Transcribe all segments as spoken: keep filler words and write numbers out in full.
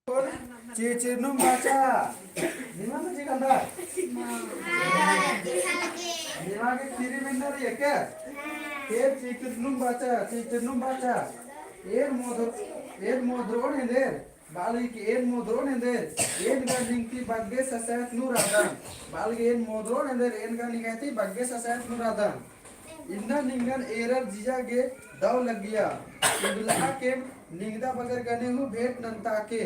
चिचिरनुम बाचा। निमा में जी कंदा। निमा के किरी मेन्ना रई एका। फेर चिचिरनुम बाचा, चिचिरनुम बाचा। एन मोदर, एन मोदरोन एन्देर। बालगी के एन मोदरोन एन्देर। एन गा निंगती बग्गे ससायत नू रअदन। बालगी एन मोदरोन एन्देर। एन गा निंगती बग्गे ससायत नू रअदन। इन्ना निंगन एरर जिया गे दव लग्गिया। उन्दुलआ केम निंगदा बगर गने हूँ भेंट नन्ताके।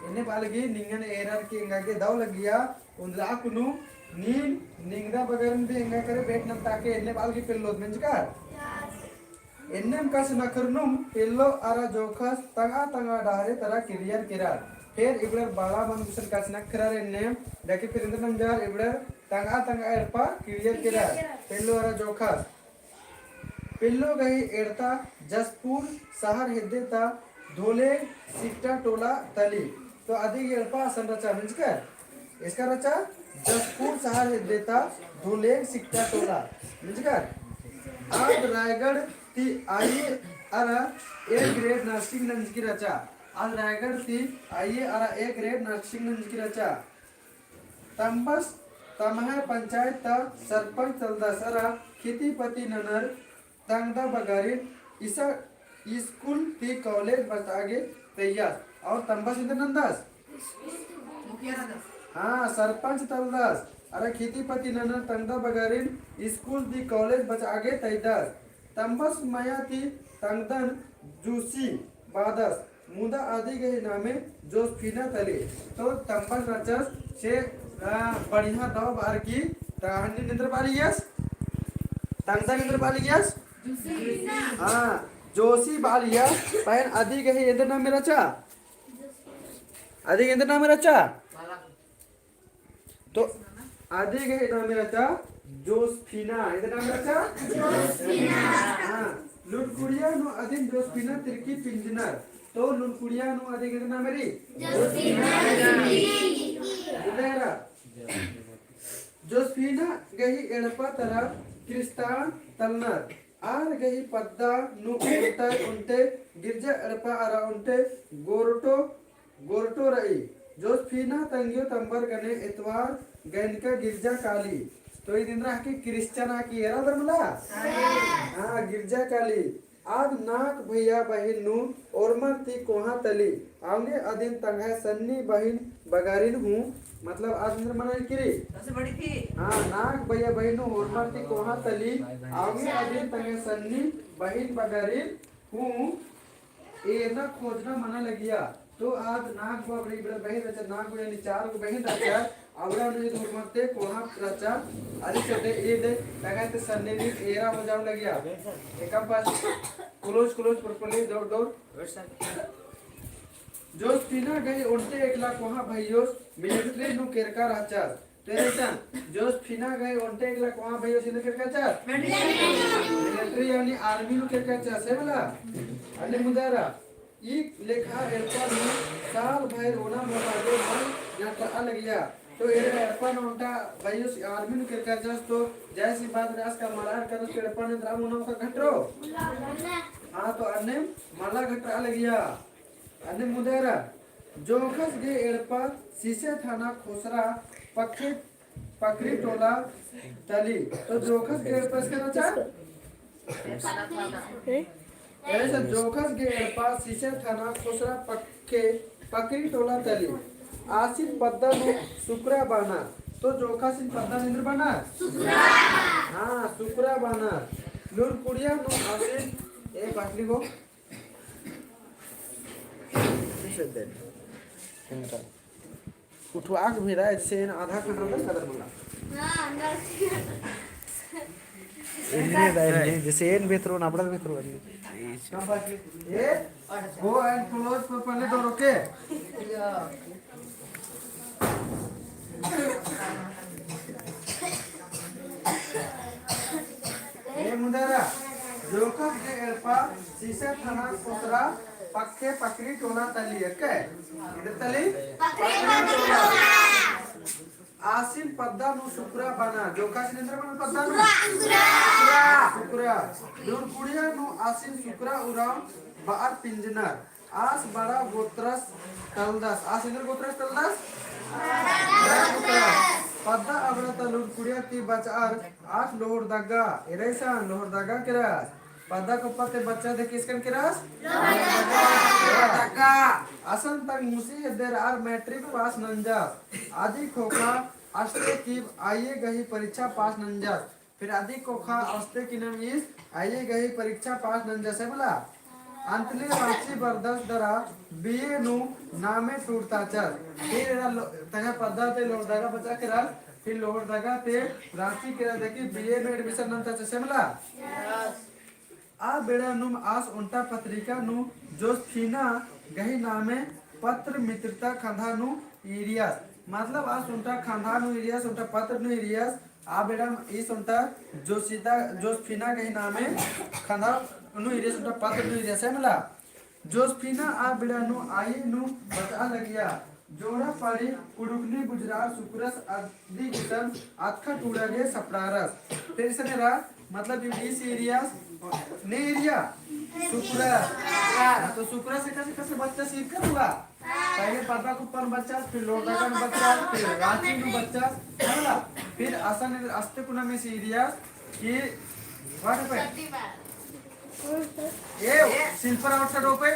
एन्ने बालगी निंगन एरर के एंगा गे दव लग्गिया। उन्दुलआ कुनु नीन निंगदा बगरन भी एंगा करे भेंट नन्ताके। एन्ने बालगी पेल्लोत मेंजकर। एन्नेम कछनखरनुम पेल्लो अरा जोखस तंगआ तंगआ डहरे तरा किरियर केरर। फेर इबड़र बड़ा मन गुसन कछनखरर एन्नेम। देखी फिर इन्दर नंजर इबड़र तंगआ तंगआ एड़पा किरियर केरर। पेल्लो अरा जोखस। पेल्लो गही एड़ता जसपुर सहर हेद्दे ता धोले सिकटा टोला तली। तो अदी गही एड़पा असन रचा मेंजकर। एसका रचा जसपुर सहर हेद्दे ता धोले सिकटा टोला मेंजकर। आद रायगढ़ ती आईए अरा A grade nursing नंजकी रचा। आद रायगढ़ ती आईए अरा A grade nursing नंजकी रचा। तम्बस तम्है पंचायत ता सरपंच तलदस अरा खेती पति ननर तंगदा बगारिन इसा स्कूल ती कॉलेज बचआ गे तइयस। और तम्बस इन्दर नन्दस? हाँ, सरपंच तलदस अरा खेती पति ननर तंगदा बगारिन स्कूल ती कॉलेज बचआ गे तइदस। तम्बस मया ती तंगदन जूसी बादस। मुदा अदी गही नामे जोसफिना तली। तो तम्बस रचस से, आ, बढ़िया दव बअर की, ता हन्नी एन्देर बआ लगियस? तंगदन एन्देर बआ लगियस? हाँ, जोसी बआ लगियस। पहें अदी गही एन्देर नामे रचा? अदी गही एन्देर नामे रचा? तो अदी गही नामे रचा जोसफिना। एन्देर नामे रचा? जोसफिना। हाँ, लूनकुड़िया नू अदिन जोसफिना तिरकी पिंजनर। तो लूनकुड़िया नू अदी गही नामे रई? जोसफिना। एन्देर जोसफिना गही एड़पा तरा क्रिस्तान तलनर। आर गही पद्दा नू ओन्टे, ओन्टे गिरजा एड़पा अरा ओन्टे गोरटो गोरटो रई। जोसफिना तंग्यो तम्बर गने एतवार गइनका गिरजा काली। तो ईद एन्दरा हके क्रिश्चियन आकी एरा धर्मला? हाँ, गिरजा काली। आद नाग भैया बहिन नू ओर्मर ती कोहाँ तली। औंगे अदिन तंग्है सन्नी बहिन बगारिन हूँ, मतलब आद एन्दरा मना किरी? हाँ, नाग भैया बहिन नू ओर्मर ती कोहाँ तली। औंगे अदिन तंग्है सन्नी बहिन बगारिन हूँ एरना खोजना मना लगिया। तो आद नाग बा बड़ी बड़ा बहिन रहचा, नाग बा यानी चार गो बहिन रहचा, अबड़ा उन्हें धर्मते कोहा रहचा, अरे चटे ईद, तंग्है ते सन्नी नीन एरा हो जाओ लगिया। एकम पास close, close, properly, डोर, डोर। जोसफिना गही ओन्टे एकला कोहा भैयोस मिलिट्री नू केरका रहचा। तो एरे सन, जोसफिना गही ओन्टे एकला कोहा भैयोस एन्देर केरका रहचा? मिलिट्री। मिलिट्री यानी आर्मी नू केरका रहचा, से मला? अन्ने मुदरा, ई लेखा एड़पा नू साल भर ओना मोका गे मल घटरआ लगिया। तो एरे एड़पा नू ओन्टा भैयोस आर्मी नू केरका रहचा, तो जैसी बात रास का मलार करस तो एड़पा नू एन्दरा ओना मोका घटरो? हाँ, तो अन्ने मला घटरआ लगिया। अन्ने मुदरा, जोखस गे एड़पा सिसे थाना खोसरा पक्खे पकरी टोला तली। तो जोखस गे एड़पा एसका रहचा? एरे सन जोखस गे एड़पा सिसे थाना खोसरा पक्खे पकरी टोला तली। आसिन पद्दा नू सुकरा बाना। तो जोखसिन पद्दा नू एन्दरा बाना? सुकरा। हाँ, सुकरा बाना। लूनकुड़िया नू आसिन, ए बाटली गो। उठवाक भी रहा, जैसे इन आधा घंटा तक कदर मंगा। हाँ, अंदर। इन्ने दा, इन्ने, जैसे इन भीतरो, ना बड़ा भीतरो, इन्ने। ए, go and close पर पहले डोर, okay? ए मुदरा, जोखस गे एड़पा, सिसे थाना खोसरा, पक्खे पकरी टोला तली, एके? एन्देर तली? पकरी टोला। आसिन पद्दा नू सुकरा बाना, जोखसिन एन्दरा बाना पद्दा नू? सुकरा। सुकरा। लूनकुड़िया नू आसिन सुकरा उराँव बअर पिंजनर। आस बड़ा गोत्रस तलदस। आस एन्देर गोत्रस तलदस? बड़ा गोत्रस। पद्दा अबड़ा ता लूर कुड़िया ती बचअर आस लोहरदगा, एरा इसन लोहरदगा केरस। पद्दा कुप्पा ती बच्चा दे किसकन केरस? लोहरदगा। असन तंग मुसी हेद्दर आर मैट्रिक पास नंजस। अदी ख़ोख़ा अस्ते की आइए गही परीक्षा पास नंजस। फिर अदी ख़ोख़ा अस्ते की नाम ईस आइए गही परीक्षा पास नंजस है मला। अंतले राँची बरदस दरा बीए नू नामे टूड़ताचस। फिर एरा लो-, तंग्है पद्दा ती लोहरदगा बचा केरस, फिर लोहरदगा ती राँची केरा देखी बीए नू admission नंताचस है मला। आ बेड़ा नुम आस ओन्टा पत्रिका नू जोसफिना गही नामे पत्र मित्रता खंधा नू ईरियस। मतलब आस ओन्टा खंधा नू ईरियस, ओन्टा पत्र नू ईरियस। आ बेड़ा ईस ओन्टा जोसिता, जोसफिना गही नामे खंधा नू ईरियस, ओन्टा पत्र नू ईरियस है मला। जोसफिना आ बेड़ा नू आइए नू बचआ लगिया। जोड़ा पाड़ी कुड़ुख़नी बुझरार सुकुरस अदी गुसन अतख़ा टूड़ा गे सपड़ारस। फिर इसन एरा, मतलब ईस ईरियस, ने ईरिया, सुकुरस। हाँ, तो सुकुरस एकासे एकासे बच्चा सीख कर हुआ। पहले पद्दा कुप्पन बच्चा, फिर लोहरदगन बच्चा, फिर राँची नू बच्चा, है ना? फिर असन अस्ते कुना में ईस ईरियस कि what happened? ए, शिल्पा, outside open.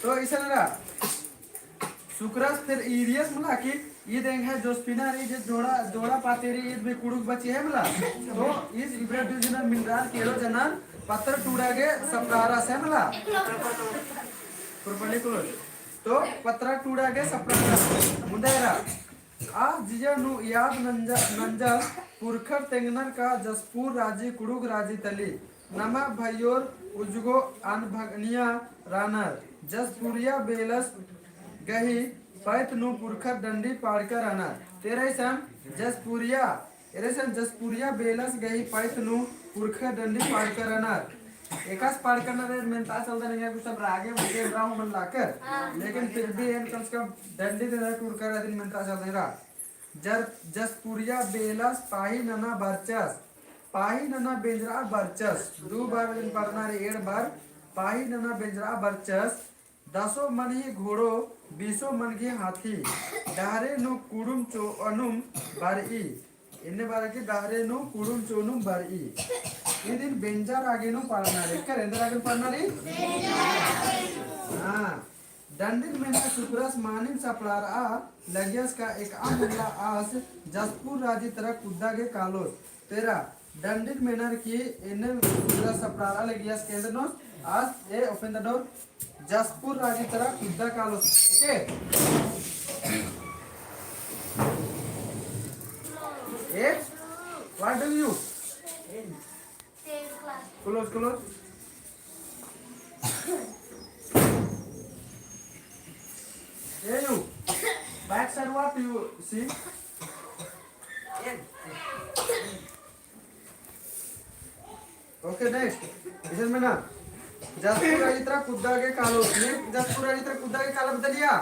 तो इसन एरा सुकुरस फिर ईरियस मला कि ईद एंग्है जोसफिना रई जे जोड़ा, जोड़ा पाती रई ईद भी कुड़ुख़ बची है मला। तो ईस इबड़ा डिवीजनल मिनरार केरो जनन पत्र टूड़ा गे सपड़ारस है मला। Properly close. तो पत्र टूड़ा गे सपड़ारस। मुन्दा एरा आ जिया नू याद नंजा-, नंजस पुरखर तेंगनर का जसपुर राजी कुड़ुख़ राजी तली। नमा भइयोर उजगो अनभगनिया रअनर। जसपुरिया बेलस गही पैत नू पुरखर डंडी पाड़का रअनर। तेरा इसन जसपुरिया, एरा इसन जसपुरिया बेलस गही पैत नू पुरखर डंडी पाड़का रअनर। एकासे पाड़का रअनर मेन्ता चलदन एंगा कुछ सब रागे मुझे राहु मन लाकर। लेकिन फिर भी एन कम से कम डंडी देना टूड़का रअदिन मेन्ता चलदन एरा। जर-, जसपुरिया बेलस पाही नना बरचस, पाही नना बेंजरा बरचस, दू बार दिन पढ़ना रे, एड़ बार, पाही नना बेंजरा बरचस, दसो मन ही घोड़ो, बीसो मन ही हाथी, डहरे नू कुड़ुम चोअनुम बरई, एन्ने बार की डहरे नू कुड़ुम चोअनुम बरई। इदिन बेंजा रागे नू पढ़ना रे, कर एन्देर रागे नू पढ़ना रे? हाँ। डंडिन मेना सुकुरस मानिम सपड़ारआ लगियस का एकअम उल्ला आस जसपुर राजी तरा कुद्दा गे कालोस। तेरा डंडिन मेनर की एन्ने सुकुरस सपड़ारआ लगियस केन्दनोस आस ए open the door जसपुर राजी तरा कुद्दा कालोस। Okay? ए, what do you? Close, close. Hey, you. Back side, what do you see? Okay, next. इसन मेना जसपुर राजी तरा कुद्दा गे कालोस। ने जसपुर राजी तरा कुद्दा गे काला बदलिया?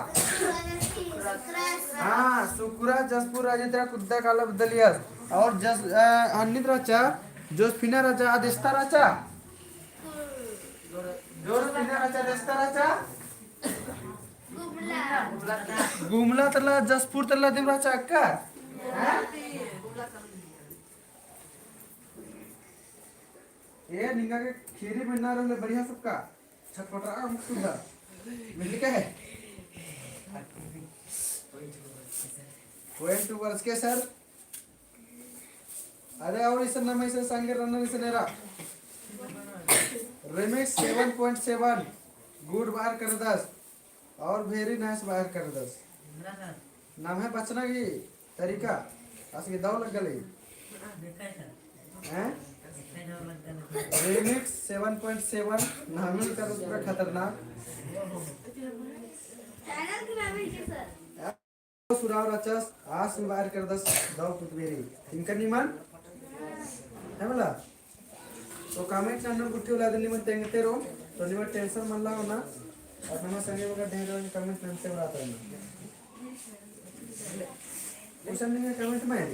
हाँ, सुकुरा जसपुर राजी तरा कुद्दा काला बदलिया। और जस, अ, हन्नी तरा चा, जोसफिना राजा, अदिस्ता राजा। जोसफिना राजा, अदिस्ता राजा। गुमला तला, जसपुर तला दिम राजा अक्का। हाँ? ए, निंगा के खीरी बनना रहले बढ़िया सबका। छटपटा मुक्त सुधा। मिल के है। Point to बरचके sir। अरे और इसन नाम इसन संगे रनर इसन एरा। Remix seven point seven। Good बार कर दस। और very nice बार कर दस। नम्है बचना की तरीका, आस गे दव लग्गा लगी। हैं? Remix seven point seven, नामी कर पूरा खतरनाक। सुराव रचस, आस गे बार कर दस, दव पुतबेरी। इनका निमन? है मला? तो comment नन्नर गुट्ठी वाला दिन निमन तेंगते रहो, तो निमन tension मल्ला होना। और नम्है संगे बगैर ढेर रहो, comment नन्ते बरात रहना। उसन निमन comment में है।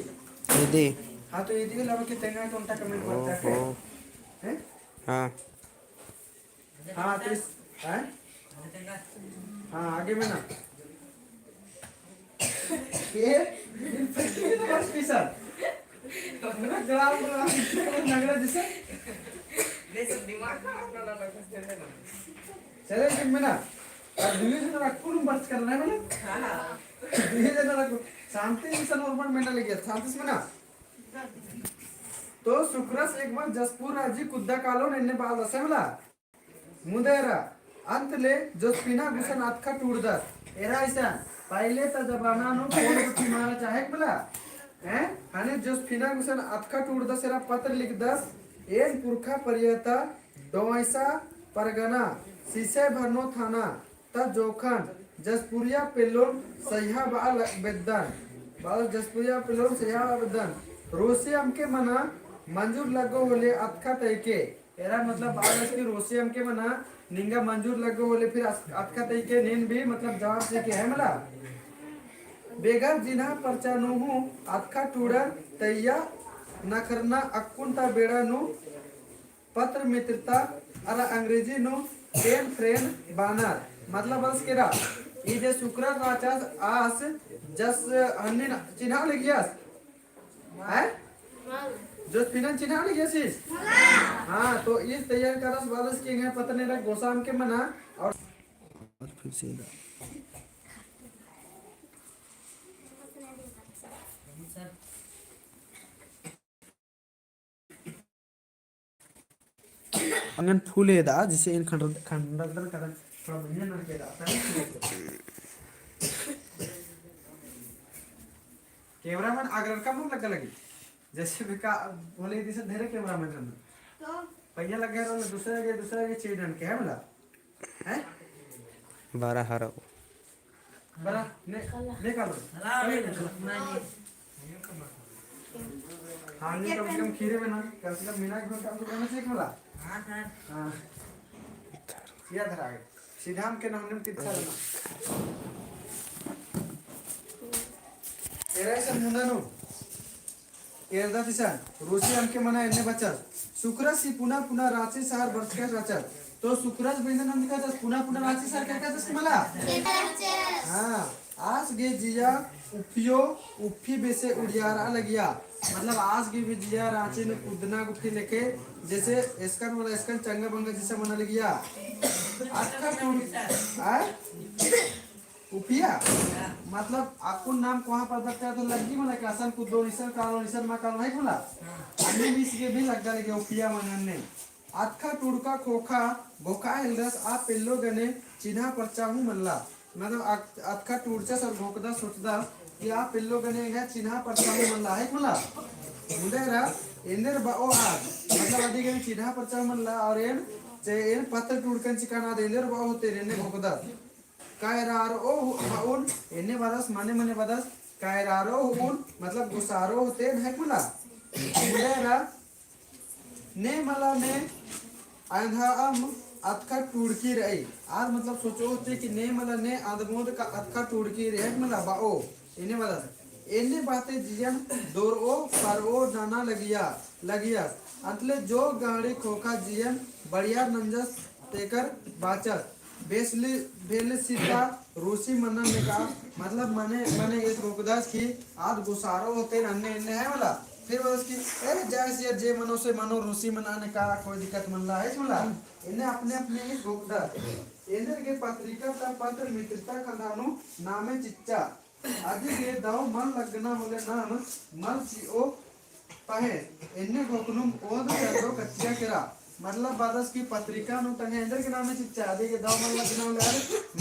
इदी। हाँ, तो इदी वाला बाकी तेंगा तो उनका comment करता है। ओहो। हैं? हाँ। हाँ, तो इस, हैं? हाँ, आगे में ना। ये, ये तो बस पीसा। नगरा, नगरा, नगरा जैसे। चले, ठीक में ना। अब दुई जन रखून बर्च करना है, मतलब? दुई जन रखून। शांति से normal में ना लगे, शांति से ना। तो सुकरस एक बार जसपुर राजी कुद्दा कालोन एन्ने बालदस मला। मुदा एरा अंत ले जोसफिना गुसन अतखा टूड़दस। एरा इसन पहले ता जमाना नू फोन गुट्ठी मला चाहेक मला। हैं? हने जोसफिना गुसन अतखा टूड़दस, एरा पत्र लिखदस। एन पुरखा परियता डोंयसा परगना, सिसई भरनो थाना, ता जोखन, जसपुरिया पेल्लोन सैहा बआ ल-, बेद्दन। बआ जसपुरिया पेल्लोन सैहा बआ बेद्दन। रोसी अमके मना मंजूर लग्गो होले अतखा तइके। एरा मतलब बआ लस कि रोसी अमके मना निंगा मंजूर लग्गो होले फिर अस-, अतखा तइके नीन भी मतलब जवाब चिके है मला। बेगर जिन्हा परचा नू हूँ अतखा टूड़र तइया नखरना अक्कुन ता बेड़ा नू पत्र मित्रता अरा अंग्रेजी नू pen friend बानर। मतलब बस केरा, ई जे सुकरस रहचस आस जस हन्निन चिन्हा लगियस। हैं? जोसफिनन चिन्हा लगियस इस? हाँ, तो इस तैयार करस बालस के एंग्है पत्र ने रख गोसाम के मना और, और फिर से इधर। अंगन फूल एदा, जैसे इन खंडर, खंडर, खंडर, थोड़ा बढ़िया ना के दा, तभी फूल एदा। Cameraman अगर का मुंह लगा लगी, जैसे भी का बोले, जैसे ढेरे cameraman रहना। तो? पहिया लगे रहो, दूसरे के, दूसरे के चीज डाल के, है मला? हैं? बारह हरो। बरा, ने, ने कालो। हाँ, ने कम से कम खीरे में ना, कम से कम मीना के काम तो करना चाहिए मला। हाँ, सर। हाँ। या धरा है। सीधा हम के ना, हमने तिरछा रहना। एरा इसन मुन्दा नू। एरदत इसन, रोसी अमके मना एन्ने बचस। सुकरस ही पुना पुना राँची शहर बरचकस रहचस। तो सुकरस बेंजन नंद कहचस, पुना पुना राँची शहर केरकस मला? हाँ, आस गे जिया उफियो, उफी बेसे उड़ियारा लगिया। मतलब आस गे भी जिया राँची नू कुद्दना गुट्ठी लेके, जैसे एसकन वाला एसकन चंगा बंगा जैसे मना लगिया। अतखा टूड़, आ? उफिया? मतलब, अक्कुन नाम कोहाँ पद्दा ता तो लग्गी मला कि असन कुद्दो, इसन कालो, इसन मा कालो, है खुला? अन्ने मिस गे भी लग्गा लगे उफिया मने अन्ने। अतखा टूड़का खोखा, घोखा हेलदस, आ पेल्लो गने चिन्हा परचा हूँ मल्ला। मतलब, अत-, अतखा टूड़चस और घोखदस सोचदस कि आ पेल्लो गने एंग्है चिन्हा परचा हूँ मल्ला, है खुला? मुदा एरा, एन्देर बओ आद, मतलब, अदी गने चिन्हा परचा हूँ मल्ला और एन, चे एन पत्र टूड़कन चिकाना आद एन्देर बओ होते, एन्ने घोखदस। कायरारो हूँ, एन्ने बअदस, मने मने बअदस, कायरारो हूँ, मतलब गोसारो होते, है खुला? मुदा एरा, ने मला ने अंधाम अतखा टूड़की रई। आर मतलब सोचो होते कि ने मला ने अंधमोद का अतखा टूड़की रई, है मला बओ, एन्ने बअदस। एन्ने बाते जियन दोरओ, परओ, नना लगिया, लगियस। अंतले जो गाड़ी खोखा जियन बढ़िया नंजस तेकर बाचस। बेसली, बेलसीता रूसी मनन ने का, मतलब मने, मने एस घोखदस कि आद गोसारो होते अन्ने एन्ने है मला। फिर बअदस कि, "ए, जायस यार, जे मनो से मनो, रूसी मनन ने का, कोई दिक्कत मल्ला है मला।" एन्ने अपने अपने एस घोखदस। एन्देर गे पत्रिका ता पत्र मित्रता खंधा नू नामे चिच्चा। अदी गे दव मल लगना होले नाम मल चिओ पहें, एन्ने घोखनुम ओन्द चंदो कच्चिया केरा। मतलब बअदस कि पत्रिका नू तंग्है एन्देर गे नामे चिच्चा, अदी गे दव मल लगना होले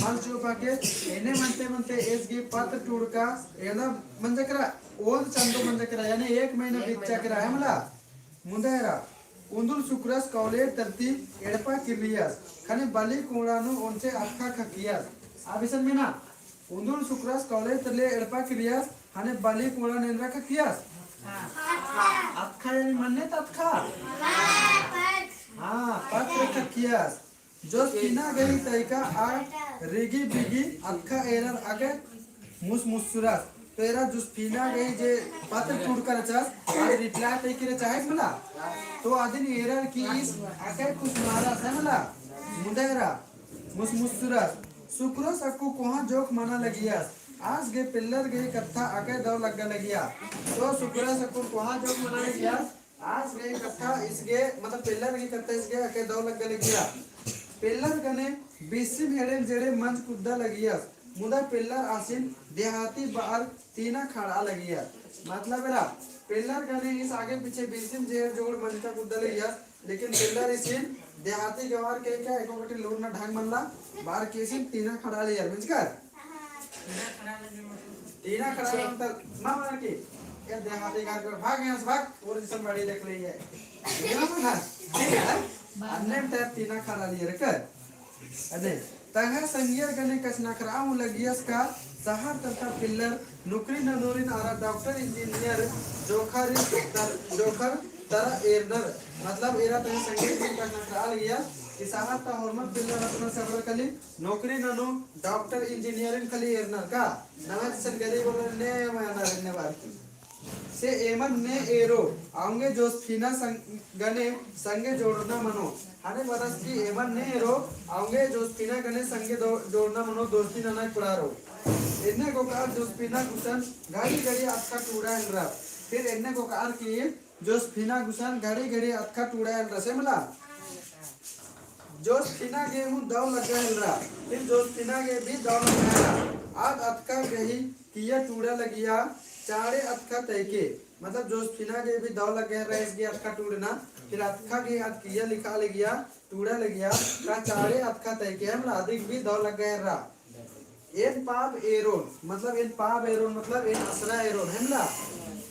मल चिओ पहें, एन्ने मनते मनते एस गे पत्र टूड़का एन्दा मंजा केरा, ओन्द चंदो मंजा केरा, यानी एक महीना बिच्चा केरा है मला। मुदा एरा, उन्दुल सुकरस कॉलेज तरती एड़पा किर्रियस, खने बली कोड़ा नू ओन्टे अतखा खक्कियस। अब इसन मेना, उन्दुल सुकरस कॉलेज तरती एड़पा किर्रियस, खने बली कोड़ा नू एन्देर खक्कियस? अतखा यानी मन्ने ता अतखा? हाँ, पत्र खक्कियस। जोसफिना गही तइका आ रिगी बिगी अतखा एरर अगे मुसमुसुरस। तो एरा जोसफिना गही जे पत्र टूड़का रहचस, आद reply तइके रहचा है मला। तो अदिन एरर की ईस अकय कुछ मारा से मला, मुदा एरा मुसमुसुरस। सुकरस अक्कु कोहाँ जोख मना लगियस। आस गे पेल्लर गही कत्था अकय दव लग्गा लगिया। तो सुकरस अक्कु कोहाँ जोख मना लगियस। आस गही कत्था ईस गे, मतलब पेल्लर गही कत्था ईस गे अकय दव लग्गा लगिया। पेल्लर गने बिसिम हेड़ेम जेड़े मंज कुद्दा लगियस। मुदा पेल्लर आसिन देहाती बअर तीना खड़ा लगिया। मतलब एरा, पेल्लर गने ईस आगे पीछे बिसिम जेड़ जोड़ मंजका कुद्दा लगियस, लेकिन पेल्लर इसिन देहाती गवार के क्या एको गटी लूरना ढंग मनला, बअर की इसिन तीना खड़ा लगिया, मंजका? तीना खड़ा लगिया मतलब, मा बअर की, ये देहाती घर के भाग यहाँ से भाग, और जिसम बड़ी देख ली है। ये ना बना, ठीक है? अन्ने में तैर तीना खड़ा लगिया, रख। अने तंग्है संगियर गने कछनखरआ हूँ लगियस का सहर तरता पेल्लर नौकरी ननोरिन अरा doctor engineer जोखर तर-, जोखर तरा एरनर। मतलब एरा तंग्है संगियर गने कछनखरआ लगियस कि सहर ता होरमर पेल्लर अपना सबर खली नौकरी ननू doctor engineer खली एरनर का। नवा जैसन गरीब वाला ने मना रहने वाली। से एमन ने एरो, औंगे जोसफिना संग-, गने संगे जोड़ना मनो। हने बरस की एमन ने एरो, औंगे जोसफिना गने संगे दो-, जोड़ना मनो, दोस्ती नना पड़ारो। एन्ने गोकार जोसफिना गुसन घड़ी घड़ी अतखा टूड़ा हेलरा। फिर एन्ने गोकार की जोसफिना गुसन घड़ी घड़ी अतखा टूड़ा हेलरा से मला। जोसफिना गे हूँ दव लग्गा हेलरा, फिर जोसफिना गे भी दव लग्गा हेलरा। आद अतखा गही किया टूड़ा लगिया, चाड़े अतखा तैके, मतलब जोसफिना गे भी दव लग्गा हेलरा, ईस गे अतखा टूड़ना, फिर अतखा गे आद किया लिखा लगिया, टूड़ा लगिया, का चाड़े अतखा तैके, मतलब अदिक भी दव लग्गा हेलरा। एन पाब एरोन, मतलब एन पाब एरोन, मतलब एन असरा एरोन, है मला?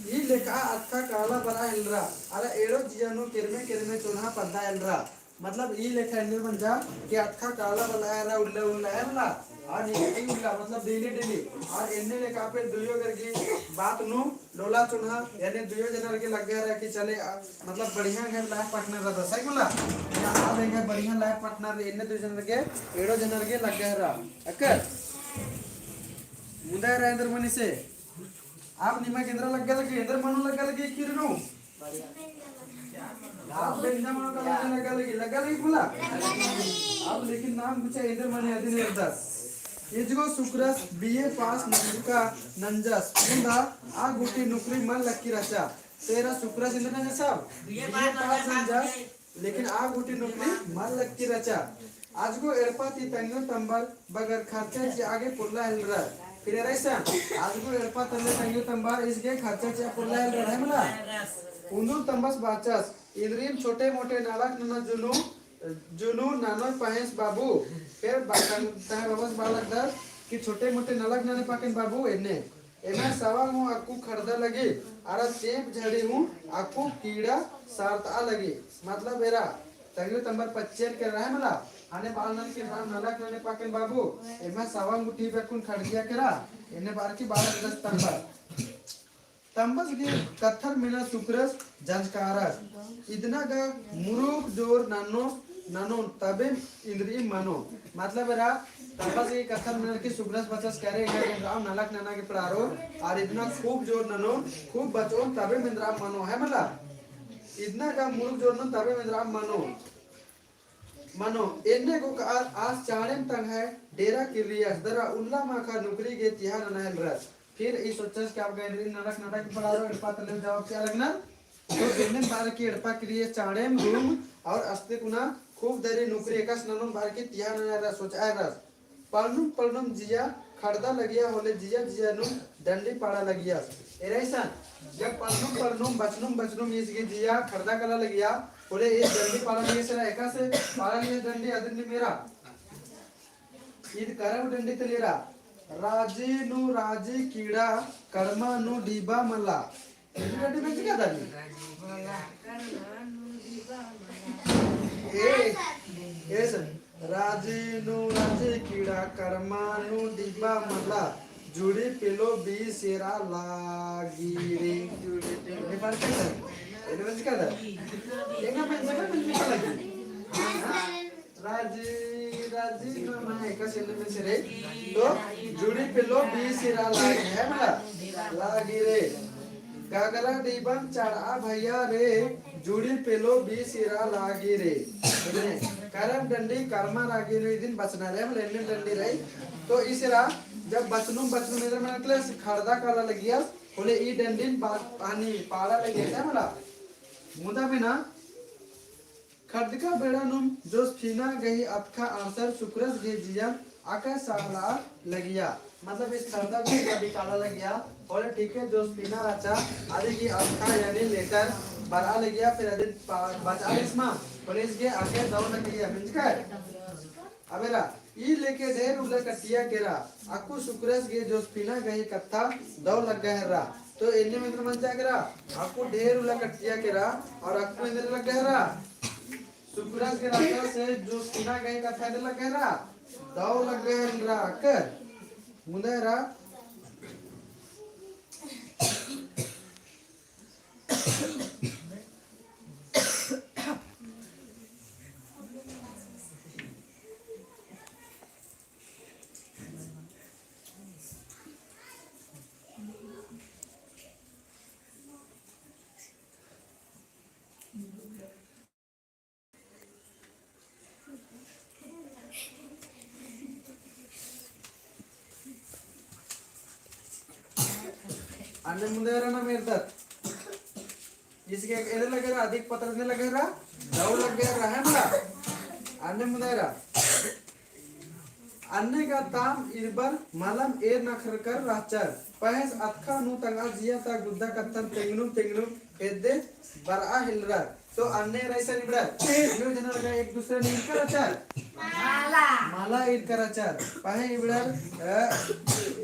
ई लेखा अतखा काला बरआ हेलरा, अरा एड़ो जिया नू केरमे केरमे चोन्हा पद्दा हेलरा। मतलब ई लेखा एन्ने मंजा कि अतखा काला बरआ हेलरा, उल्ला उल्ला है मला, और निकटी उल्ला, मतलब डेली डेली, और एन्ने लेखा पे दुयो घर की बात नू डोला चुन्हा, यानी दुयो जनर के लग्गा हेलरा कि चले, अ, मतलब बढ़िया घर life partner रहता, सही बोला? या आ देंगे बढ़िया life partner, एन्ने दुयो जनर के, एड़ो जनर के लग्गा हेलरा। अक्कर? मुदा एरा एन्देर मनी से? आप निमा के एन्देर लग्गा लगी, एन्देर मनो लग्गा लगी किरनु? आप बेंजा मनो का लग्गा लगी, लग्गा लगी बोला? अब लेकिन नाम पूछा एन्देर मनी अदिन एरदस। इजगो सुकरस बीए पास नंजका नंजस, मुदा आ गूटी नौकरी मल लक्की रहचा। तेरा सुकरस एन्देर नंजस सब? बीए पास नंजस, लेकिन आ गूटी नौकरी मल लक्की रहचा। आजगो एड़पा ती तंग्यो तम्बर बगर खर्चा चिआ गे पोल्ला हेलरा। फिर एरा इसन, आजगो एड़पा तले तंग्यो तम्बर ईस गे खर्चा चिआ पोल्ला हेलरा है मला। उन्दुल तम्बस बाचस, इन्द्रिम छोटे मोटे नलख नना जुनू, जुनू ननोय पहेंस बाबू। फिर बा-, तंग-, तंग्यो बबस बआ लगदस कि छोटे मोटे नलख नने पाकेन बाबू एन्ने। एम्है सवा हूँ अक्कु खड़दा लगी, अरा चेंप झड़ी हूँ अक्कु कीड़ा सारतआ लगी। मतलब एरा, तंग्यो तम्बर पच्चेन केरा है मला, हने बआ लगनर कि राम नलख नने पाकेन बाबू, एम्है सवा हूँ टीप अक्कुन खड़दिया केरा, एन्ने बअर की बआ लगदस तम्बर। तम्बस गे कत्थर मेना सुकरस जंजकारस। इदना गा मुरुख जोर ननो, ननो तबे इन्द्रिइम मनो। मतलब एरा, तम्बस गे कत्थर मेना की सुकरस बचस करे, एंगा गे राम नलख नना गे पड़ारो, और इदना खूब जोर ननो, खूब बचओन तबे इन्द्रिइम मनो, है मला? इदना गा मुरुख जोर ननो तबे इन्द्रिइम मनो। मनो, एन्ने गोकार आस चाड़ेम तंग्है डेरा किर्रियस, दरा उल्ला माखा नौकरी गे तिहा नना हेलरस। फिर ई सोचस कि अब गैंडरी नलख नना गे पड़ारो, एड़पा तले जवाब चिआ लगनर। तो एन्ने बअर की एड़पा किर्रियस चाड़ेम रूम और अस्ते कुना खूब दरी नौकरी एकासे ननोन बअर की तिहा नना हेलरस, सोचआ हेलरस। पढ़नुम पढ़नुम जिया खड़दा लगिया होले जिया जिया नू डंडी पाड़ा लगियस। एरा इसन, जब पढ़नुम पढ़नुम बचनुम बचनुम ईस गे जिया खड़दा कला लगिया होले ईस डंडी पाड़ा लगियस, एरा एकासे पाड़ा लगियस डंडी अदिन नीम एरा। ईद करम डंडी तली एरा। राजी नू राजी कीड़ा कड़मा नू डीबा मला। एन्ने डंडी बेंजका दानी? ए, ए सन। राजी नू राजी कीड़ा कड़मा नू डीबा मला। जुड़ी पेलो बीसेरा लागी रे। एन्ने पार कर। एन्ने बेंजका दानी? एन्ने बेंजका, बेंजका लगी। राजी राजी ना मैं एका सेले में से रे, तो जुड़ी पेलो बीसिरा लागी रे, मला लागी रे। गगरा डिबन चढ़ा भैया रे, जुड़ी पेलो बीसिरा लागी रे। इन्ने करम डंडी करमा लागी रे, इदिन बचना रे, मला एन्ने डंडी रई। तो इसिरा जब बचनुम, बचनुम इधर में निकले, खड़दा काला लगिया, होले ई डंडिन बा-, पानी पाड़ा लगिया, मला। मुदा बिना खड़दका बेड़ा नुम जोसफिना गही अतखा आंसर सुकरस गही जियन आका साला लगिया। मतलब इस खड़दा भी कभी काला लगिया। और ठीक है, जोसफिना राचा आदि की अतखा यानी लेटर बरा लगिया, फिर अदिन पा-, बचा इसमा, और इसके आके दौड़ लगिया, मिंजकर। अबेरा ई लेके ढेर उल्ला कट्टिया केरा, अक्कु सुकरस गे जोसफिना गही कत्था दौ लग्गा हेर्रा। तो एन्ने मतलब मंजा केरा, अक्कु ढेर उल्ला कट्टिया केरा, और अक्कु एन्ने लग्गा हेर्रा। सुकरस गे राजा से जोसफिना गही कत्था एन्ने लग्गा हेर्रा, दौ लग्गा हेर्रा, अक्कर मुन्दा हेर्रा। अन्ने मुन्दा हेर्रा ना मेरदत। इसके एन्ने लग्गा हेर्रा, अधिक पत्तर एन्ने लग्गा हेर्रा, दौ लग्गा हेर्रा, है मला। अन्ने मुन्दा हेर्रा। अन्ने गा ताम इरबर मलम एर नखरकर रहचर। पहेंस अतखा नू तंगआ जिया ता गुद्दा कत्थन तेंगनुम तेंगनुम हेद्दे बरआ हेलरर। तो अन्ने रईसन इबड़ा, न्यू जनर का एक दूसरे ने ईरका रहचर। मला। मला ईरका रहचर। पहें इबड़ा, अ,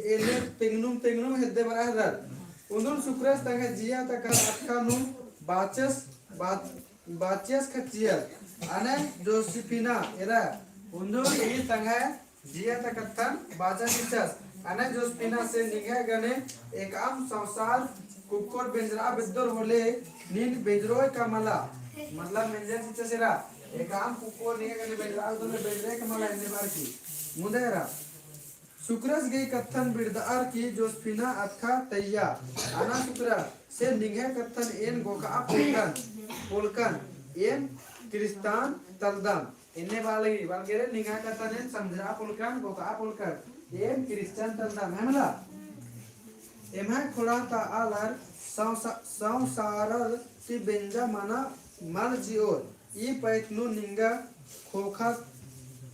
एन्ने तेंगनुम तेंगनुम हेद्दे बरआ हेलरर। उन्दुल सुकरस तंगआ जिया ता कत्थन अतखा नू बाचस, बाच-, बाचियस खचियस। अन्ने जोसफिना एरा उन्दुल ई तंगआ जिया ता कत्थन बाचा चिच्चस। अन्ने जोसफिना से निंग्है गने एकअम सौंसार कुक्कोर बेंजरआ बेद्दोर होले नीन बेंजरोय का मला। मतलब मेंजर चिच्चस एरा, एकअम कुक्कोर निंग्है गने बेंजरआ बेद्दोर होले बेंजरोय का मला एन्ने बअर की। मुन्दा हेर्रा। सुकरस गही कत्थन बिड़दअर की जोसफिना अतखा तइय्या। अन्ना सुकरस से निंग्है कत्थन एन घोखआ पोलकन, पोलकन, एन क्रिस्तान तलदम। एन्ने बआ लगी, बआ लगी रे निंग्है कत्थन एन समझरआ पोलकन, घोखआ पोलकन, एन क्रिस्तान तलदम, है मला। एम्है ख़ोंड़हा ता आलर सौंसा-, सौंसारर ती बेंजा मना मल जिओर। ई पइत नू निंगा ख़ोख़ा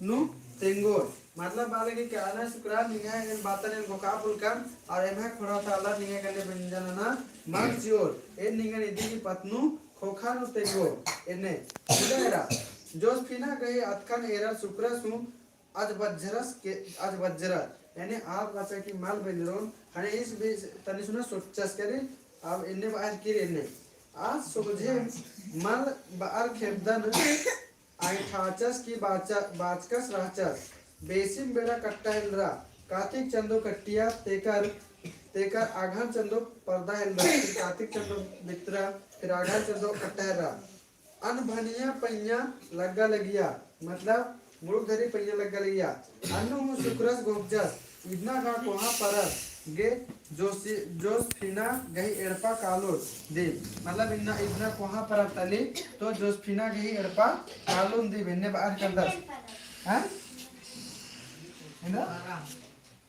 नू तेंगोर। मतलब बआ लगी कि अन्ना सुकरस निंगा एन बातन एन घोखआ पोलकन, और एम्है ख़ोंड़हा ता आलर निंगा गने बेंजा नना मल जिओर। एन निंगन इदी की पत्त नू ख़ोख़ा नू तेंगोर। एन्ने, मुन्दा हेर्रा। जोसफिना गही अतखन एरर सुकरस हूँ अजबज्जरस के, अजबज्जरस। यानी आद बाचा कि मल बेंजरोन, हने इस भी तनी सुना सोचस करी, अब एन्ने बअर की रे एन्ने। आद सोझे मल बअर खेद्दन अइंठाचस कि बाचा-, बाचकस रहचस। बेसिम बेड़ा कट्टा हेलरा, कातिक चंदो कट्टिया तेकर, तेकर आघन चंदो परदा हेलरा, फिर कातिक चंदो बितरा, फिर आघन चंदो कट्टा हेलरा। अन भनिया पइयाँ लग्गा लगिया, मतलब मुड़ुक धरी पइयाँ लग्गा लगिया। अन्नु हूँ सुकरस घोखचस, इदना गा कोहाँ परब गे जोसि-, जोसफिना गही एड़पा कालोन दिम। मतलब इन्ना, इदना कोहाँ परब तली, तो जोसफिना गही एड़पा कालोन दिम, एन्ने बअर करदस। हाँ? एन्ने?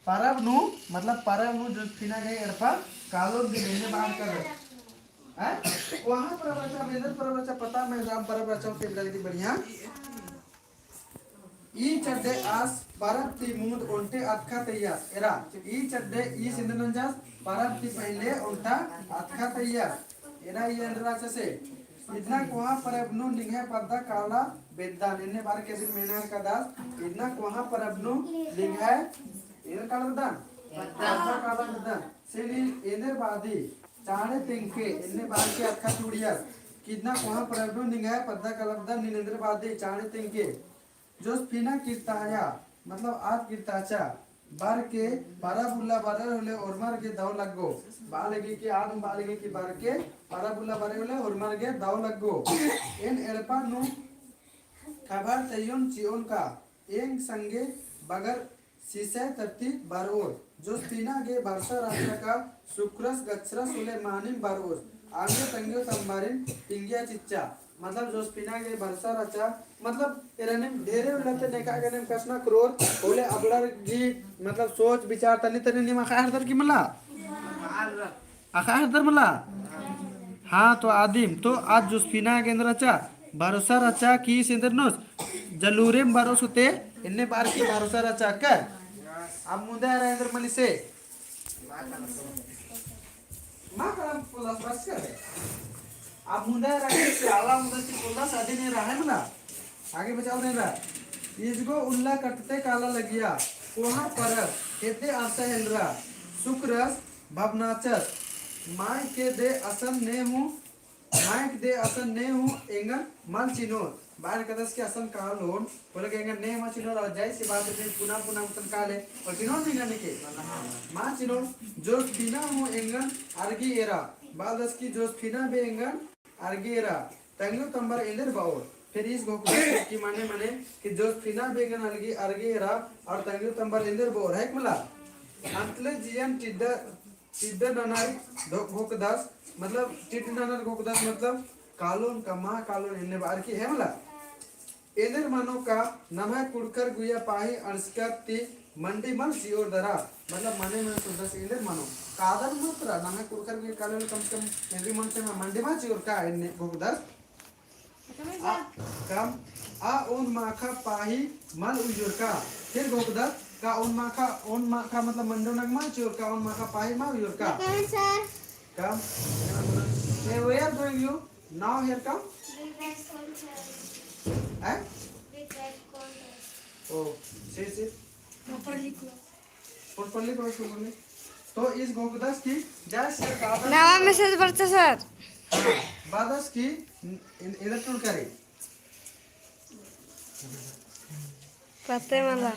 परब नू, मतलब परब नू जोसफिना गही एड़पा कालोन दिम एन्ने बअर करदस। हैं? कोहाँ परब रहचा, एन्देर परब रहचा, पता मैं राम परब रहचा, होते बिड़ा लेकिन बढ़िया। ई चड्डे आस परब ती मुन्द ओन्टे अतखा तइय्यास। एरा, ई चड्डे ईस एन्देर नंजस, परब ती पहिले ओन्टा अतखा तइय्यास। एरा ई एन्देर रहचा से। इदना कोहाँ परब नू निंग्है पद्दा काला बेद्दन। एन्ने बअर की दिम मेना करदस, इदना कोहाँ परब नू निंग्है एन्देर काला बेद्दन? पद्दा काला बेद्दन। से नीन एन्देर बादी चाँड़े तेंगके, एन्ने बअर की अतखा तुड़ियस। कि इदना कोहाँ परब नू निंग्है पद्दा काला बेद्दन, नीन एन्देर बादी चाँड़े तेंगके। जोसफिना किर्ताया, मतलब आद किर्ताचा, बअर के परब उल्ला बरर होले ओर्मर गे दौ लग्गो। बआ लगी कि आद बआ लगी कि बअर के परब उल्ला बरर होले ओर्मर गे दौ लग्गो। एन एड़पा नू खबर तइयोन चिओन का, एंग संगे बगर सिसय तरती बरओर। जोसफिना गे भरसा रहचा का सुक्रस गच्छरस होले मानिम बरओर। आगे तंग्यो तम्बारिन तिंगिया चिच्चा। मतलब जोसफिना गे भरसा रहचा, मतलब एरा नीम ढेरे उल्ला ती नेका गे नीम कछनखरोर, होले अबड़र गही, मतलब सोच विचार तनी तनी नीम अख़आ हेलरदर की मला? अख़आ हेलरदर मला? हाँ, तो आदिम, तो आद जोसफिना गे एन्देर रहचा, भरोसा रहचा कि ईस एन्देर ननोस, जलूरेम बरओस होले, एन्ने बअर की भरोसा रहचा का? अब मुन्दा एरा एन्देर मनी से। मा कलम पोल्लस बस कर। अब मुन्दा एरा से आला मुन्दा ती पोल्लस अदिन एरा है मला। आगे बचाओ दे एरा। ईस गो उल्ला कटते काला लगिया, कोहा परस, हेद्दे आसा हेलरा, सुक्रस, भबनाचस, माय के दे असन ने हूँ, माय के दे असन ने हूँ एंगन मल चिनोर। बअर कदस कि असन कालोन, होले गे एंगन ने मल चिनोर, और जाई से बात में पुना पुना उतन काले, और चिनोर नहीं एंगन के। मल चिनोर, जोसफिना हूँ एंगन अरगी एरा, बअदस कि जोसफिना बे एंगन अरगी एरा, तंग्यो तम्बर एन्देर बओर। फिर ईस घोखदस कि मने मने कि जोसफिना बे एंगन अरगी, अरगी एरा, और तंग्यो तम्बर एन्देर बओर, है कि मला? अंतले जियन टिड्डा टिड्डा ननर घोखदस, मतलब टिड्डा ननर घोखदस, मतलब कालोन का मा कालोन एन्ने बअर की है मला। एन्देर मनो का नम्है कुँड़ुख़र गुइया पाही अंड़सका ती मंडी मल चिओर दरा, मतलब मने मने सोचदस एन्देर मनो। कादन मतरा नम्है कुँड़ुख़र गुइया कालोन कम से कम एन्देर मनो से मंडी मल चिओर का एन्ने घोखदस। आ, कम, आ ओन माखा पाही मल उइयोर का। फिर घोखदस का ओन माखा, ओन माखा मतलब मंडी नू मल चिओर का, ओन माखा पाही मल उइयोर का। Good morning, sir. Come. Hey, where going you? Now here come. With that cold, sir. Eh? With that cold, sir. Oh, sit, sit. Properly close. Properly close, properly. तो ईस घोखदस कि जाय से कादन नवा message बरचा sir। हाँ, बअदस कि इन, इन, इधर टूर करे। पते मला।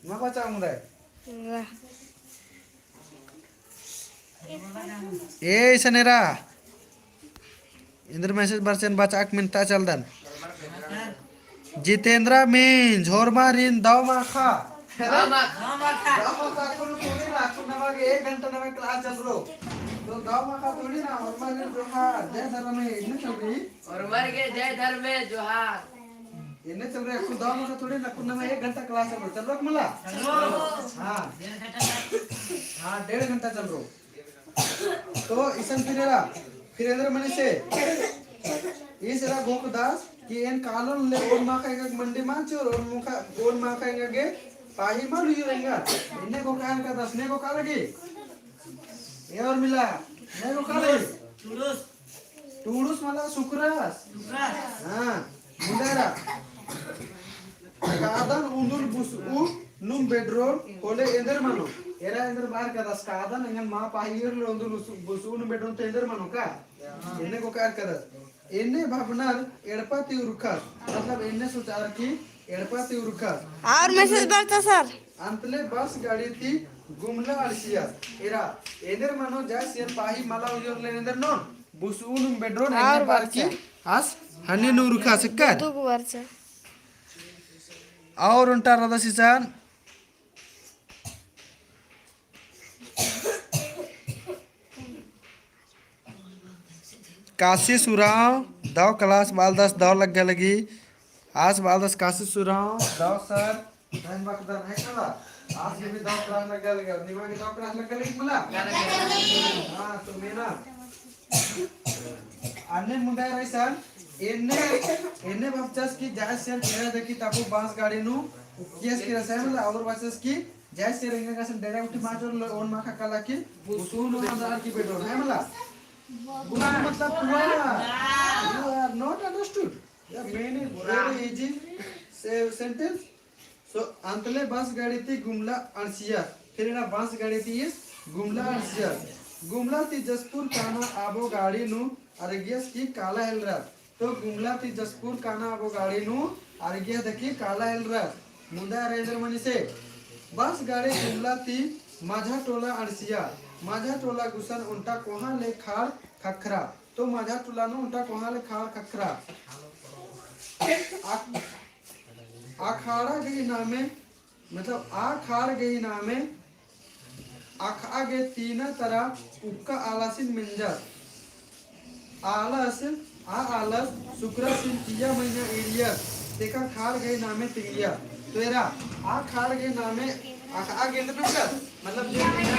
मा बचा मुदाय। वाह। ए, इसन एरा। एन्देर message बरचन बचाक मिन्ता चलदन। जितेंद्रा मिंज, होरमारिन दव माखा। दव माखा। दव माखा, अक्कुन थोड़ी ना, अक्कुन नमा गे एक घंटा नमा class चलरो। तो दव माखा थोड़ी ना, होरमारिन जोहार, जय धर्मे, इन्ने चलरी। होरमार गे जय धर्मे, जोहार। इन्ने चलरी, अक्कुन दव माखा थोड़ी ना, अक्कुन नमा एक घंटा class चलरो। चलरो कि मला? चलरो। हाँ। हाँ, डेढ़ घंटा चलरो। तो इसन फिर एरा, फिर एन्देर मनी से, ईस एरा घोखदस कि एन कालोन ले ओन माखा एंगा मंडी मल चिओर, ओन माखा, ओन माखा एंगा गे पाही मल उइयोर एंगा। एन्ने घोखा एन कदस, ने घोखा लगी? ए उर्मिला, ने घोखा लगी? टूड़ुस। टूड़ुस मला सुकरस। सुकरस। हाँ। मुन्दा एरा। कादन उन्दुल बुसुनुम बेडरोन होले एन्देर मनो। एरा एन्देर बअर कदस कादन एंगन मा पाही उइयोर ले उन्दुल बुसु-, बुसुनुम बेडरोन तो एन्देर मनो का? एन्ने घोखा एरा कदस। एन्ने भबनर एड़पा ती उरखस। मतलब एन्ने सोचअर कि एड़पा ती उरखस। और message बरचा sir। अंतले बस गाड़ी ती गुमला अंड़सियस। एरा, एन्देर मनो जाय से एन पाही मला उइयोर ले एन्देर ननोन। बुसुनुम बेडरोन और एन्ने बअर की बरचा। आस हनी नू उरखस कर। दुगो बरचा। और ओन्टा रअदस इसन। कासिस उराँव, दव class बअदस, दव लग्गा लगी। आस बअदस कासिस उराँव, दव sir, धन बकदन है कला। आस गे भी दव class लग्गा लगी, निमा गे दव class लग्गा लगी मला? हाँ, तो मेना। अन्ने मुन्दा एरा इसन, एन्ने, एन्ने बचस कि जाय से एरा दकी ताकू बस गाड़ी नू, केस की रसाय मला, और बचस कि जाय से एरा एंगा गे असन डेरा उठी मल चिओर ले ओन माखा काला कि बुसुनुम अंदर की बेडरोन है मला। बुसुनुम मतलब पुआ। You are not understood. Yeah, many very easy se-, sentence. So, अंतले बस गाड़ी ती गुमला अंड़सियस। फिर एरा बस गाड़ी ती ईस गुमला अंड़सियस। गुमला ती जसपुर काना आबो गाड़ी नू अरगियस कि काला हेलरस। तो गुमला ती जसपुर काना आबो गाड़ी नू अरगिया दकी काला हेलरस। मुन्दा एरा एन्देर मनी से। बस गाड़ी गुमला ती माझा टोला अंड़सिया। माझा टोला गुसन ओन्टा कोहाँ ले खाड़ ख़क्खरा। तो माझा टोला नू ओन्टा कोहाँ ले खाड़ ख़क्खरा। आ-, अखाड़ा गही नामे, मतलब, अखाड़ गही नामे अख़आ गे तीना तरा उक्का आलसिन मेंजस। आलस, आ आलस सुकरसिन किइय्या मइय्याँ ईड़ियस, तेका खाड़ गही नामे तिंगियस। तो एरा, अखाड़ गही नामे अख़आ गे एन्देर नंजस, मतलब, जे तीना,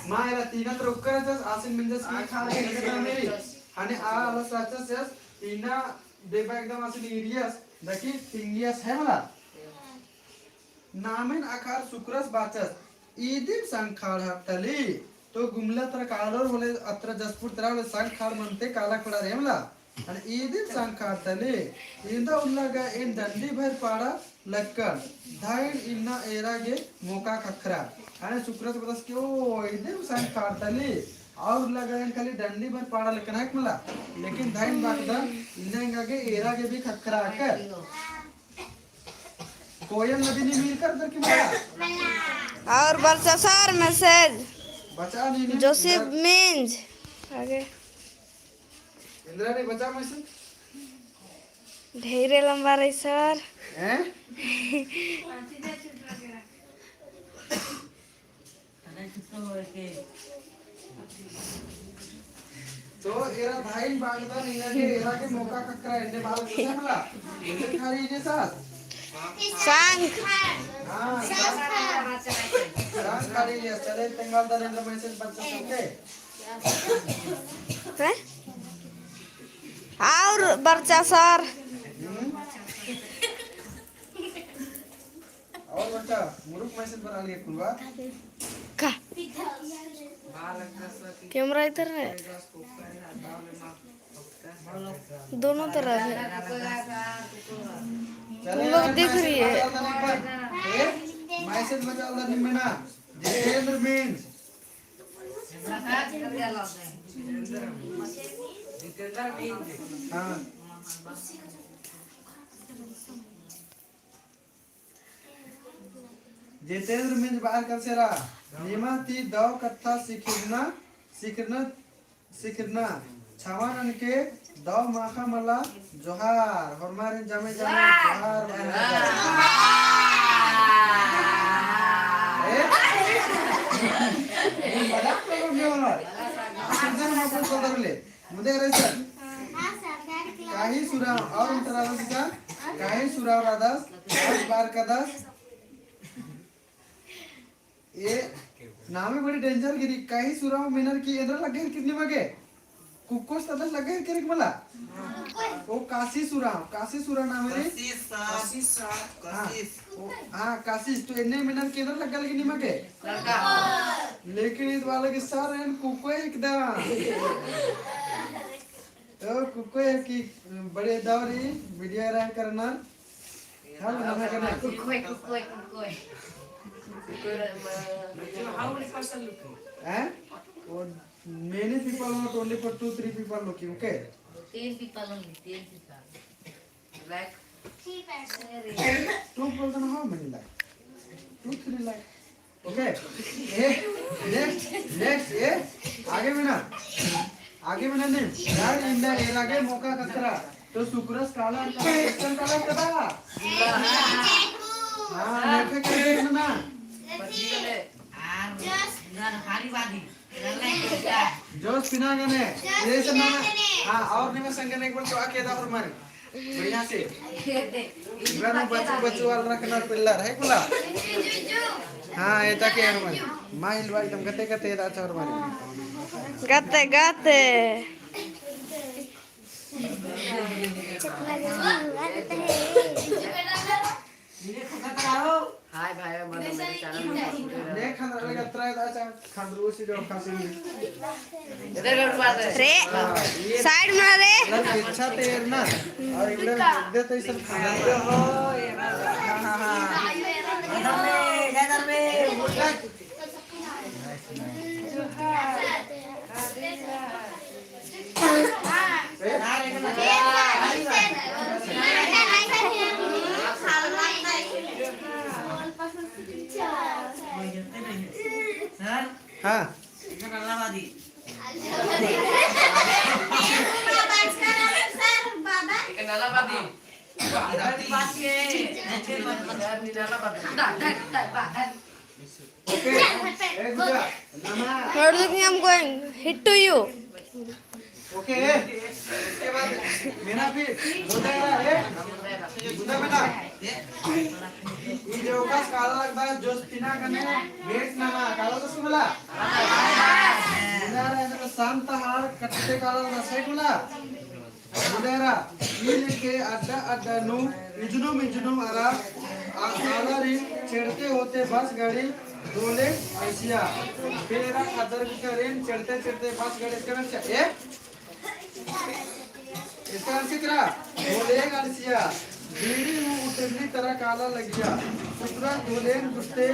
मा एरा तीना तरा उक्का रहचस, आसिन मेंजस की खाड़ गही नामे रई। हने आ आलस रहचस, तीना डेबा एकदम आसिन ईड़ियस, दकी तिंगियस है मला। नामेन अखाड़ सुकरस बाचस, ईदिम संग खाड़ हट्टली। तो गुमला तरा कालोर होले अत्रा जसपुर तरा होले संग खाड़ मनते काला खड़ा रई मला। अने ईदिम संग खाड़ तली, इन्दा उल्ला गा एन डंडी भर पाड़ा लक्कन, धाइन इन्ना एरा गे मोका खखरा। अने सुकरस बरस के ओ ईदिम संग खाड़ तली, और उल्ला गा एन खाली डंडी भर पाड़ा लक्कन है मला। लेकिन धाइन बाकदा इन्ना एंगा गे एरा गे भी खखरा कर। कोयल नदी नी मिलकर दर की मला। और बरचा सर message। बचा नी, नी, जोसेफ इंद्रा। मिंज। आगे। इंद्रा ने बचा message। ढेरे लंबा रई सर। हैं? तो एरा धाइन बागदा निंगा के एरा गे मोका खखरा एन्ने बाल कुछ मला। एन्ने खाड़ी जे साथ। सांग। हाँ, सांग। सांग खाड़ी जे चले तेंगाल दर एन्ने message बच्चा सबके। हैं? और बरचा सर। हम्म? और बच्चा, मुरुख message बना लिए कुलवा। का? Camera इधर है। दोनों तरफ है। चले उन लोग यार, दिख रही है। Message बचा उधर नहीं मना। जितेंद्र मीन्स। हाँ। जितेंद्र मिंज बार कर सेरा, निमा ती दव कत्था सिखिरना, सिखिरना, सिखिरना। छावानन के दव माखा मला जोहार, होरमारिन जमे जमे जोहार, जोहार। ए? ए, मजाक कर रहे हो ना? सिंगर मतलब सदर ले। मुदे रईसन। हाँ, सर, third class। काहे सुराव, और अंतरा रदस का? काहे सुराव रदस, बस बार कदस। ए, नामे बड़ी danger गिरी, काहे सुराव मेनर की एन्देर लग्गे कितनी मगे? कुक्कोस तदस लग्गे किरिक मला? ओ कासी सुराव, कासी सुराव नामे रे? कासी सा। कासी सा, हाँ। कासी। ओ, हाँ, कासिस, तो एन्ने मेनर की एन्देर लग्गा लगी निमा गे? लग्गा। लेकिन ईद वाला के सर एन कुकोय एकदम। तो कुकोय की बड़े दौरी मीडिया रह करना। हाँ, नम्है करना। कुकोय, कुकोय, कुकोय। How many person looking? हैं? Many people, not only for two, three people looking, okay? Ten people only, ten people. Like, two person, how many lakh? Two, three lakh. Okay. ए, next, next, ए, आगे में ना। आगे में ना नहीं। यार, इन्ना एरा गे मोका खतरा। तो सुकरस काला, काला, काला, काला। हाँ, नेठे के ना। जोस पिना गने। ये सब ना। हाँ, और नहीं मैं संग नहीं बोल तो आके दा और मारे। बढ़िया से। इबड़ा नू बच्चू बच्चू वाला रखना पिल्लर है कुला। हाँ, एता के हमारे। माहिल भाई तुम गते गते दा चार मारे। गते गते। हाय भाई, मतलब मेरे channel में देख, हम लोग अतरा है, अच्छा, खंडरू सी जो खासी। इधर बैठ बात है। रे, हाँ, ये side में रे। इधर पीछा तैरना, और इधर दे तो इस तरफ खाना। हाँ, हाँ, हाँ। इधर में, इधर में। हाँ। Okay, hey, Guja, Nama. We're looking, I'm going hit to you. Okay, hey, इसके बाद मेना भी होता है, hey, होता है बेटा। ई जो कास काला लगता है, जो पिना कने, वेट नामा, काला तो सुमला। इधर है, तो शांत हार, कट्टे काला लगता है, सही बोला। मुदेरा, ई लेके अड्डा अड्डा नू इजनुम इजनुम अरा आ-, आलारिन चढ़ते होते बस गाड़ी दोले अंड़सिया। फेरा खदर बिकरिन चढ़ते चढ़ते बस गाड़ी इसका अंड़सिया। ए? इसका अंड़सिया करा? दोले अंड़सिया। बीड़ी हूँ उतरनी तरह काला लगिया। सुकरा दोलेन गुस्ते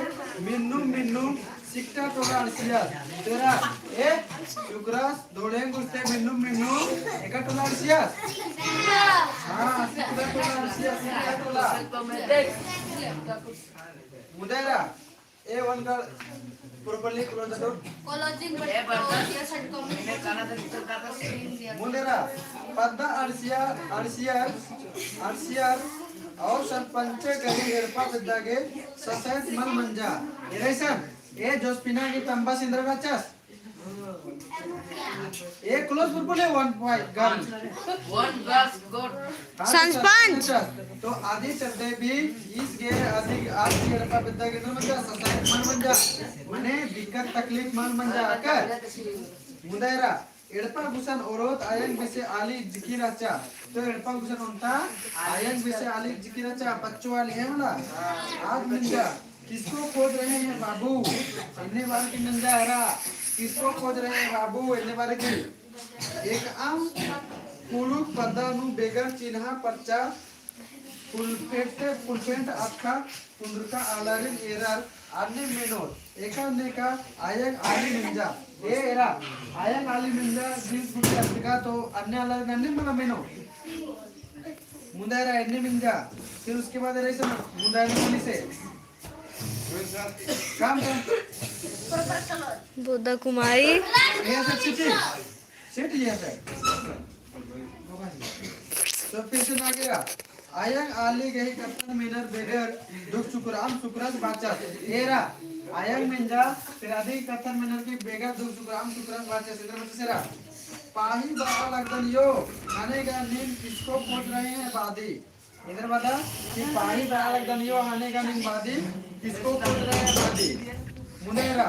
मिन्नुम मिन्नुम सिकटा टोला अंड़सिया। तेरा, ए? सुकरा दोलेन गुस्ते मिन्नुम मिन्नुम एका टोला अंड़सिया? हाँ, सिकटा टोला अंड़सिया, सिकटा टोला। मुदेरा, ए वन का properly close the door। Closing, but, uh, yes, and communication। मुदेरा, पद्दा अंड़सिया, अंड़सिया, अंड़सिया, और सरपंच गही एड़पा बेद्दा गे ससैत मल मंजा। एरेसन, ए जोसफिना की तंबा सिंदरा राचस। ए close properly one point girl। One girl got। हाँ, तो सरपंच। तो आदि चड्डे भी ईस गे आदि, आदि एड़पा बेद्दा गे एन्देर मंजा, ससैत मल मंजा। मने दिक्कत तकलीफ मल मंजा, अक्कर। मुदेरा, एड़पा गुसन ओरोत आयंग बेसे आली जिकी रहचा। तो एड़पा गुसन ओन्टा आयंग बेसे आली जिकी रहचा, पच्चो आली है मला। आद मंजा, किसको खोज रहे हैं बाबू? एन्ने बार की मंजा एरा, किसको खोज रहे हैं बाबू? एन्ने बार की। एकअम कुँड़ुख़ पद्दा नू बेगर चिन्हा परचा, फुलफेंट, फुलफेंट अतख़ा कुन्दुरका आलारिन एरर अन्ने मेनोर, एका नेका आयंग आली मंजा। ए एरा, आयंग आली मंजा, जींस गुट्ठी अतख़ा तो अन्ने आलारिन अन्ने मला मेनो। मुन्दा एरा एन्ने मंजा, फिर उसके बाद एरा इसे मुन्दा एन्ने मनी से। काम, काम। बोदा कुमारी। ये सब सिटी, सिटी ये सब। तो फिर से ना गिरा। आयंग आली गही कत्थन मेनर बेगर दुख सुखराम सुखरस बाचस। एरा, आयंग मंजा, फिर आदि कत्थन मेनर की बेगर दुख सुखराम सुखरस बाचस। इधर बच्चे सेरा। पाही बआ लगदन यो, हने गा नीम किसको खोज रहे हैं बादी। इधर बता कि पाही बआ लगदन यो, हने गा नीम बादी, किसको खोज रहे हैं बादी। मुन्दा एरा,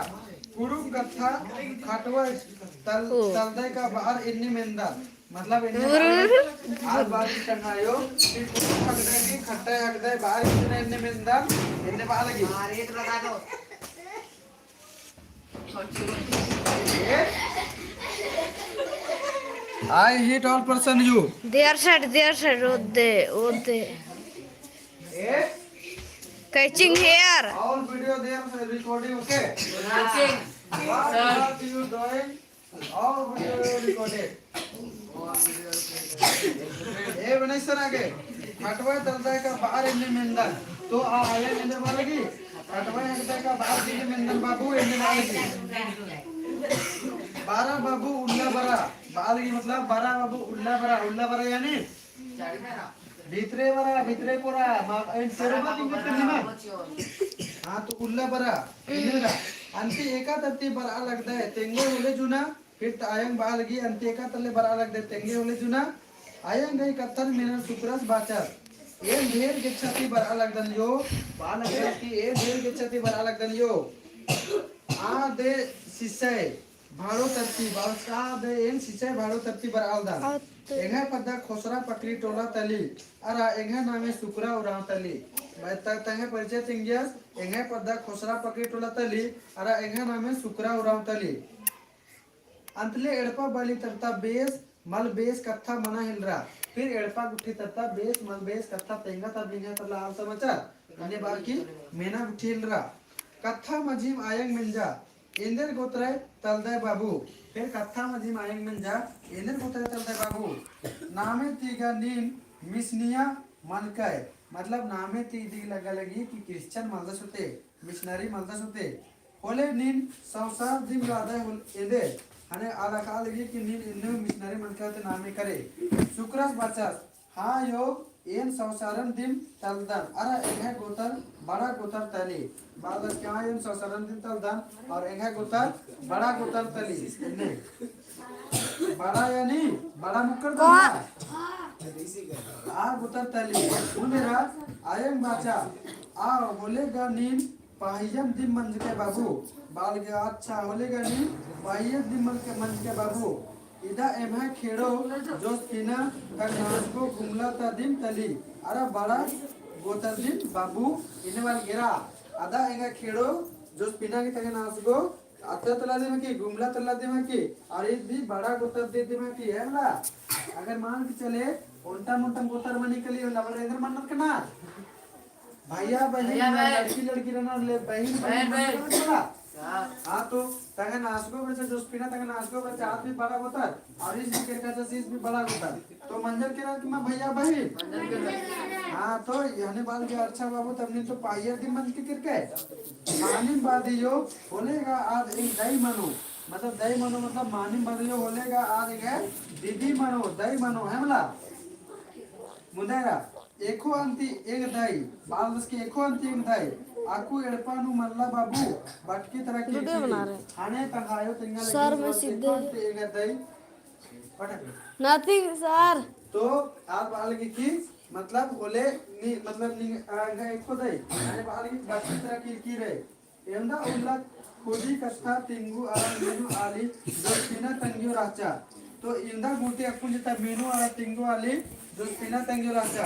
कुँड़ुख़ कत्था खटवा तल-, ओ। तलदय का बअर एन्ने मेंदर। मतलब एन्ने बअर, आद बारी टंगायो, कि कुँड़ुख़ हकदय कि खट्टा हकदय बअर एन्ने, एन्ने मेंदर, एन्ने बआ लगी। I hit all person you. There side, there side, ओदे, ओदे। Catching here. All video there recording, okay? What, what you doing? All video recorded. ए, बनाई सर आगे। खटवा तलदय का बअर एन्ने मेंदन। तो आ आयंग एन्ने बआ लगी। खटवा हकदय का बअर एन्ने मेंदन बाबू, एन्ने बआ लगी। बरा बाबू उल्ला बरा। बआ लगी मतलब बरा बाबू उल्ला बरा, उल्ला बरा यानी? भीतरे बरा, भीतरे कोरा, मा-, एन सेरो बा किंग करनी मा। हाँ, तो उल्ला बरा, इन्ने बरा। अन्ती एका तरती बरआ लगदय, तेंगे होले जुना, फिर त आयंग बआ लगी, अन्ती एका तरती बरआ लगदय, तेंगे होले जुना। आयंग गही कत्थन मेनर सुकरस बाचस। एन ढेर गेच्छा ती बरआ लगदन यो, बआ लगदन कि एन ढेर गेच्छा ती बरआ लगदन यो। आ दे सिसय, भाड़ो तरती, बालस का दे एन सिसय भाड़ो तरती बरआ लगदन। एंग्है पद्दा खोसरा पकरी टोला तली, अरा एंग्है नामे सुकरा उराँव तली। मैं त-, तंग्है परिचय तिंगियस, एंग्है पद्दा खोसरा पकरी टोला तली, अरा एंग्है नामे सुकरा उराँव तली। अन्तले एड़पा बाली तरता बेस, मल बेस कत्था मना हेलरा। फिर एड़पा गुट्ठी तरता बेस, मल बेस कत्था तेंगा तब निंग्है तरला हाल समाचार। अन्ने बार की मेना गुट्ठी हेलरा। कत्था मझीम आयंग मेंजा, एन्देर गोतरय तलदय बाबू। फिर कत्था मझीम आयंग मेंजा, एन्देर गोतरय तलदय बाबू। नामे ती गा नीन मिसनिया मनकय, मतलब नामे ती इदी लग्गा लगी कि Christian मलदस होते, missionary मलदस होते। होले नीन संसार दिम रअदय होले एन्देर, हने आद अख़आ लगी कि नीन एन्ने missionary मनकय होते नामे करे। सुकरस बाचस, हाँ यो, एन सौसारन दिम तलदन, अरा एंग्है गोतर बड़ा गोतर तली। बादस क्या एन सौसारन दिम तलदन, और एंग्है गोतर बड़ा गोतर तली। एन्ने। बड़ा यानी बड़ा मुक्कर का? आ गोतर तली। मुन्देरा आयंग बाचा, आ होले गा नीन पाहियम दिम मंजके बाबू। बाल गे अच्छा होले गा नीन पाहियम दिम मंजके, मंजके बाबू। इदा एम्है खेड़ो जोसफिना तंगनासगो गुमला ता दिम तली। अरा बड़ा गोतर दिम बाबू इन्ने बाल गेरा। अदा एंगा खेड़ो जोसफिना गे तंगनासगो अत्रा तला दिम की, गुमला तला दिम की, और ईद भी बड़ा गोतर दे दिम की, है ना? अगर मान के चले, ओन्टा मोन्टा गोतर मनी कली, ओन्टा बड़ा इधर मन रखना। भैया बहिन, भैया बहिन। लड़की लड़की रहना ले, बहिन बहिन बहिन बहिन। बहिन बहिन। हाँ। हाँ, तो तंगनासगो बच्चा, जोसफिना तंगनासगो बच्चा, आद भी बड़ा गोतर, और ईस भी केरका चाची, ईस भी बड़ा गोतर। तो मंजर केरा कि मा भैया बहिन? मंजर केरा। हाँ, तो यानी बाल के अच्छा बाबू, तब नीन तो पाहियम दिम मंजके केरके। मानिम बादियो, होले गा आद एक दई मनो, मतलब दई मनो, मतलब मानिम बादियो, होले गा आद एक दीदी मनो, दई मनो, है मला? मुन्देरा, एको अन्ती एंग दई, बालदस के एको अन्ती एंग दई, अक्कु एड़पा नू मल्ला बाबू, बटकी तरा की वीडियो बना रहे। हाने तंग्है आयो तेंगा सर, लगी मैं सीधे एको अन्ती एंग दई, पटक। Nothing, sir। तो आद बाल की, की मतलब होले नी, मतलब नी, आ, एंग एको दई, हाने बाल की बटकी तरा की, की रहे। एवंदा उल्ला खुदी कत्था तिंगु अरा मीनू आली जोसफिना तंग्यो रहचा। तो एवंदा गूटी अक्कुन जिता मीनू अरा तिंगु आली जोसफिना तंग्यो रहचा।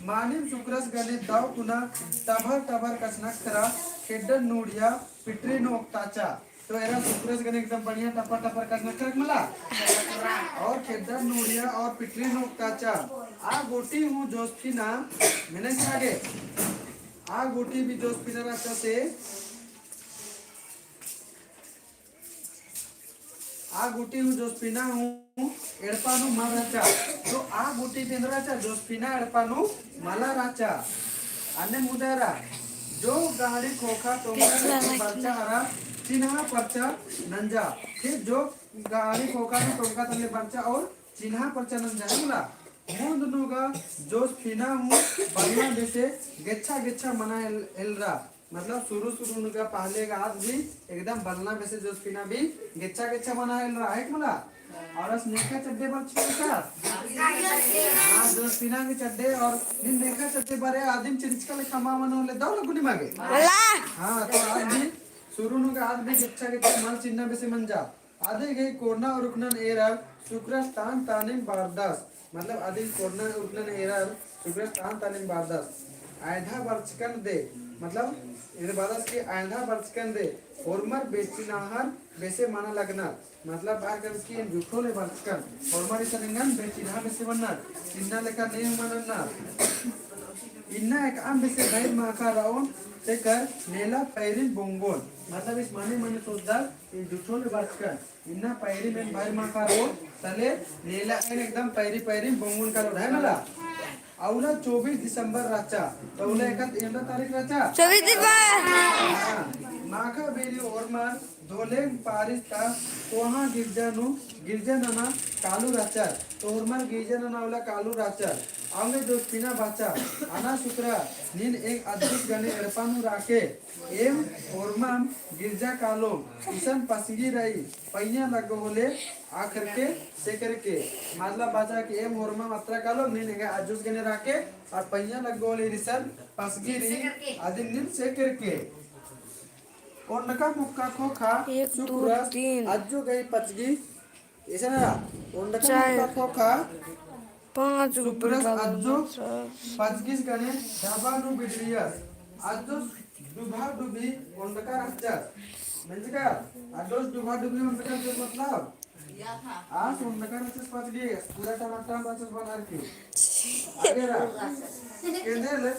मानिम सुकरस गने दव कुना टभर टभर कछनखरा खेड्डन नूड़िया पिटरी नू ओक्ताचा। तो एरा सुकरस गने एकदम बढ़िया टपर टपर कछनखरा मला। और खेड्डन नूड़िया और पिटरी नू ओक्ताचा। आ गूटी हूँ जोसफिना मेने सागे। आ गूटी भी जोसफिना रहचा से आ गूटी हूँ जोसफिना हूँ एड़पा नू मल रहचा। तो आ गूटी भी एन्देर रहचा, जोसफिना एड़पा नू मला रहचा। अन्ने मुन्देरा, जो गहड़ी खोखा टोंका तले बरचा अरा चिन्हा परचा नंजा। फिर जो गहड़ी खोखा नू टोंका तले बरचा और चिन्हा परचा नंजा है मला। मुन्द नू गा जोसफिना हूँ बलना बेसे गेच्छा गेच्छा मना हेल-, हेलरा। मतलब शुरू शुरू नू गा पहले गा आद भी एकदम बलना बेसे जोसफिना भी गेच्छा गेच्छा मना हेलरा, है कि मला? और अस नेखा चड्डे बरचका। हाँ, जोसफिना के चड्डे और नीन नेखा चड्डे बरे आदिम चिरिचका लेखा मा मनो ले दव लगुनी मागे। मला। हाँ, तो आद भी शुरू नू गा आद भी गेच्छा गेच्छा मल चिन्हा बेसे मंजा। अदी गही कोरना उरखनन एरर सुकरस तान तानिम बारदस। मतलब अदी कोरना उरखनन एरर सुकरस तान तानिम बारदस। आयंधा बरचकन दे, मतलब एन्देर बादस कि आयंधा बरचकन दे होरमर बेचिनाहर बेसे मना लगनर। मतलब बार करस कि एन जुठो ले बरचकन, होरमर इसन एंगन बेचिनाहर बेसे मननर, इन्ना लेखा ने मननर। इन्ना एकअम बेसे भइर माखा रओन तेकर नेला पैरिन बोंगोन। मतलब इस माने माने सोचदर, एन जुठो ले बरचकन, इन्ना पैरी में भइर माखा रओन, तले नेला एन एकदम पैरी पैरी बोंगोन कालोन, है मला? अउला चौबीस दिसंबर रहचा, तो अउला एकत एन्दा तारीख रहचा? चौबीस दिसंबर। हाँ, माखा बेरी होरमर धोलेम पारिस ता कोहाँ गिरजा नू, गिरजा नना कालू रहचर, तो होरमर गिरजा नना अउला कालू रहचर। अवंगे जोसफिना बाचा, अना सुकरा, नीन एंग अज्जुस गने एड़पा नू राके, एम होरमम गिरजा कालोम, इसन पसगी रई, पइयाँ लग्गो होले आखरके सेकरके। मतलब बाचा कि एम होरमम अत्रा कालोम, नीन एंगा अज्जुस गने राके, और पइयाँ लग्गो होले इसन पसगी रई, अदिन नीन सेकरके। ओंडका मुक्का खोखा एक, दो, सुकरस तीन। अज्जु गही पचगी इसन रा, ओंडका चार। मुक्का खोखा, पाँच, सुकरस ऊपर अज्जो, वाला, पाँच। पचगिस गने ढाबा नू बिडरियस, अज्जो डुभा डुभी ओंडका रहचस। मेंजका, अज्जो डुभा डुभी ओंडका रहचस मतलब? आस ओंडका रहचस पचगिस, पूरा टमाटर रहचस बनार की। आगे रा, केंदेल,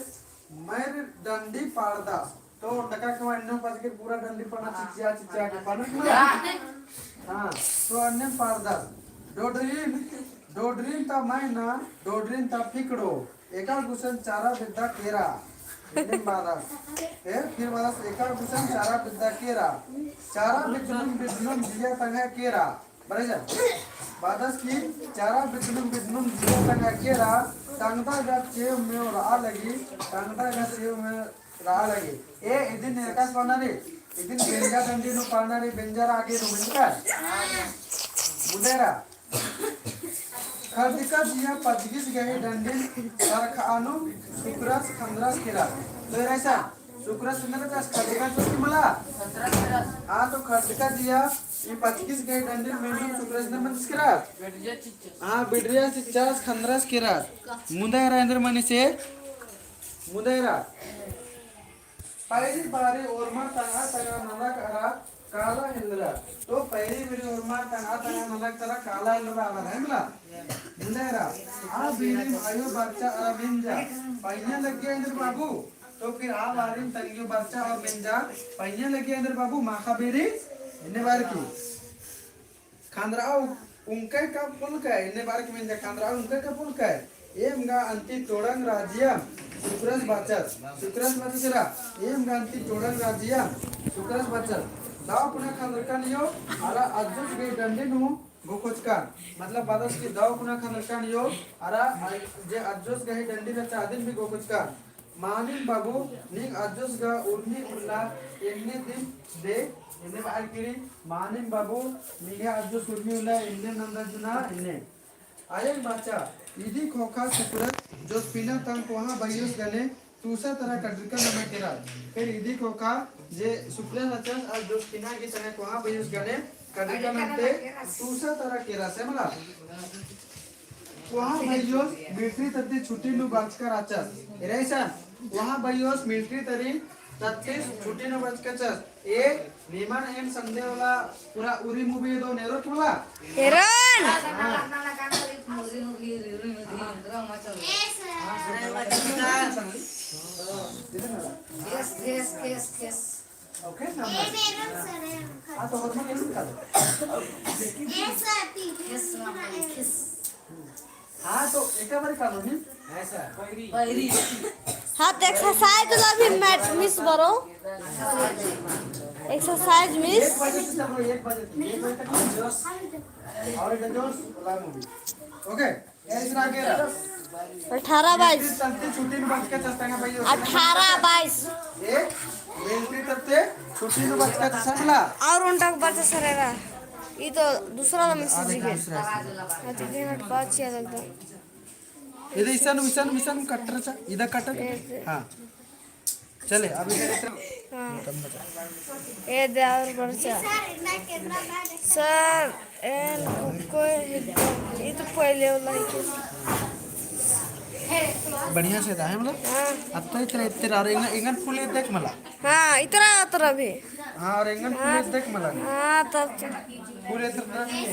मैर डंडी पाड़दस। तो ओंडका के अन्ने पचगिर पूरा डंडी पना चिचिया चिचिया के पना। हाँ, तो अन्ने पाड़दस। डोडरीन, डोडरीन ता मैना, डोडरीन ता फिकड़ो। एका गुसन चारा बिद्दा केरा। इन्ने बादस। ए, फिर बादस एका गुसन चारा बिद्दा केरा। चारा बिद्दलुम बिद्दलुम जिया तंग्है केरा। बरे जा। बादस की चारा बिदनुम बिदनुम जिया तंग अगियरा, तंगदा गा चेव मेव रआ लगी, तंगदा गा चेव मेव रआ लगी। ए, इदिन एकास पाना रे, इदिन बेंजा डंडी नू पाना रे, बेंजा रा आगे नू मिलता। मुदेरा। खदका जिया पचगिस गही डंडिन सरखआनुम सुकरस खंदरस केरा। तो एरा इसन, सुकरस खंदरस केरा, खदका जो की मला? हाँ, तो खदका जिया ई पचगिस गही डंडिन मेनुम सुकरस ने मंदस केरा। हाँ, बिडरिया चिच्चस खंदरस केरा। मुदेरा एन्देर मनी से, मुदेरा। पैरी बारी ओर्मर तंगआ तंगआ नलख अरा काला हेलरा। तो पैरी बारी ओर्मर तंगआ तंगआ नलख तरा काला हेलरा आलर है मला। मुदेरा, आ बीड़ी आयो बरचा अरा मेंजा। पैया लग्गिया एन्देर बाबू। तो फिर आ बारी तंगियो बरचा और मेंजा। पैया लग्गिया एन्देर बाबू, माखा बीड़ी, एन्ने बार की। खंदरआ उ-, उंकय का पुलकय, एन्ने बार की मेंजा खंदरआ उंकय का पुलकय, एम गा अन्ती टोड़ंग राजियम, सुकरस बाचस, सुकरस बाचस एरा, एम गा अन्ती टोड़ंग राजियम, सुकरस बाचस, दव कुना खंदरकन अयो, अरा अज्जोस गही डंडी नू गोकोचकन, मतलब बादस की दव कुना खंदरकन अयो, अरा जे अज्जोस गही डंडी रहचा अदिन भी गोकोचकन, मानिम बाबू, नीन अज्जोस गा उर्मी उल्ला एन्ने दिम दे, एन्ने बार किरी, मानिम बाबू, नीन अज्जोस उर्मी उल्ला एन्ने नंदा जुना एन्ने। आयंग बाचा, इदी ख़ोख़ा सुकरस जोसफिना तंग कोहाँ भइयोस गने, तुसा तरा कड़रका नमा केरा। फिर इदी ख़ोख़ा जे सुकरस रहचस, आ जोसफिना गही तंग कोहाँ भइयोस गने, कड़रका नन्ते, तुसा तरा केरा, से मला। कोहाँ भइयोस मिलिट्री तरती छुट्टी नू बरचका रहचस। एरा इसन, कोहाँ भइयोस मिलिट्री तरी तरती छुट्टी नू बरचका रहचस। ए, निमन एन संदे वाला पूरा उरी movie दो नेरो टोला। हेरोन। Yes, yes, yes, yes. Okay, ना, ना। हाँ, तो और मैं कैसे कर? Yes, ना, yes. हाँ, तो एक बार कर लो, नहीं? ऐसा। हाँ, तो exercise ला भी match miss बरो। Exercise miss। एक बजे से चलो, एक बजे तक, एक बजे तक। और इधर जो ला movie। Okay। अठारह बाईस। अठारह बाईस। और उन तक बच सरेगा। ई तो दूसरा वाला message है। अच्छा, दे मिनट बाद किया लगता। इधर इसन, इसन, इसन कटर चा, इधर कटर। हाँ। चले, अभी इधर इतना। हाँ। ए दे और बरचा। सर, एन कोई, ई तो पहले वाला ही के। बढ़िया से था, है मला? हाँ। अब तो इतना, इतना और एंगन, एंगन फुल ये देख मला। हाँ, इतना, इतना भी। हाँ, और एंगन फुल ये देख मला। हाँ, तब तो। फुल ये इतना नहीं है।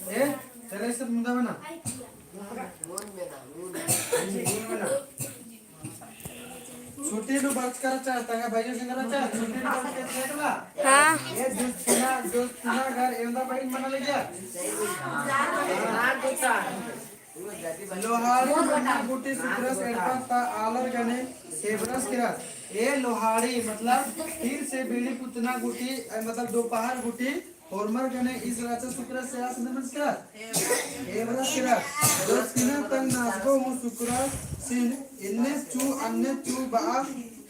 ए, तेरे से मुंदा बना। छुट्टी नू बरचका रहचा, तंगआ भइयोस एंगा रहचा, छुट्टी नू बरचका रहचा। हाँ। ए जोसफिना, जोसफिना गर एवंदा बहिन मना लगिया। लोहाड़ी मन्ना गूटी सुकरस एड़पा ता आलर गने हेबरस केरस। ए लोहाड़ी मतलब फिर से बीड़ी पुतना गूटी, ए, मतलब दोपहर गूटी होरमर गने ईस रहचा सुकरस से आस नमस्कार। एवरस केरा, जोसफिना तंग नासगो हूँ सुकरसिन, इन्ने चू, अन्ने चू बआ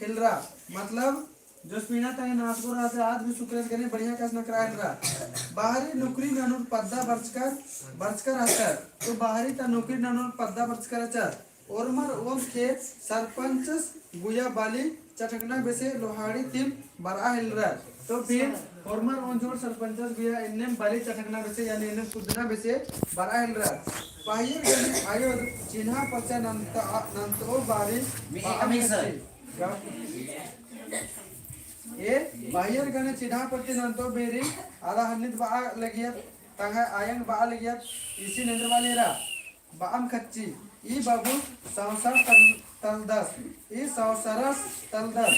हेलरा। मतलब, जोसफिना तंग नासगो रहचा आद भी सुकरस गने बढ़िया कस नखरा हेलरा। बाहरी नौकरी ननोर पद्दा बरचकर, बरचकर रहचर। तो बाहरी ता नौकरी ननोर पद्दा बरचकर रहचर। ओरमर ओन्द ख़ेर सरपंचस गुया बाली चटकना बेसे लोहाड़ी तिम बरआ हेलरर। तो फिर ओरमर ओन्द जोर सरपंचस गुया एन्नेम बाली चटकना बेसे, यानी एन्नेम कुद्दना बेसे बरआ हेलरर। पाहियर गने आयोद चिन्हा परचा नन्ता, नन्तओ बारी ए, बाहियर गने चिन्हा परचा नन्तओ बेरी, आदा हन्नित बआ लगियत, तंग्है आयंग बआ लगियत, इसी नेन्द्र बाली रा। बअम खच्ची। ई बाबू संसार तल-, तलदस, ई संसारस तलदस।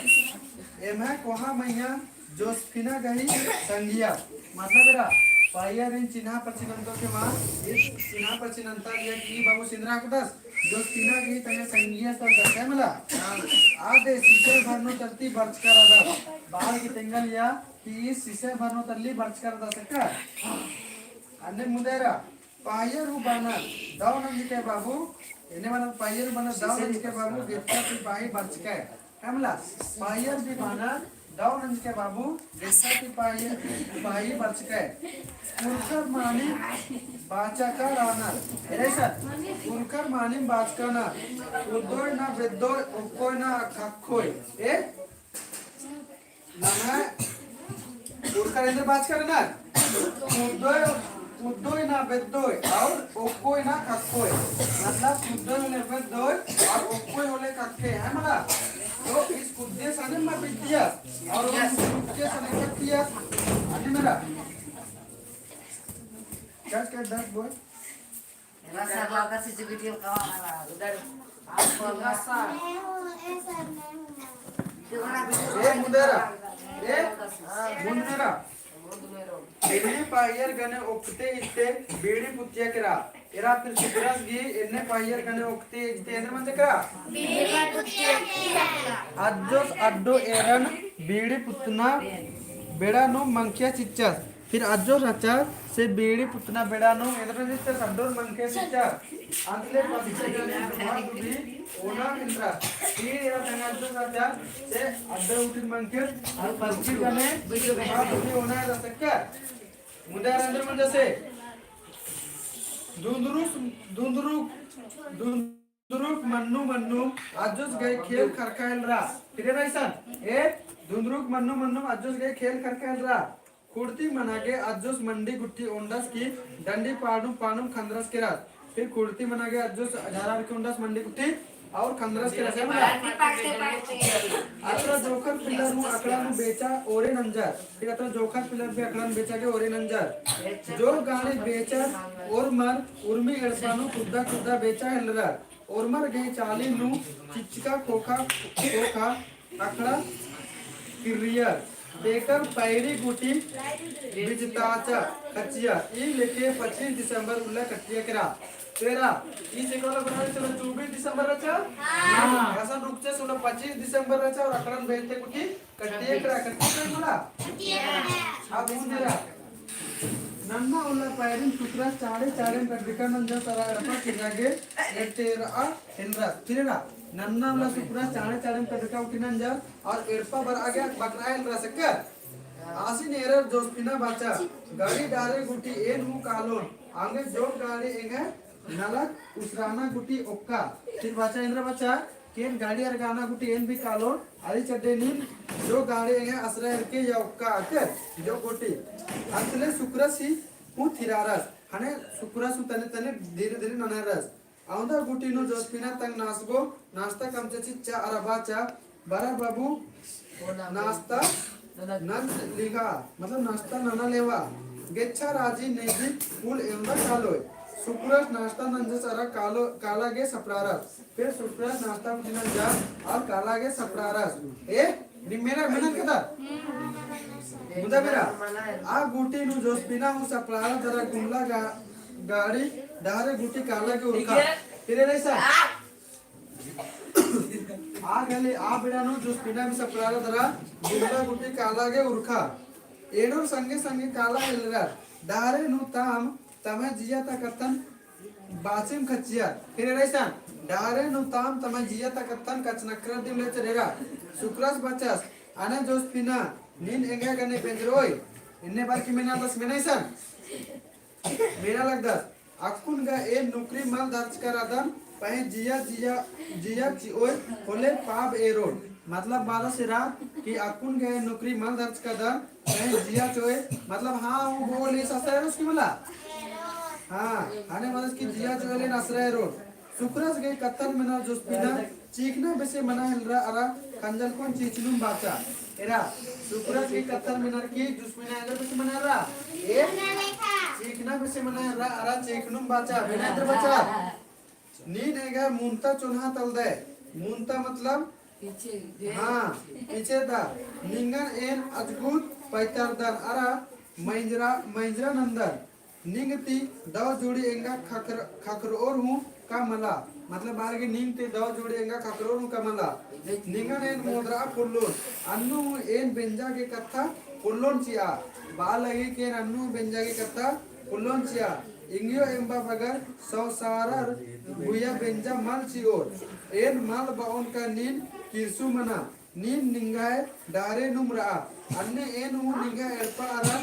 एम्है कोहा मइय्याँ जोसफिना गही संगिया। मतलब एरा, पाहियरिन चिन्हा परचिन नंतो के मा, ई चिन्हा परचिन नंता लिया कि ई बाबू सिंदरा कुदस, जोसफिना गही तंग्है संगिया तलदस, है मला? आदे सीसे भर नू तलती बरचका रअदस, बाहर की तेंगा लिया कि ई सीसे भर नू तलती बरचका रअदस का? अन्ने मुन्देरा, पाहियर हूँ बानर, दव नंजके बाबू, एन्ने बानर पाहियर बानर, दव नंजके बाबू, गेच्छा ती पाही बरचकय। है मला, पाहियर भी बानर, दव नंजके बाबू, गेच्छा ती पाही, पाही बरचकय। पुरखर मानिम बाचका रअनर, एरे सर, पुरखर मानिम बाचका ना, उद्दोय ना बेद्दोय, ओक्कोय ना खक्खोय। ए? नम्है पुरखर एन्देर बाचका रअनर, उद्दोय, उद्दोय ना बेद्दोय और ओक्कोय ना खक्खोय। मतलब उद्दोय होले बेद्दोय और ओक्कोय होले खक्खोय, है मला? तो इस कुद्दे सने मा बिद्दिया और उस कुद्दे सने खक्खिया। अन्ने मेरा। क्या क्या दस बोल? रसा बाबा से जो वीडियो कवा रहा, उधर आपको रसा। ए मुन्देरा, ए मुन्देरा। एन्ने पाहियर गने ओक्कते इत्ते बीड़ी पुत्तिया केरा। एरा फिर सुकरस गही एन्ने पाहियर गने ओक्कते इत्ते एन्देर मंजा केरा। अज्जोस अड्डो एरन बीड़ी पुत्तना बेड़ा नू मंखिया चिच्चस। फिर अज्जोस रहचा से बीड़ी पुत्तना बेड़ा नू एन्देर चिच्चस, अड्डोर मंखिया चिच्चस। अंतले पत्ते गने दुहा दुही ओना एन्देर। फिर एरा तंग्है अज्जोस रहचा से अड्डो उठिन मंखिया और पत्ते गने दुहा दुही ओना एन्देर सकका। मुन्देरा एन्देर मंजा से दुन्दुरुक, दुन्दुरुक, दुन्दुरुक दुन्दुरुक मन्नु मन्नु अज्जोस गही खेल खरखा हेलरा। फिर एरा इसन, ए, दुन्दुरुक मन्नु मन्नु अज्जोस गही खेल खरखा हेलरा। खुड़ती मना गे अज्जोस मंडी गुट्ठी ओन्डस की डंडी पाड़ुम पाड़ुम खन्दरस केरस। फिर खुड़ती मना गे अज्जोस झारा रखे ओन्डस मंडी गुट्ठी और खन्दरस केरस, है मला? अतरा जोंख़र पिलर हूँ अखड़ा नू बेचा ओरे नंजर। फिर अतरा जोंख़र पिलर भी अखड़ा नू बेचा गे ओरे नंजर। जो गाड़ी बेचर ओरमर उर्मी एड़पा नू कुद्दा कुद्दा बेचा हेलरर। ओरमर गही चाली नू चिचका खोखा, खोखा अखड़ा किर्रियर। तेकर पैरी गुटी बिजताचा खचियर। ई लेखे पच्चीस दिसंबर उल्ला कटिया केरा। तेरा, ई से कोला बना चलो चौबीस दिसंबर रहचा? हाँ। असन रुकचे सुनो, पच्चीस दिसंबर रहचा और अखड़न बेचते कुटी कटिया केरा, कटिया केरा मला? अब मुन्देरा। नन्ना उल्ला पैरिन सुकरस चाड़े चाड़े कटबिका नंजस अरा एड़पा किर्रा गे एटेरआ हेलरस। फिर एरा, नन्ना उल्ला सुकरस चाड़े चाड़े कटबिका उठी नंजस और एड़पा बरआ गे बकरआ हेलरस का। आसिन एरर जोसफिना बाचा, गाड़ी डहरे गुटी एन हूँ कालोन, आंगे जो गाड़ी एंगे नलख उसराना गुटी ओक्का। फिर बाचा एन्देर बाचा, कि एन गाड़ी अरगाना गुटी एन भी कालोन, अदी चड्डे नीन जो गाड़ी एंगे असरा एरके या ओक्का अकर, जो गुटी। अंतले सुकरस ही हूँ थिरारस, हने सुकरस हूँ तने तने धीरे धीरे ननारस। अवंदा गुटी नू जोसफिना तंग नासगो, नास्ता कमचा चिच्चा अरा बाचा, बरा बाबू, नास्ता नंज लिहा, मतलब नास्ता नना लेवा। गेच्छा राजी नेगी कुल एवंदा कालोय। सुकरस नास्ता नंजस अरा कालो, काला गे सपड़ारस। फिर सुकरस नास्ता गुट्ठी नंजस और काला गे सपड़ारस। ए, निम्मेरा मेनन कता? मुदा बेरा, आ गुटी नू जोसफिना हूँ सपड़ारस अरा गुमला गा-, गाड़ी डहरे गुटी काला गे उरखा। फिर एरा इसन। आ गली आ बेड़ा नू जोसफिना भी सपड़ारस अरा गुमला गुटी काला गे उरखा। एंड़ोर संगे संगे काला हेलरर। डहरे नू ताम तम्है जिया ता कत्थन बाचिम खचियर। फिर एरा इसन, डहरे नू ताम तम्है जिया ता कत्थन कछनखरर दिम लेचर एरा। सुकरस बाचस, अने जोसफिना, नीन एंग्है गने बेंजरओय। एन्ने बरकी मेना लगदस, मेना इसन। मेना लगदस। अक्कुन गा एन नुकरी मल दरचका रअदन, पहें जिया, जिया, जिया चिओय होले पाप एरोन। मतलब बादस एरा कि अक्कुन गा एन नुकरी मल दरचका रअदन, पहें जिया चिओय, मतलब हाँ, वो बोले ससरा एरोस की मला? हाँ, हने बादस कि जिया चिओय होले असरा एरोन। सुकरस गही कत्थन मेना जोसफिना, चीखना बेसे मना हेलरा अरा खंजलकोन चीखनुम बाचा। एरा, सुकरस गही कत्थन मेनर की जोसफिना एन्देर बेसे मना हेलरा? ए? चीखना बेसे मना हेलरा अरा चीखनुम बाचा। मेना एन्देर बाचा? नीन एंग्है मुन्ता चोन्हा तलदय। मुन्ता मतलब पीछे, हाँ, पीछे ता। निंगन एन अजगुत पैतारदन अरा मंजरा, मंजरा नन्दन। निंग ती दव जोड़ी एंगा खखर-, खखरओर हूँ का मला। मतलब बार गे निंग ती दव जोड़ी एंगा खखरओर हूँ का मला। निंगन एन मोदरआ पोल्लोन। अन्नु हूँ एन बेंजा गे कत्था पोल्लोन चिआ। बआ लगी कि एन अन्नु हूँ बेंजा गे कत्था पोल्लोन चिआ। इंग्यो एम्बा बगर सौंसारर भुइया बेंजा मल चिओर। एन मल बओन का नीन किरसू मना। नीन निंग्है डहरे नुम रआ। अन्ने एन हूँ निंग्है एड़पा अरा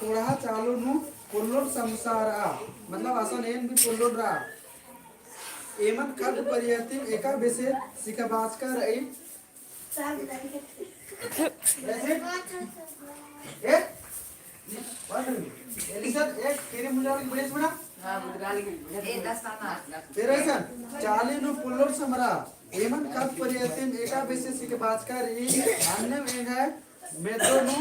कोड़हा चालो नू पोल्लोन समसा रआ। मतलब असन एन भी पोल्लोन रआ। एमन खद्द परियतिम एका बेसे सिखाबाचका रई। ए? एलिसा, एक तेरे मुंडा की बड़े सुना? तेरे सन, चाली नू पोल्लोन समरा। एमन खद्द परियतिम एका बेसे सिखाबाचका रई, अन्नेम एंग्है मेदो नू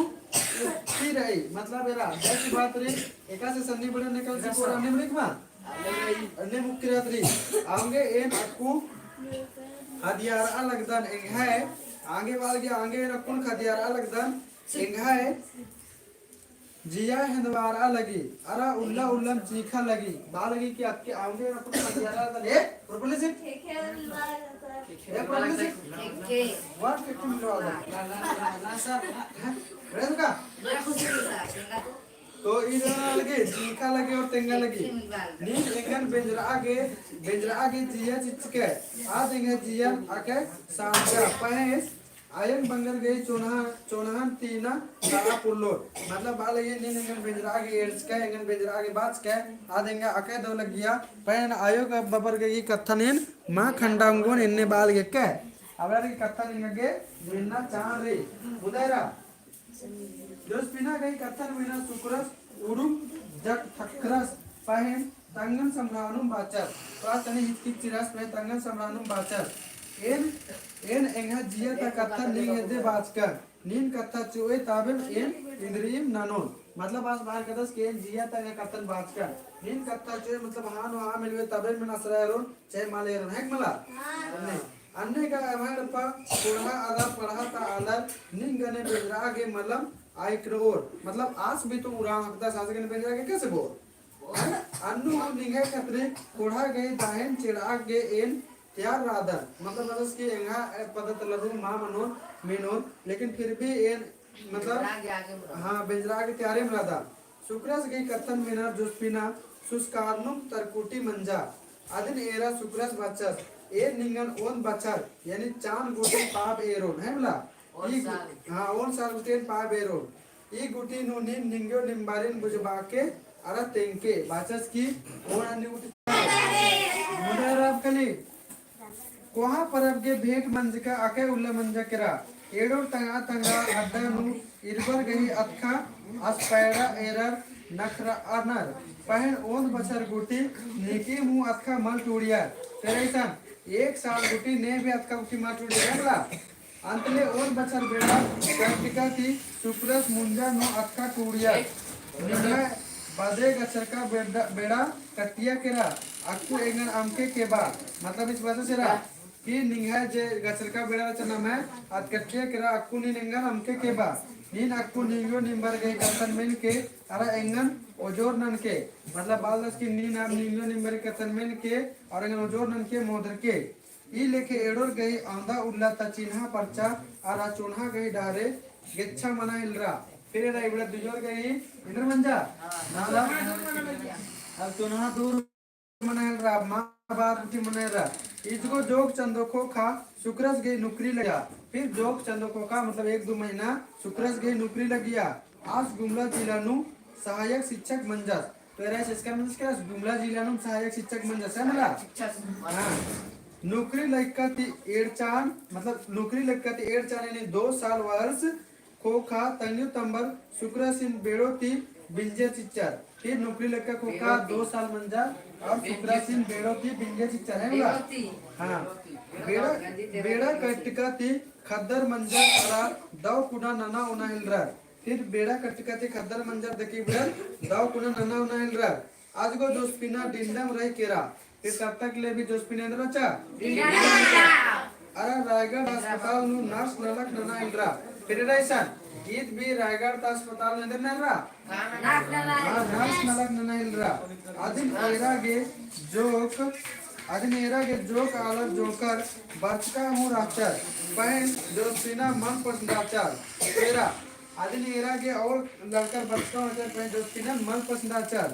उक्ती रई, मतलब एरा, दस बात रई, एकासे सन्नी बड़े निकल से कोरा अन्नेम रई मा? अन्नेम उक्ती रहत रई। आंगे एन अक्कु खदियारआ लगदन एंग्है, आंगे बाल गे आंगे एन अक्कुन खदियारआ लगदन एंग्है जिया हेंदवारआ लगी, अरा उल्ला उल्लम चींख़ा लगी, बआ लगी कि अक्के आंगे एन अक्कुन खदियारआ लगदन, ए, प्रॉब्लम से? ए, प्रॉब्लम से? वन फिफ्टी मिनट वाला। ना, ना, ना, ना, सर। हैं? बड़े का? तो ई दोनों अलगे, चींख़ा लगे और तेंगा लगे। नीन एंगन बेंजरआ गे, बेंजरआ गे जिया चिच्चके, आद एंगा जिया अके सामचा, पहें आयंग बंगर गही चोन्हा, चोन्हन ती ना रआ पोल्लोर। मतलब बआ लगी नीन एंगन बेंजरआ गे एड़चके, एंगन बेंजरआ गे बाचके, आद एंगा अके दव लगिया, पहें आयो गा बबर गही कत्थन एन मा खंडा ओंगोन एन्ने बआ लगी के। अबड़ा गही कत्थन एंगा गे मेन्ना चान रई। मुदायरा। जोसफिना गही कत्थन मेना सुकरस उड़ुम जक थखरस पहें तंगन समरानुम बाचस। तो आ तनी हिचकिचिरस पहें तंगन समरानुम बाचस। एन, एन एंग्है जिया ता कत्थन नीन हेद्दे बाचकन। नीन कत्था चिओय ताबेम एन इन्द्रिइम ननोन। मतलब आस बार कदस के एन जिया ता एंग्है कत्थन बाचकन। नीन कत्था चिओय मतलब हाँ नू हाँ मेलवे ताबेम एन असरा एरोन, चाहे माले एरोन, है कि मला? हाँ। अन्ने, अन्ने का एम्है एड़पा कोड़हा अरा पड़हा ता आलर निंगने बेंजरआ गे मलम आइकरओर। मतलब आस भी तो उराँव हकदस आस गने बेंजरआ गे कैसे बओर? अन्नु निंग्है खतरी कोड़हा गही दाहेन चेड़आ गे एन तैयार रअदन। मतलब बदस कि एंग्है पद्दा तलर हूँ मा मनोन मेनोन, लेकिन फिर भी एन मतलब, हाँ, बेंजरआ गे तैयारेम रअदन। सुकरस गही कत्थन मेनर जोसफिना सुस्कारनुम तरकुटी मंजा। अदिन एरा सुकरस बाचस, एन निंगन ओन बछर, यानी चान गूटी पाब एरोन, है मला? ओन साल। हाँ, ओन साल गूटी एन पाब एरोन। ई गूटी नू नीन निंग्यो निम्बारिन बुझबाके अरा तेंगके बाचस कि ओन अन्ने गूटी मुदा रअब कली। कोहा परब गे भेंट मंजका अकय उल्ला मंजा केरा। एड़ोर तंगआ तंगआ अड्डा नू इरबर गही अतखा आस पैड़ा एरर नखरअनर। पहें ओन बछर गूटी नीकिम हूँ अतखा मल टूड़ियर। तेरे सन एक साल गूटी ने भी अतखा गूटी मल टूड़ियर, है मला? अंतले ओन बछर बेड़ा कटका ती सुकरस मुंजा नू अतखा टूड़ियर। निम्है बदे गछरका बेड़ा, बेड़ा कटिया केरा, अक्कु एंगन अमके केबा। मतलब इस वजह से रहा कि निंग्है जे गछरका बेड़ा रहचा नम्है, अद कटिया केरा अक्कु नीन एंगन अमके केबा। नीन अक्कु निंग्यो निम्बर गही कत्थन मेनके, अरा एंगन ओजोर ननके। मतलब बालदस कि नीन अब निंग्यो निम्बर गही कत्थन मेनके, अरा एंगन ओजोर ननके मोदरके। ई लेखे एड़ोर गही औंदा उल्ला ता चिन्हा परचा अरा चोन्हा गही डहरे गेच्छा मना हेलरा। फिर एरा इबड़ा दुजोर गही एन्देर मंजा? हाँ। नाला? अब चोन्हा दूर मना हेलरा, अब मा बात उठी मना हेलरा। इजगो जोग चंदो खोखा सुकरस गही नुकरी लगिया। फिर जोग चंदो खोखा मतलब एक दो महीना सुकरस गही नुकरी लगिया। आस गुमला जिला नू सहायक शिक्षक मंजस। तो एरा इसका मतलब क्या? गुमला जिला नू सहायक शिक्षक मंजस, है मला? शिक्षक। हाँ। नुकरी लग्गा ती एड़चान, मतलब नुकरी लग्गा ती एड़चान यानी दो साल वर्ष खोखा तंग्यो तंबर सुकरसिन बेड़ो ती बिंजे चिच्चर। फिर नुकरी लग्गा खोखा दो साल मंजा और सुकरसिन बेड़ो ती बिंजे चिच्चर, है मला? बेड़ो ती। हाँ। बेड़ा, बेड़ा कटका ती खद्दर मंजा अरा दव कुना नना ओना हेलरा। फिर बेड़ा कटका ती खद्दर मंजर दकी बुड़न दव कुना नना ओना हेलरा। अजगो जोसफिना डिंडम रई केरा। फिर तब तक ले भी जोसफिना एन्दरा रहचा? अरा रायगढ़ अस्पताल नू nurse नलख नना एलरा। फिर एरा इसन, ईद भी रायगढ़ ता अस्पताल नू एन्दरा नना एलरा? हाँ, nurse नलख नना एलरा। अदिन एरा गे जोक, अदिन एरा गे जोक आलर जोंख़र बरचका हूँ रहचर। पहें जोसफिना मल पसंदाचर। एरा, अदिन एरा गे और लड़कर बरचका हूँ रहचर, पहें जोसफिना मल पसंदाचर।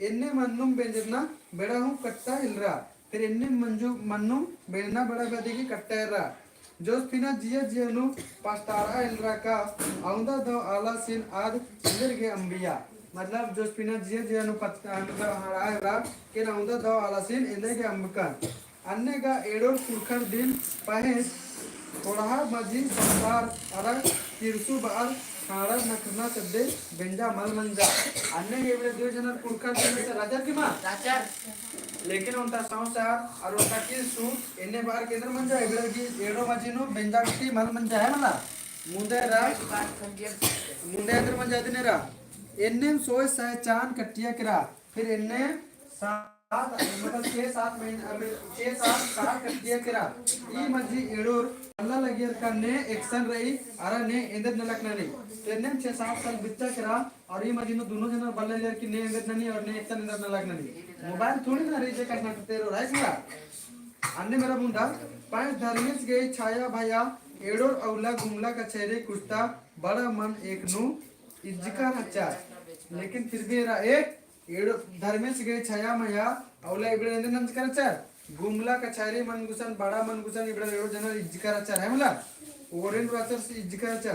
एन्ने मन्नुम बेंजरना बेड़ा हूँ कट्टा एलरा। फिर एन्ने मंजू मन्नुम बेंजना बेड़ा बदी की कट्टा एलरा। जोसफिना जिया जिया नू पछतारआ एलरा का अवंदा दव आलासिन आद एन्देर गे अम्बिया। मतलब जोसफिना जिया जिया नू पछता-, मतलब हड़आ एलरा के अवंदा दव आलासिन एन्देर गे अम्बकन। अन्ने गा एड़ोर कुँड़ुख़र दिम पहें कोड़हा मझी संसार अरा किरसू बअर ख़ाँड़र नखरना चड्डे बेंजा मल मंजा। अन्ने गे एबड़े दुई जनर कुँड़ुख़र दिम से राजर की मा? राजर। लेकिन ओन्टा संसार अरा ओन्टा किरसू एन्ने बअर केन्दर मंजा, एबड़र गे एड़ो मझी नू बेंजा गट्टी मल मंजा है मला। मुन्दे रा, मुन्दे एन्दर मंजा दिने रा। एन्ने सोय सहे चान कट्टिया केरा। फिर एन्ने सात, मतलब छह सात महीना, अबे छह सात साल कट्टिया केरा। ई मझी एड़ोर अल्ला लगियर का ने एकसन रई, अरा ने एन्देर नलख ननी। तो एन्ने छह सात साल बिच्चा केरा, और ई मझी नू दुनो जनर बल्ला लगियर की ने एन्देर ननी और ने एकसन एन्देर नलख ननी। मोबाइल थोड़ी ना रई जे कछनखरतेरो रई पूरा। अन्ने मेरा मुन्दा, पहें धर्मेस गही छाया भया, एड़ोर अउला गुमला कछेरी गुस्ता बड़ा मन एकनू इज्जका रहचा। लेकिन फिर भी एरा एक एड़ो धर्मेस गही छाया मया अउला इबड़ा एन्देर नंजका रहचा। गुमला कछेरी मन गुसन, बड़ा मन गुसन इबड़ा एड़ो जनर इज्जका रहचा, है मला? ओरेन रहचा से इज्जका रहचा।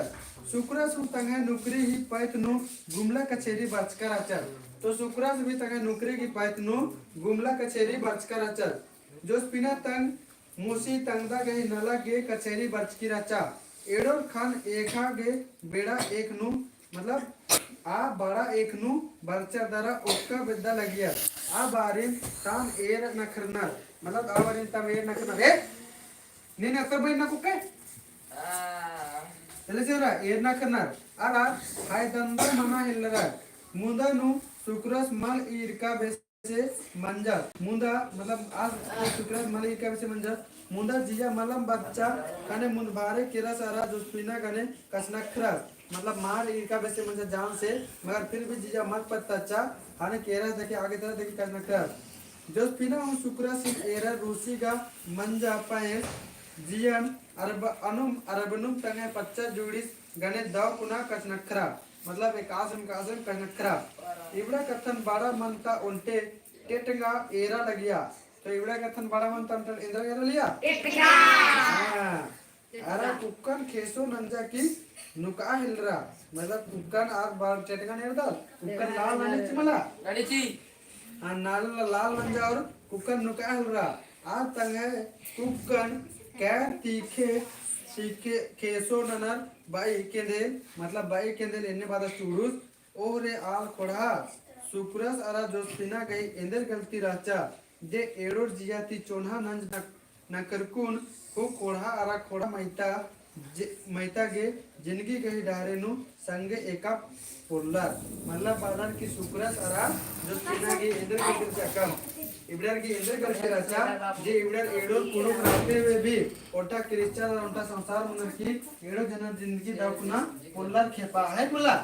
सुकरास हूँ तंग्है नुकरी ही पैत नू गुमला कछेरी बरचका रहचा। तो सुकरास भी तंग्है नुकरी ही पैत नू गुमला कछेरी बरचका रहचा। जोसफिना तंग मुसी तंगदा गही नलख गे कछेरी बरचकी रहचा। एड़ोर ख़न्न एका गे बेड़ा एकनू, मतलब आ बड़ा एकनू बरचर दरा ओक्का बेद्दा लगियर। आ बारिन ताम एर नखरनर, मतलब आ बारिन ताम एर नखरनर। ए? नीन अक्कर बइन ना कुक्के? चले चेरा, एर नखरनर। अरा हाय दंदर मना हेलरर। मुदा नू सुकरास मल ईरका बेस से मंजा, मुदा, मतलब, आज तो सुकरास मल ईरका बेसे मंजा, मुदा जिया मलम बच्चा, ख़ने मुन्द भारे केरस अरा जोसफिना ख़ने कछनखरस, मतलब, मल ईरका बेसे मंजा जान से, मगर फिर भी जिया मल पत्ताचा, ख़ने केरस देखी आगे तरह देखी कछनखरस। जोसफिना हूँ सुकरासिन एरा रूसी गा मंजा पहें जियन अरब-, अनुम अरबनुम तंग्है पच्चा जुड़िस गने दव कुना कछनखरा, मतलब एकासन एकासन कछनखरा। इबड़ा कत्थन बड़ा मन ता ओन्टे टेटंगा एरा लगिया। तो इबड़ा कत्थन बड़ा मन ता ओन्टे एन्दरा एरा लगिया? टेटंगा। हाँ। अरा कुक्कन खेसो नंजा की नुका हेलरा, मतलब कुक्कन आर बड़ा टेटंगा एरदत, कुक्कन लाल ननिच मला। ननिची। आ नाल लाल मंजा और कुक्कन नुका हेलरा। आ तंग्है कुक्कन कै तीखे, तीखे खेसो ननर बई केंदेल, मतलब बई केंदेल एन्ने बादस चूड़ुस, ओहरे आल खोड़हा सुकरास अरा जोसफिना गही एन्देर गलती रहचा, जे एड़ोर जिया ती चोन्हा नंज नक नकरकुन हूँ खोड़हा अरा खोड़हा मइता जे-, मइता गे जिनगी गही डहरे नू संगे एका पोल्लर। मतलब बअनर की सुकरास अरा जोसफिना गही एन्देर गलती रहचा कम। इबड़र गही एन्देर गलती रहचा जे इबड़र एड़ोर कुँड़ुख़ रहते हुए भी ओन्टा Christian अरा ओन्टा संसार मनर की एड़ो जनर जिनगी दव कुना पोल्लर खेपा है बोला।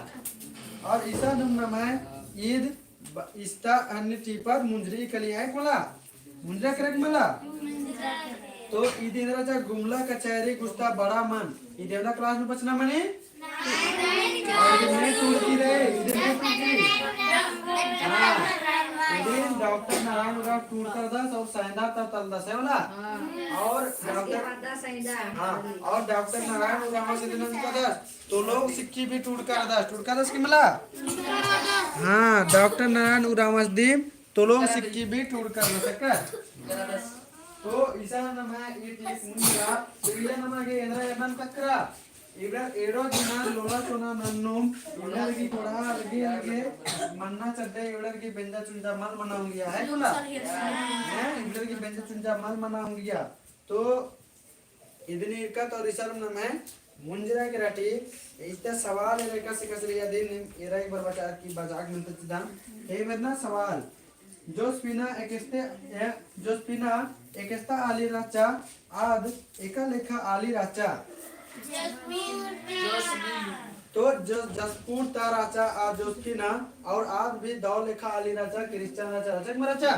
और इसानुम नम्है ईद ब-, इस्ता अन्य टीपत मुंजरी कली है कोला। मुंजरा करेक मला? तो इदी एन्दरा रहचा गुमला कछेरी गुस्ता बड़ा मन। इदी एवंदा class में बचना मनी? और इदी नहीं टूड़की रहे, इदी नहीं टूड़की। हाँ, इदी डॉक्टर नारायण उराँव टूड़का रअदस और सैंदा ता तलदस है वाला। और डॉक्टर, हाँ, और डॉक्टर नारायण उराँवस इदी नंजकादस। तोलोंग सिक्की भी टूड़का रअदस, टूड़का रअदस की मला? हाँ, डॉक्टर नारायण उराँवस दिम तोलोंग सिक्की भी टूड़का रअदस का। तो इसन नम्है ई टीप मुंजरा, इसन नम्है गे एन्दरा एरनन तकरा। इबड़ा एड़ो जिना लोला चोना नन्नुम, इबड़ा की कोड़हा लगे लगे मन्ना चड्डे, इबड़ा की बेंजा चुंजा मल मना ओंगिया है कोला। हैं, इबड़ा की बेंजा चुंजा मल मना ओंगिया। तो इदनी इरका तो रिसर्व नम्है मुंजरा के राटी, इत्ता सवाल एरा एकासे एकासे रई, अदिन एरा एक बार बचा की बजाक मंता चिदन। हे मेरना सवाल, जोसफिना एकस्ते, ए, जोसफिना एकस्ता आली रहचा, आद एका लेखा आली रहचा। तो जो-, जसपुर ता रहचा आ जोसफिना, और आद भी दौ लेखा आली रहचा, क्रिश्चियन रहचा, रहचा कि मल रहचा?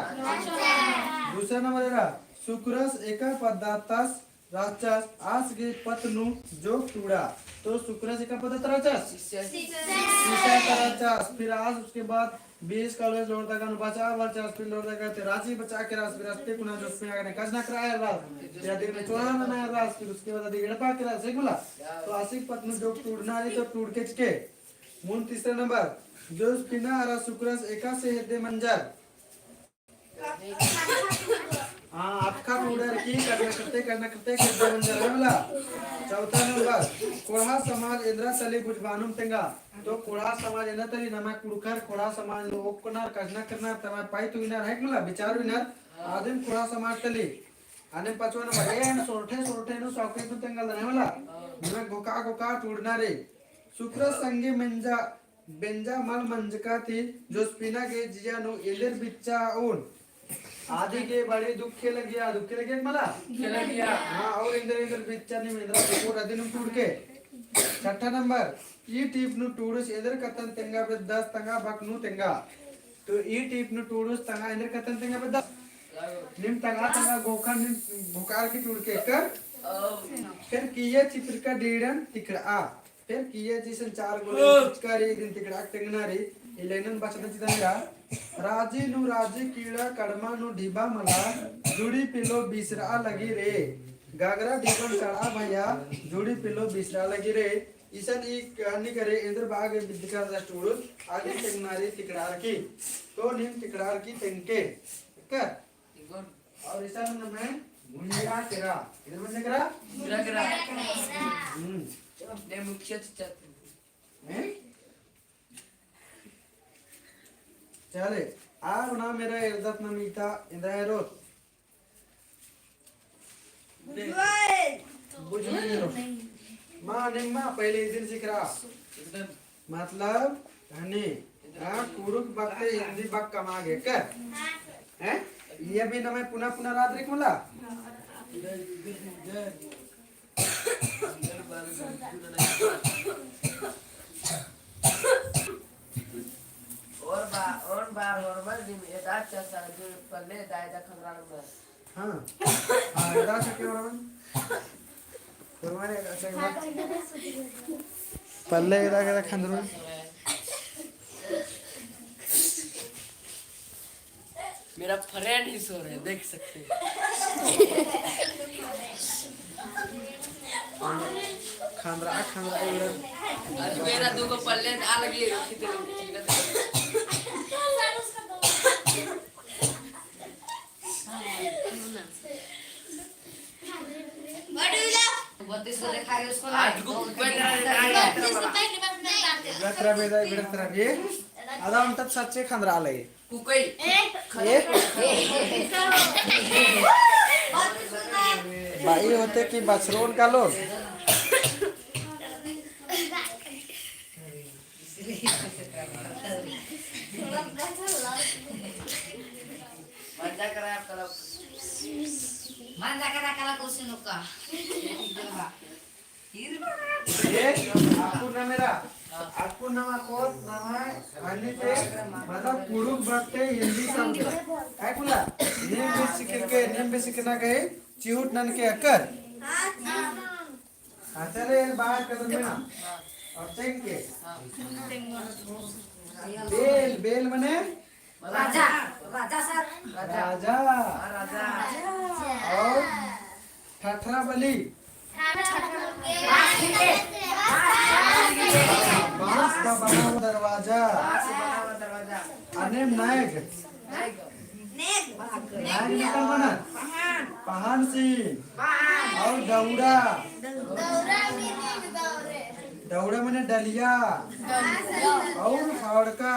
दूसरा नंबर एरा, सुकरस एका पद्दातस रहचस, आस गे पत्त नू जोक टूड़ा। तो सुकरस एका पद्दात रहचस? शिष्य। शिष्य ता रहचस। फिर आस उसके बाद बीस कॉलेज लोर तका नू बचा बरचस, फिर लोर तका ते राजी बचा केरस, फिर अस्ते कुना जोसफिना गने कछनखरआ हेलरस, फिर अदिगने चोरा नना हेलरस, फिर उसके बाद अदिगे एड़पा केरस, सही बोला? तो आसिक पत्त नू जोक टूड़ना रई तो टूड़के चिके। मुन तीसरा नंबर, जोसफिना अरा सुकरस एकासे हेद्दे मंजर। हाँ, अक्खा टूड़र की कछनखरते, कछनखरते खेद्दे मंजर है बोला। चौथा नंबर, कोड़हा समाज एन्दरा तली बुझबानुम तेंगा। तो कोड़हा समाज एन्दरा तली नमा कुँड़ुख़र कोड़हा समाज नू ओक्कनर, कछनखरनर, तमा पाई तुइनर है बोला, विचार उइनर, आदिम कोड़हा समाज तली। अन्नेम पाँचवा नंबर, एन सोरठे, सोरठे नू सौके नू तेंगल दन है बोला। नमा घोका, घोका टूड़ना रई। सुकरस संगे मेंजा बेंजा मल मंजका ती जोसफिना गे जिया नू एन्देर बिच्चा ओन। आदि गे बड़ी दुखे लगिया, दुखे लगिया मला? दुखे लगिया। हाँ, और एन्देर एन्देर बिच्चा नीम एन्दरा सुकरस अदिनुम टूड़के। छठा नंबर, ई टीप नू टूड़ुस एन्देर कत्थन तेंगा बेद्दस तंगआ बक नू तेंगा। तो ई टीप नू टूड़ुस तंगआ एन्देर कत्थन तेंगा बेद्दस। नीम तंगआ तंगआ घोखा नीम घोकार की टूड़के कर। फिर किया चित्रका डीड़न तिखड़आ। फिर किया जी सन चार गोले पिचकारी दिन तिकड़ाक तेंगना रई, इलेनन बचत चिदंगा। राजी नू राजी कीड़ा कड़मा नू ढिबा मला, जुड़ी पिलो बिसरा लगी रे। गागरा ढिबन चढ़ा भैया, जुड़ी पिलो बिसरा लगी रे। इसन ई कहानी करे एन्देर बाग बिद्दका दस टूड़ुस, आगे तेंगना रई तिकड़ार की। तो नीम तिकड़ार की तेंगके। कर? और इसन में भुंजा केरा। इधर भुंजा केरा? भुंजा केरा। हम्म। ने मुखिया चिच्चा। हैं? चले, आब ना मेरा एरदत ना मीता, एन्दरा एरोत। बुझवाई। बुझवाई एरोत। माँ, निम्मा, पहले इदिन सिखरा। एकदम। मतलब, हनी, हाँ, कुँड़ुख़ बकते हिंदी बक कमा गे, कर? हैं? ये भी नमे पुना पुना रात रिक मला? और बा-, और बार और बार दिन एदा चसा जो पल्ले दायदा खंगराल में। हाँ। हाँ, एदा से क्यों रमन? फरमाने एदा से क्यों? पल्ले एदा के खंदरो। मेरा friend ही सो रहे, देख सकते हैं। खंदरा, खंदरा, उड़ा। आज मेरा दो को पल्ले आ लगी है, रखी थे, रखी थे। बत्तीस को देखा है उसको ना। आज को बत्तीस को पहली बार मैं डालते हैं। गत्रा बेदा, गत्रा बे। आधा हम तब सच्चे खंदरा लगे। कुकई। ए? ए? बाई होते कि बछरोन कालो? मंजा करा कला। मंजा करा कला कुर्सी नुका। ए, अक्कुन नमेरा, अक्कुन नमा कोत, नमा, अन्ने ते, मतलब, कुँड़ुख़ बकते हिंदी शब्द। काय बोला? नीम भी सिखिर के, नीम भी सिखना कहे, चिहुट नन के अकर। हाँ, चले, बाहर कदम में ना। और चेंग के। बेल, बेल मने? राजा, राजा सर। राजा। हाँ, राजा। और ठठरा बली। बांस का बना हुआ दरवाजा। बांस का बना हुआ दरवाजा। अन्नेम नैग। नैग। नैग निकल बना। पहान। पहान सी। पहान। और दौड़ा। दौड़ा भी नहीं दौड़े। दौड़ा मने डलिया। डलिया। और हाड़का।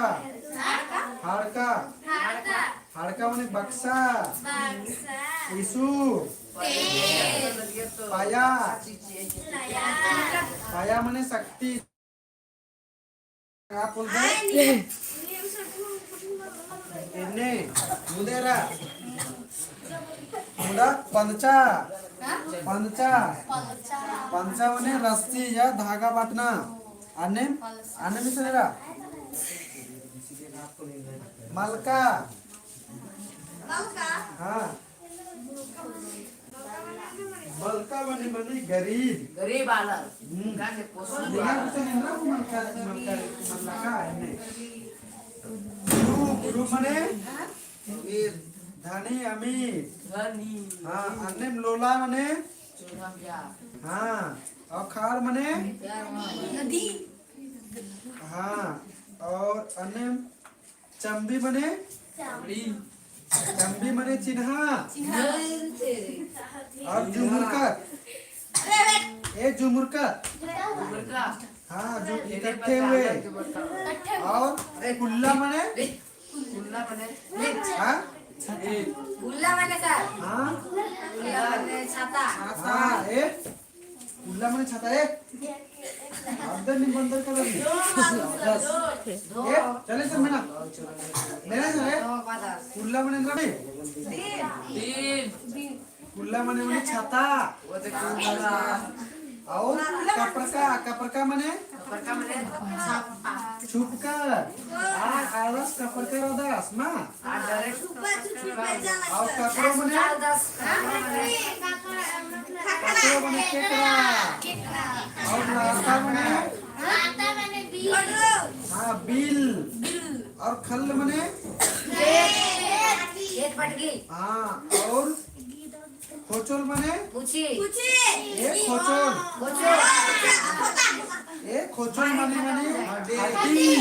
हाड़का। हाड़का। हाड़का। हाड़का मने बक्सा। बक्सा। टिशू। तेल। पाया। पाया। पाया मने शक्ति। आप बोलते हैं? आय, नहीं। इन्ने। मुंडा पंदचा। हाँ? पंदचा। पंदचा। पंदचा मने रस्सी या धागा बाटना। अन्नेम, अन्नेम इसे रा। मलका। मलका? हाँ। मलका मने, मने गरीब। गरीब आलर। हम्म। गाने पोषण निंगा वाला। कुछ नहीं ना, मलका, मलका, मलका है ने। रूप, रूप मने? अमीर। धनी, अमीर। धनी। हाँ, अन्नेम लोला मने? चूल्हा प्यार। हाँ, और खाड़ मने? प्यार मने। नदी। हाँ, और अन्नेम चम्बी मने? चामड़ी। चम्बी मने चिन्हा। चिन्हा। और जुमुरका। ए जुमुरका। जुमुरका। हाँ, जो इकट्ठे हुए। इकट्ठे हुए। और कुल्ला मने? कुल्ला मने? हाँ? कुल्ला मने का? हाँ? कुल्ला मने छाता। हाँ, ए? कुल्ला मने छाता, ए? अदर नी बंदर कलर नी। बस। ए, चले सर मेना। मेना सर, ए? कुल्ला मने ना बे? कुल्ला मने, मने छाता। और कपरका, कपरका मने? छुपकर। आ, आलस कपरका रअदस, मा? और कपरो मने? कपरो मने केकरा। और लाता मने? हाँ, बिल। और खल्ल मने? हाँ, और खोचोल मने? पूछी। ए खोचोल। खोचोल। ए खोचोल मने, मने हड्डी। हड्डी।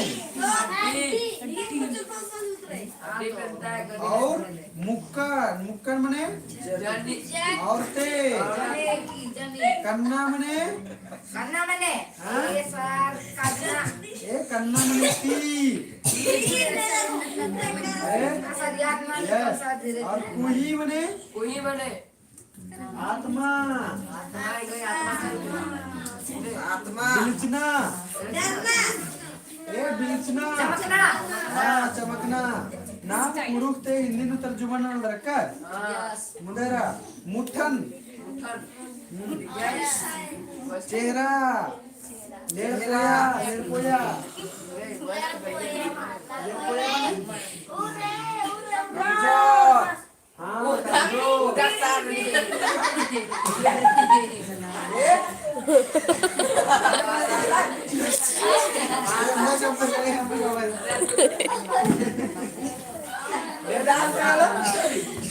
और मुक्कन, मुक्कन मने? जनी। औरतें। जनी। कन्ना मने? कन्ना मने? हाँ? ए सर, कन्ना। ए कन्ना मने ती। ती। ए? सर, याद मत, yes। सर, धीरे, और धीरे। कुही मने? कुही मने? आत्मा। आत्मा, ये कोई आत्मा है। आत्मा। बिलचना। डरना। ए, बिलचना। चमकना। हाँ, चमकना। ना, कुँड़ुख़ ती हिंदी नू तर्जुमा नना लगदर का? हाँ। मुन्देरा, मुट्ठन। मुट्ठन। हम्म। चेहरा। लेड़पोया, लेड़पोया। लेड़पोया। हाँ, उधर, उधर सामने।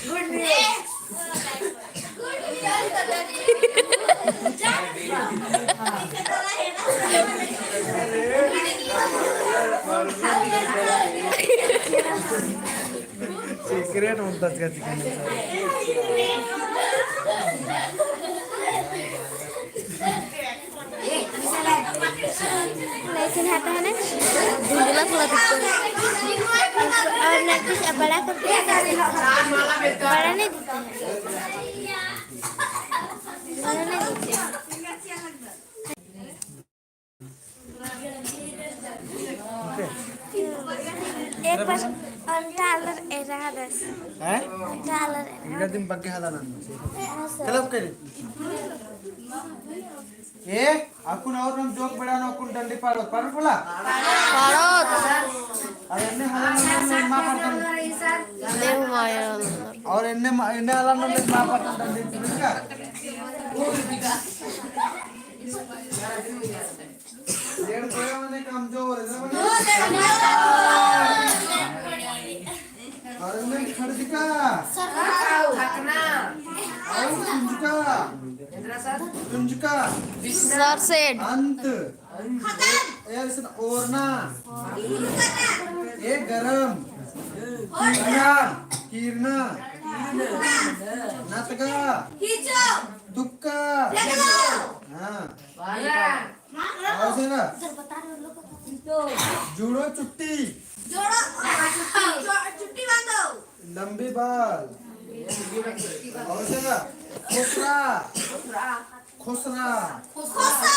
Good news. Secret होता था चिकन। लेकिन हाथ है ना, धुंधला थोड़ा दिखता है। और ना कुछ बड़ा करके बड़ा नहीं दिखता है। बड़ा नहीं दिखता है। एक बार अंटा आलर एरा दस। हैं? अंटा आलर एरा। इनका दिन बग्गे हाला ना। हाँ, सर। क्लब करे। ए, अक्कुन और नाम जोक बेड़ा ना, अक्कुन डंडी पाड़ो, पाड़ो बोला। पाड़ो। और एन्ने हाला ना, ना, ना, मा पाड़ो। नहीं हुआ यार। और एन्ने मा-, एन्ने हाला ना, ना, मा पाड़ो डंडी, ठीक है? लेड़पोया मने कमजोर, है ना मने? और मने खड़जका। थकना। और तुंजका। तुंजका। सर सेठ। अंत। ए, ऐसे ओरना। ए, गरम। कीरना। कीरना। नतगा। तुक्का। हाँ। और से ना? जुड़ो चुट्टी। जोड़ो, आ, चुट्टी, जो-, चुट्टी बांधो। लंबी बाल। और से ना? खोसरा। खोसरा। खोसरा।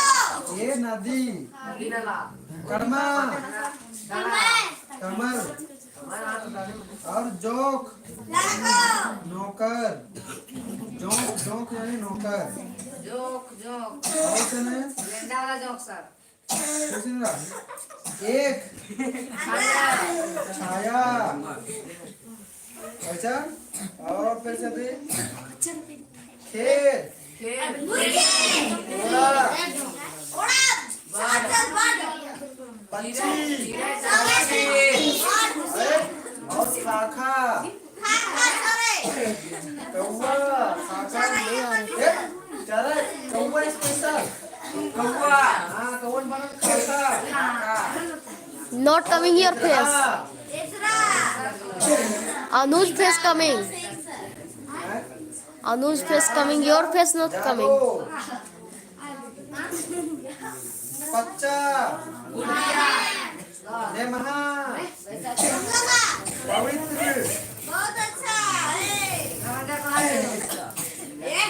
ये नदी। नदी नाला। कड़मा। कमर। कमर। और जोंक। नौकर। जोंक, जोंक यानी नौकर। जोंक, जोंक। और कने? गेंदा वाला जोंक सर। कुछ नहीं रहा। एक। छाया। छाया। अच्छा, और फिर से भी। खेत। खेत। ओड़ा। ओड़ा। बर्ड। पक्षी। चिड़ै। अरे, और खाखा। खाखा, चरै। कौवा, खाखा। ए, चरै, कौवा special। कौवा। हाँ, कौवा बनत खाखा। Not coming your face. हाँ। Anuj face coming. हैं? Anuj face coming, your face not coming. पच्चा। नेम्हा। पवित्र। बहुत अच्छा। हैं?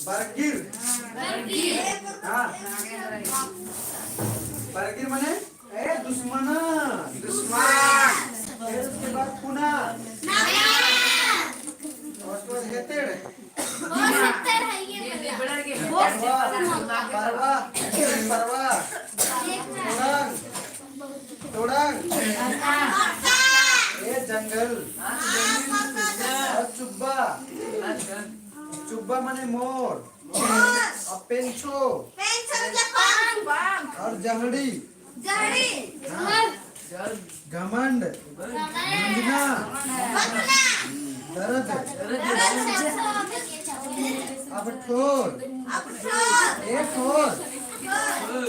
बरगिर। हाँ। बरगिर मने? ए, दुश्मना। दुश्मन। फिर उसके बाद पुना। और उसके बाद हेतेड़। परवा। परवा। परवा। टोड़ांग। टोड़ांग। ए, जंगल। और चुब्बा। चुब्बा मने मोर। और पेंछो। पेंछो मतलब पाँख। और जहड़ी। जहड़ी। हाँ। घमंड। घमंड। गंजना। गंजना। दर्द। दर्द। अब ठोर। अब ठोर। ए ठोर। ठोर।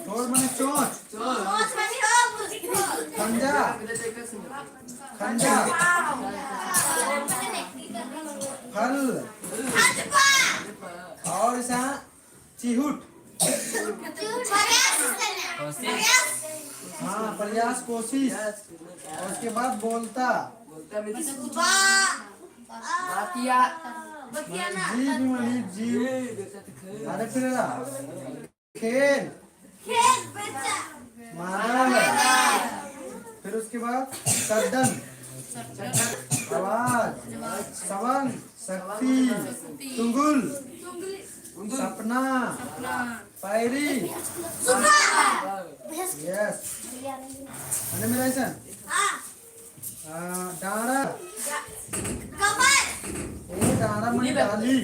ठोर मने चोंच। चोंच मने हो। खंजा। खंजा। फल। और इसा चिहुट। प्रयास। हाँ, प्रयास, कोशिश। और उसके बाद बोलता। बतिया। जीव, जीव। अरे फिर खेल। खेल, बच्चा। मादल। फिर उसके बाद सड्डन। आवाज। सवंग। शक्ति। टुंगुल। सपना। पैरी। Yes। अने मेरा ऐसा? हाँ। आ, डाँड़ा। कमर। ए, डाँड़ा मने डाली।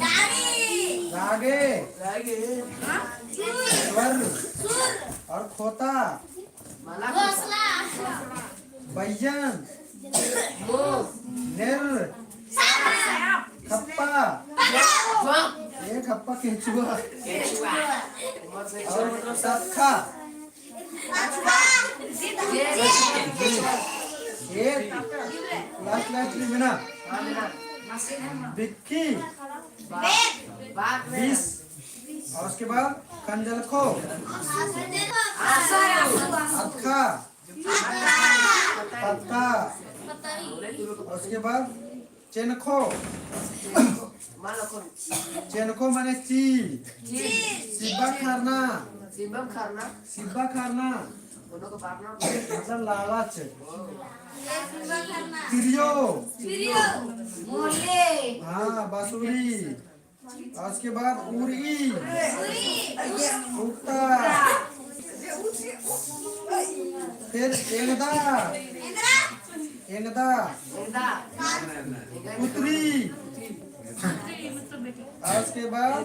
डाली। रागे। रागे। स्वर। सुर। और खोता। घोंसला। बय्यन। नेर। खप्पा। ए, खप्पा केंचुआ। और सतखा। ए, last, last में ना। बिक्की। बीस। और उसके बाद खंजलखो। अतखा। पत्ता। और उसके बाद चेनखो। चेनखो माने चीज। सिब्बा खरना। सिब्बा खरना। मतलब लालच। तिरियो। हाँ, बांसुरी। उसके बाद उरी। उक्ता। फिर एंगदा। एंगदा। उतरी। और उसके बाद,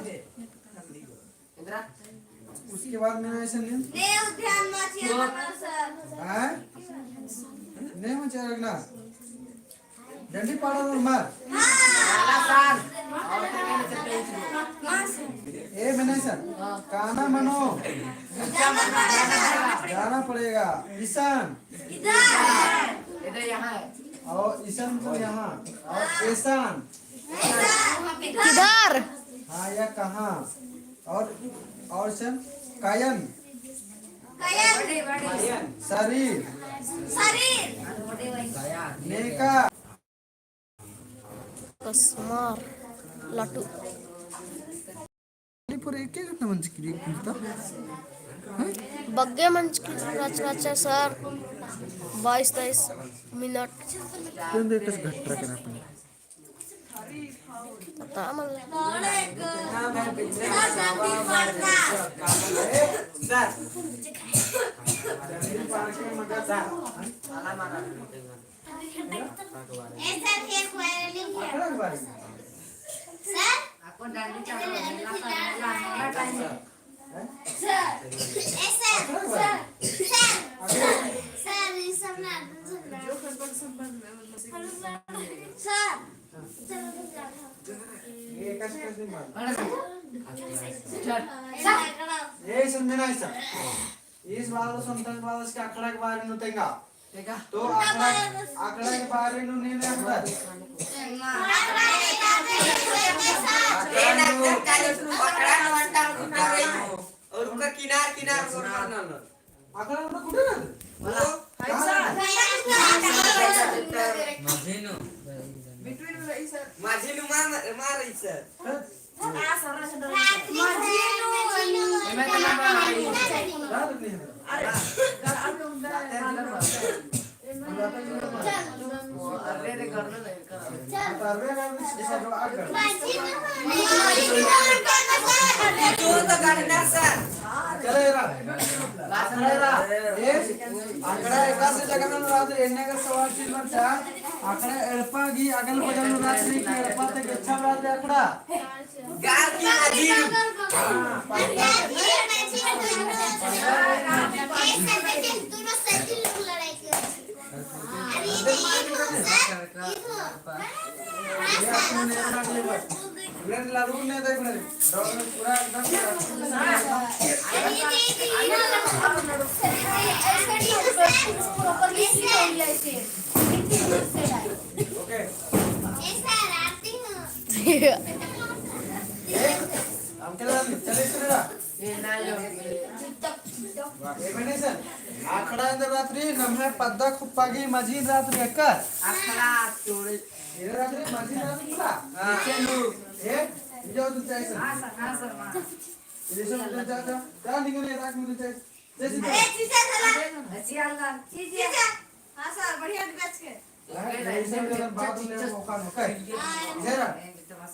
उसके बाद में ऐसे नहीं। ने उद्यान में चिया सर। हाँ? नहीं हो जाएगा ना। डंडी पाड़ा नू मार। ए मने सन, काना मनो। जाना पड़ेगा। इसन। और इसन मतलब यहाँ। और एसन। किधर? हाँ, या कहाँ? और, और से कयन? कयन। शरीर। शरीर। नेका। कस्मार लाटू। पूरा एक एक घंटा मंजकी रई कुंता। हाँ? बग्गे मंजकी रचना चे सर, बाईस तेईस मिनट। तेंदे कस घट्टा केरा अपन। पता मल्ला। ए सर, ये क्वारलिंग है। सर? सर, ए सर, सर, सर, सर, ये सब ना, सर। ये कस, कस दिन बाद? ये समझना है सर। इस बार तो संतन बालस के अखड़ा के बारे में तेंगा। तो अखड़ा, अखड़ा के बारे में नहीं, नहीं अखड़ा। और उनका किनार, किनार और मारना ना। अखड़ा में कुछ ना। माझी नु मार, मार रही सर। चले रा। अखड़ा एकासे जगह में रात एन्ने का सवाल चीज बनता। अखड़ा एड़पा गही अगल बगल में रात नहीं कि एड़पा ते गेच्छा रात अखड़ा। गाल की माझी। Okay. हमके लगा, चले, चले ना। ये बने सर, अखड़ा एन्देर रात रई, नम्है पद्दा खुप्पा गही मझी रात रई एकर। अखड़ा चोरी। ये रात रई, मझी रात रई ना। हाँ। ए, ये जो तू चाहे सर। हाँ सर, हाँ सर, हाँ। ये सब उधर जा, जा। जा, निकल, ये रात में उधर चाहे। जय श्री राम। अरे, चीचा चला। चीचा। हाँ सर, बढ़िया बैच के। हाँ, ये सब के बाद में मौका, मौका। जरा,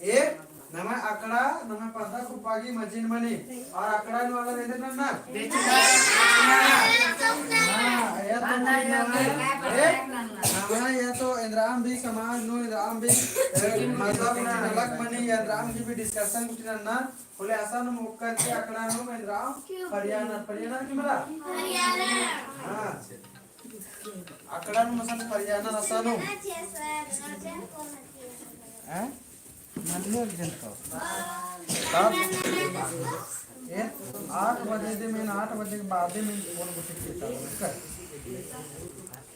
ए, नम्है अखड़ा, नम्है पद्दा खुप्पा गही मझी मनी, और अखड़ा नू वाला रहते ना, ना? हाँ, या तो नम्है, ए, नम्है या तो एन्दराम भी समाज नू, एन्दराम भी, ए, मतलब ना अलग मनी, एन्दराम की भी discussion कुछ ना, ना, होले असन मौका के अखड़ा नू एन्दराम, हरियाणा, हरियाणा की मला? हरियाणा। हाँ। अखड़ा नू मसन परियाना रसानु। हैं? नन्नू एक जन तो। तब? ए, आठ बजे दे में, आठ बजे के बाद में फोन बुटिक के तब।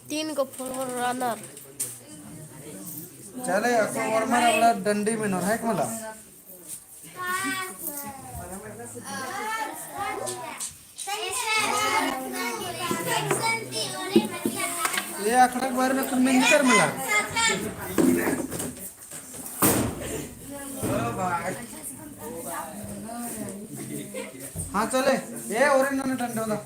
तीन को follower runner। चले, अको और मारा बड़ा डंडी में नोर है कमला। ये अखड़ा के बारे में कुछ मेंजकर मला। हाँ, चले। ये और इन्होंने डंडा दा।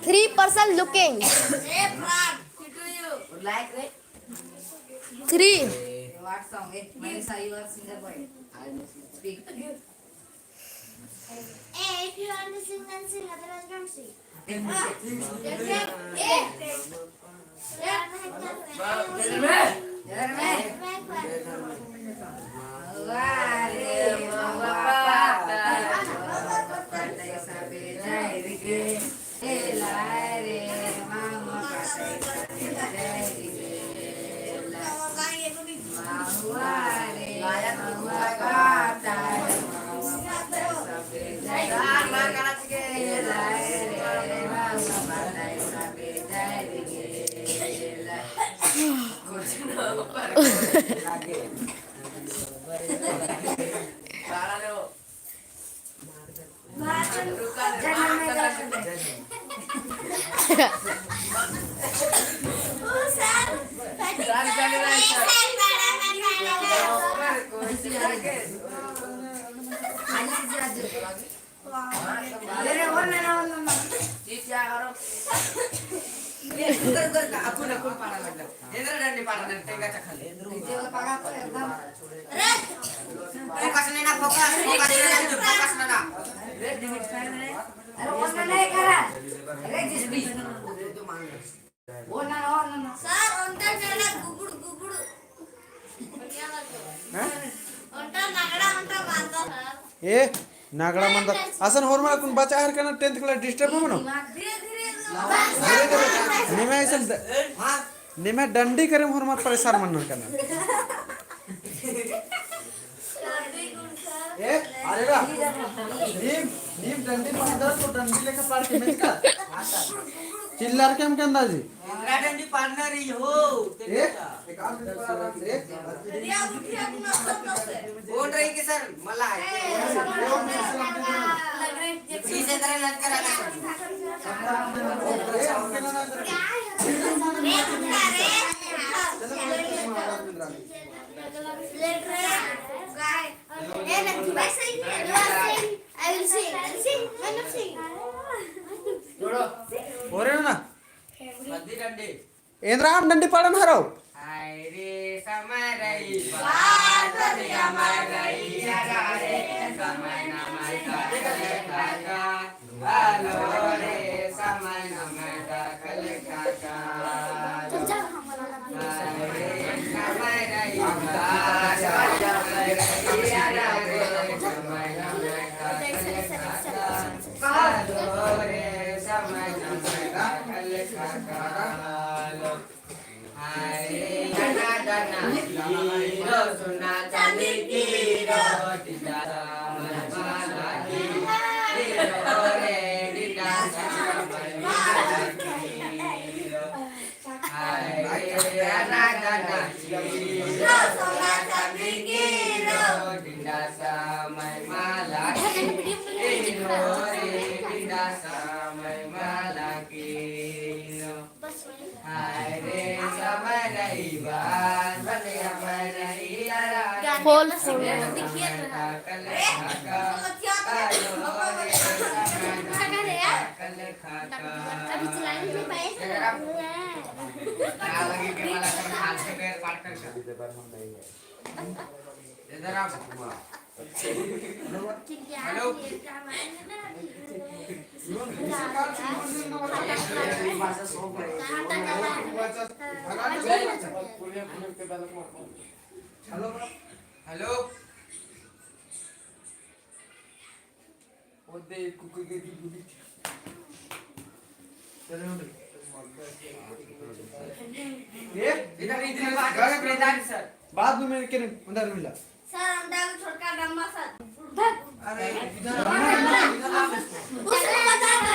Three person looking. Three. If you want to sing, then sing, otherwise don't sing. अक्कुन, अक्कुन पाड़ा लगना। एन्दरा डंडी पाड़ा ना, टेंगा चखल। Focus नना, focus, focus नना, focus नना। अरे, ओन्टा नना, ओन्टा नना। Sir, ओन्टा नना, गुबुड़, गुबुड़। हाँ? ओन्टा नगड़ा, ओन्टा मानता, sir। ए, नगड़ा मंदा। असन होरमर अक्कुन बचा हर कना tenth class disturb हो मनो? धीरे, धीरे, धीरे। निमा असन द-, निमा डंडी करेम होरमर परेशान मनर कना। ए, अरे बा, नीम, नीम डंडी पाड़दर तो डंडी लेखा पाड़ के मेचका। चिल्लार के हम के अंदाजी। एन्दरा डंडी पाड़ना रई हो, ए? कौन रई के sir? मला है। इसे तरह लग कर आता है। ओरे ना। एन्दरा हम डंडी पाड़न हरो। हाय रे समय रई बात, समय रई, अरा रे समय नमय दाखल काका। आलो रे समय नमय दाखल काका। हाय रे समय रई बात, अरा रे समय नमय दाखल काका। आलो रे समय नमय दाखल काका। आलो। फल फूल। अभी चलाने नहीं पाए। हेलो। हेलो। हेलो। ओदे कुकुर के दी बुली। चलो बे। ए? इधर, इधर बात कर, सर। बाद में मेरे के अंदर मिला। सर, अंडा को छोटका डम्मा सर। अरे, इधर। उसको बता दो।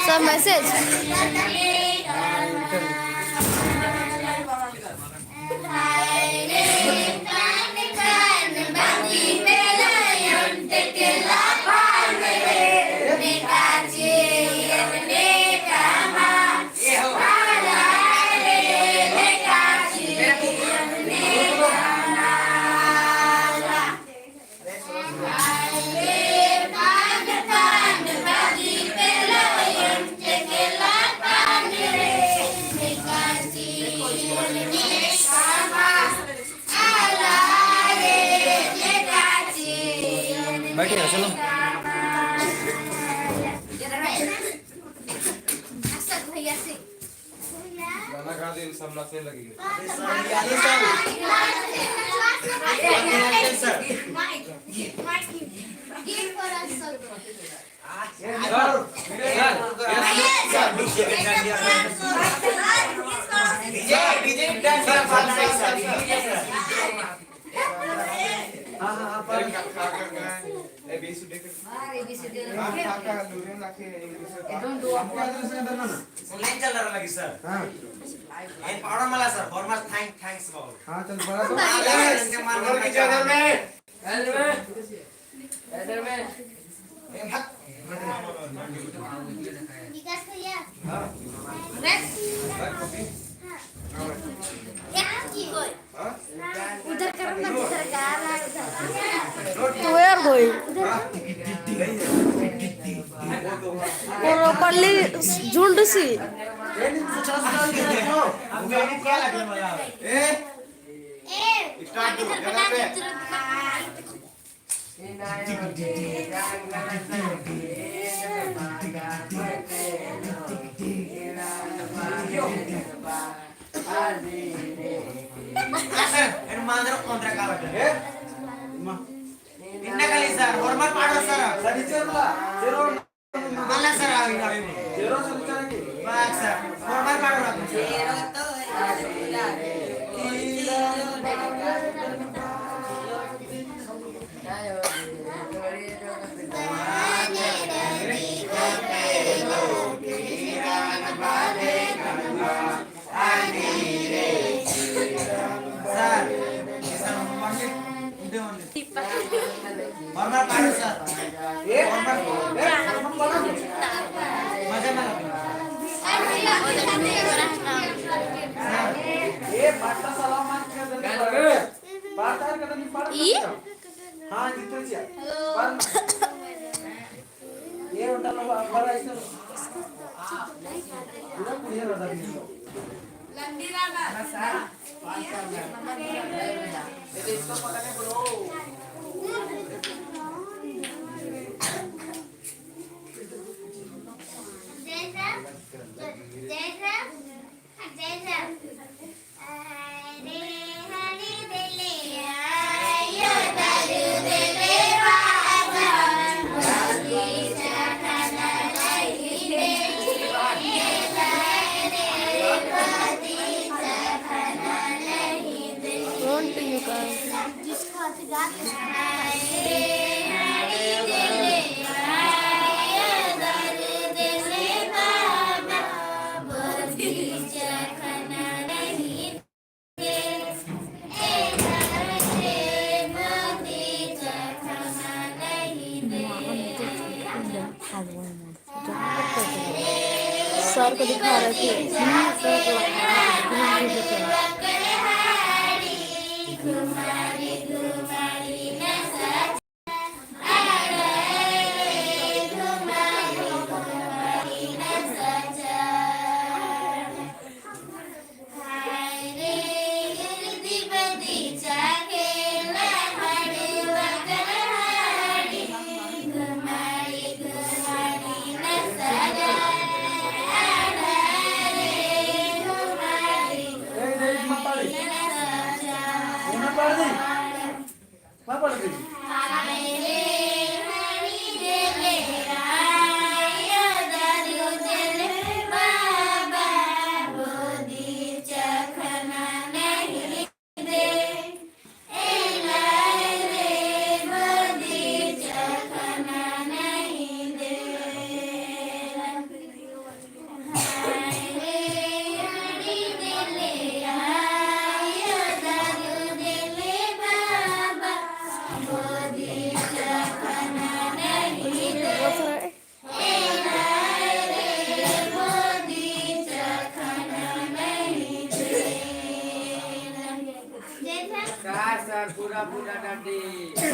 Sir, message. चलो। गाना गा दे, सब नाचने लगेंगे। Online चल रहा लगी सर। हाँ। ये पाड़ा मला सर, फॉर्मल थैंक, थैंक्स बाबू। हाँ, चल बड़ा तो। हाँ, ले, ले, ले, ले, और की चैनल में? इधर में। इधर में। ए, भाग। विकास भैया। हाँ। Next। हाँ। यहाँ की कोई। उधर करो ना, उधर गा रहा है, उधर। तो यार कोई। उधर। और पल्ली झुंड सी। ए, start करो, तुरंत बना दे, तुरंत बना दे। सर, एन मांदर कौन रखा बटे? ए? इन्ना कली सर, फॉर्मल पाड़ो सर। सर, इचर ला, चेरो। मला सर, आ गया। चेरो सर, इचर की। बात सर, फॉर्मल पाड़ो रखो। चेरो तो सर, ये सर, फॉर्मल पाड़ो सर। ए, फॉर्मल, ए, फॉर्मल पाड़ो। मजा ना लगे। ए, पाटा सलाम मत कर दे। पाटा कर दे, पाटा ई? हाँ, जितना चाहिए। पर ये उल्टा लोग अंबर आइस ना। पूरा कुड़िया रहा था। लंडी रहा ना। ये तो इसको पकड़ने बोलो। जय श्री राम। जय श्री राम। सर को दिखा रहे थे। हम्म, सर को दिखा रहे थे।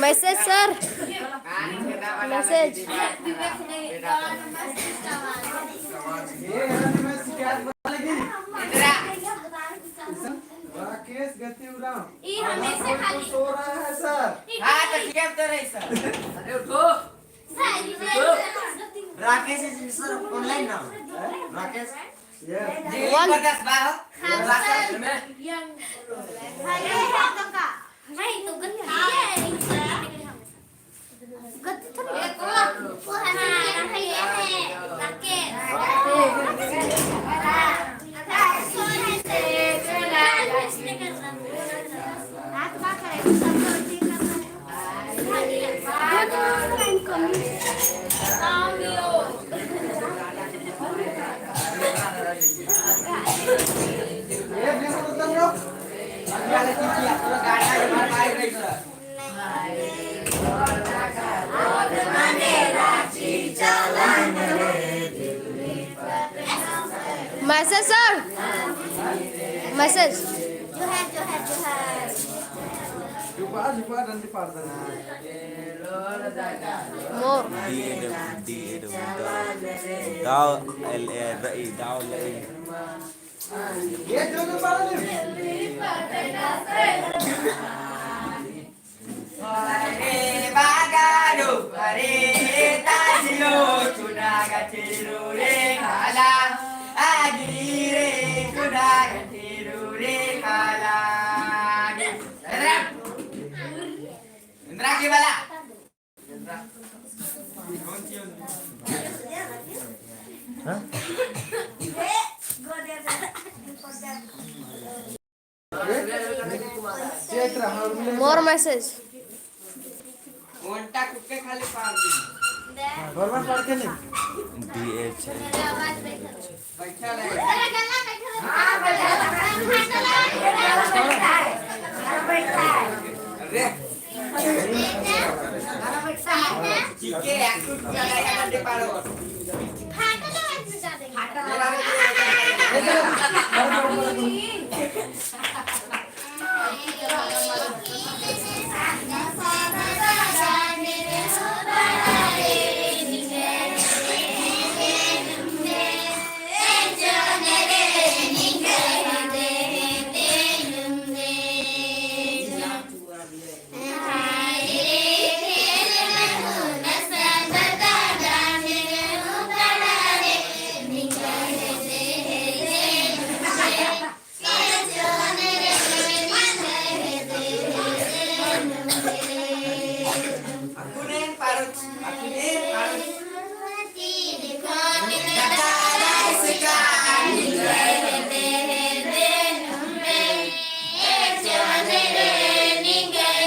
Message, sir. Message. ये हमेशा खाली सो रहा है सर। हाँ, तो ठीक है, अब तो रही सर। अरे उठो। सर, ये उठो। राकेश जी सर online ना। राकेश। Yes। जी, वन। प्रकाश बा हो। हाँ, राकेश सर। में। हाँ, ये है तो का? नहीं, तो गलती है। Message, sir। Message। जोहार, जोहार, जोहार। जुबा, जुबा, डंडी पार दे। मोर। D A W, D A W, दाव, L A, रई, दाव, लई। अरे बागारो, अरे ताजिलो, चुना गठेरो रे खाला, आगी रे, चुना गठेरो रे खाला। इंद्रा, इंद्रा के वाला? हाँ? मोर message। ओंटा कुक्के खाली पार दी। बरबर पढ़ के नहीं। D H। बैठा रहे। अरे। ठीक है, एक तो पूरा नहीं करते पारो।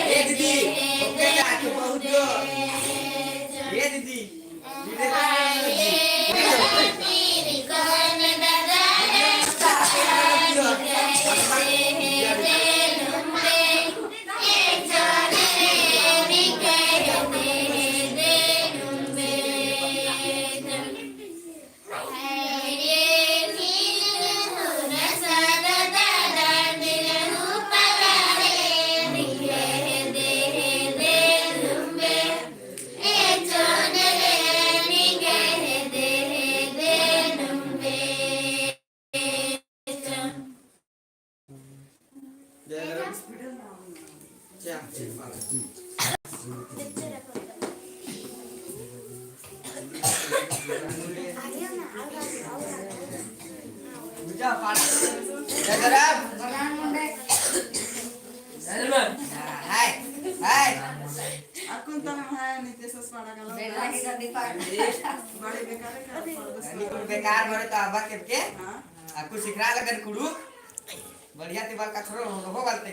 ए दीदी, ओके का, तू पहुँच जो। ए दीदी। हाय, हाय। अक्कुन तो हम है, नितेश पाड़ा का लोग। बेकार है का, बड़े बेकार है का, निकुल बेकार बड़े तो आबा के के? हाँ। अक्कुन सिखरा लगन कुड़ू। बढ़िया ती बाल कछरो हो, हो बाल ते।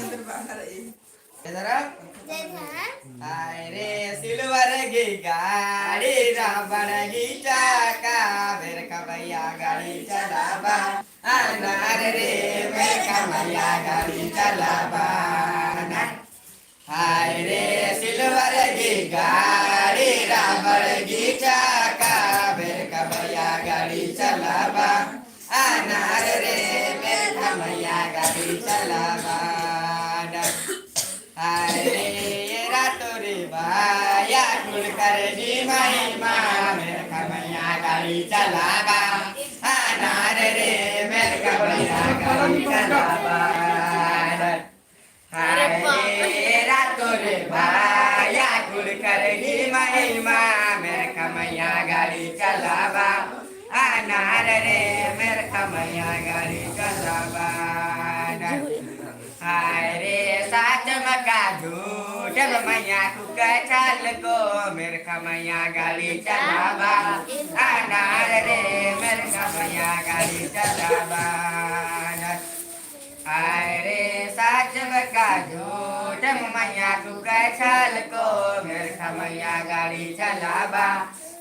इधर बाहर है। इधर आ। जय ध्यान। हाय रे सिल्वर की गाड़ी, रावण की चाका, बेर का भैया गाड़ी चलाबा। अनार रे मेर का मैया गाड़ी चलाबा ना। हाय रे सिल्वर की गाड़ी, रावण की चाका, मेर का मैया गाड़ी चलाबा। अनार रे मेर का मैया गाड़ी चलाबा ना। हाय रे एरा तोरे बाया कुल कर जी महिमा, मेर का मैया गाड़ी चलाबा। अनार रे मेर का मैया गाड़ी चलाबा। हाय रे रातोर भाया कुँड़ुख़र ही महिमा, मेरखा मइया गाड़ी चलाबा। अनार रे मेरखा मइया गाड़ी चलाबा। हाय रे साच मका झूठ मइया कुका छाल को, मेरखा मइया गाड़ी चलाबा। अनार रे मेरखा मइया गाड़ी चलाबा। हाय रे साच बका झूठ मइया कुका छाल को, मेरखा मइया गाड़ी चलाबा।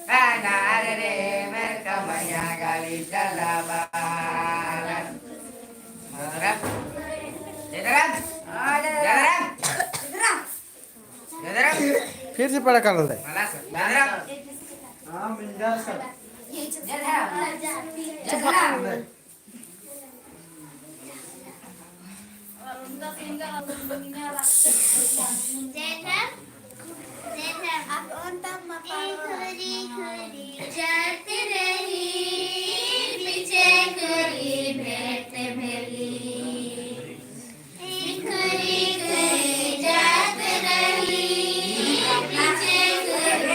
अनार रे मेरखा मइया गाड़ी चलाबा। जय धरम। जय धरम। जय धरम। जय धरम। फिर से पढ़ा कर ले। जय धरम। हाँ, मिंजा सर। जय धरम। जय धरम। जय धरम। जय धरम। आप ओन तब मत पाड़ो। खुरी खुरी जात रही, पीछे खुरी भेंट भेली। खुरी खुरी जात रही, पीछे खुरी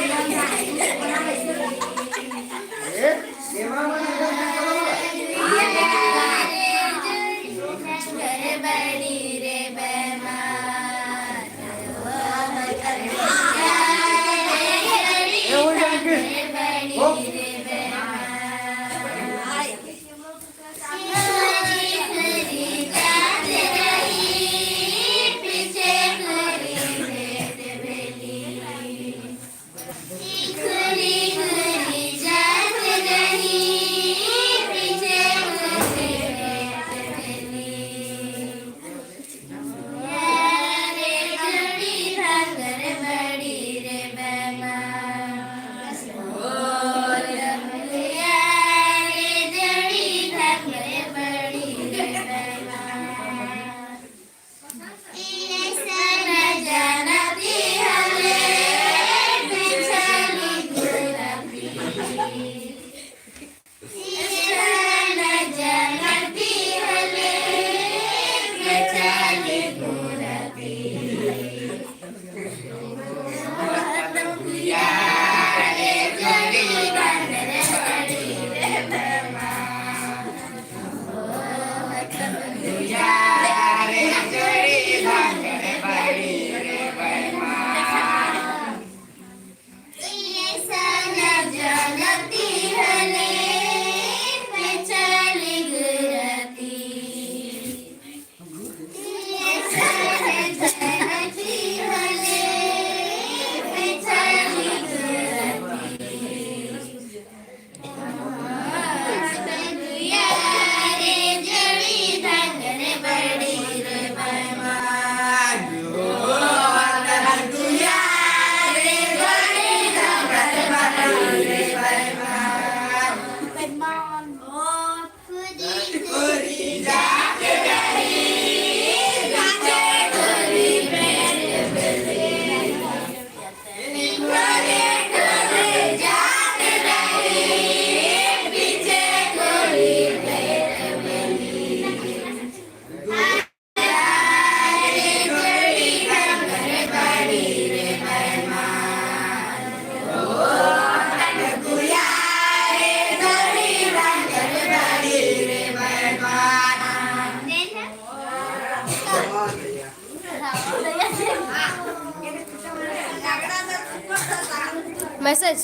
Message.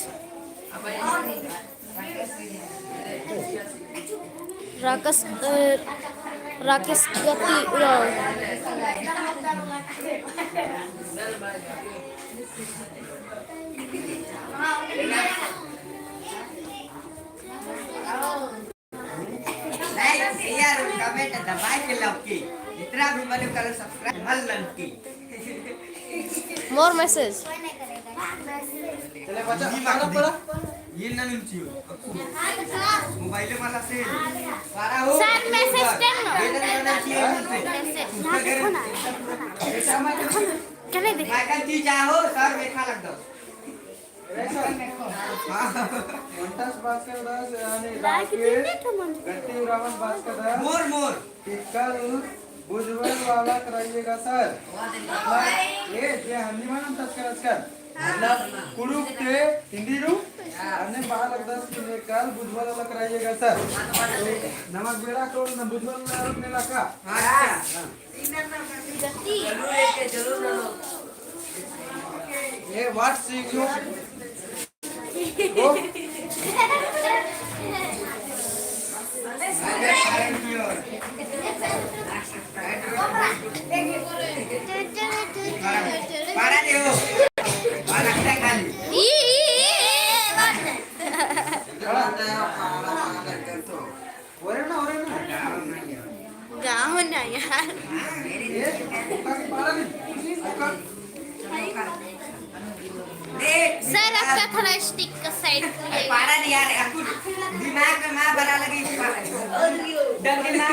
राकेश, अ, राकेश गति उराँव। Like, share और comment दबाए के लौकी। जितना भी मनो करो subscribe मल लौकी। More message. चले बच्चा, पढ़ो, पढ़ो। ये ना नुन चियो। Mobile वाला से। सारा हो। Sir, message टेम ना। ये ना नुन चियो। Message। चले दे। माइकल जी चाहो, sir बैठा लग दो। मंटस भास्कर दास, यानी राकेश गट्टी रावण भास्कर दास। मोर, मोर। एकल बुझवल वाला कराइएगा सर। मतलब, ए, जे हन्नी मानम तस्कर अस्कर। मतलब, कुँड़ुख़ ती हिन्दी नू, अन्ने बाहर लगदस कि एकल बुझवल वाला कराइएगा सर। तो नमक बेड़ा को न बुझवल वाला रूप में लाका। हाँ। ए, what sing you? गाँव ना यार। सर, आपका थोड़ा stick का side पे। पारा नहीं यार, आपको दिमाग में माँ बना लगी। डंगे ना।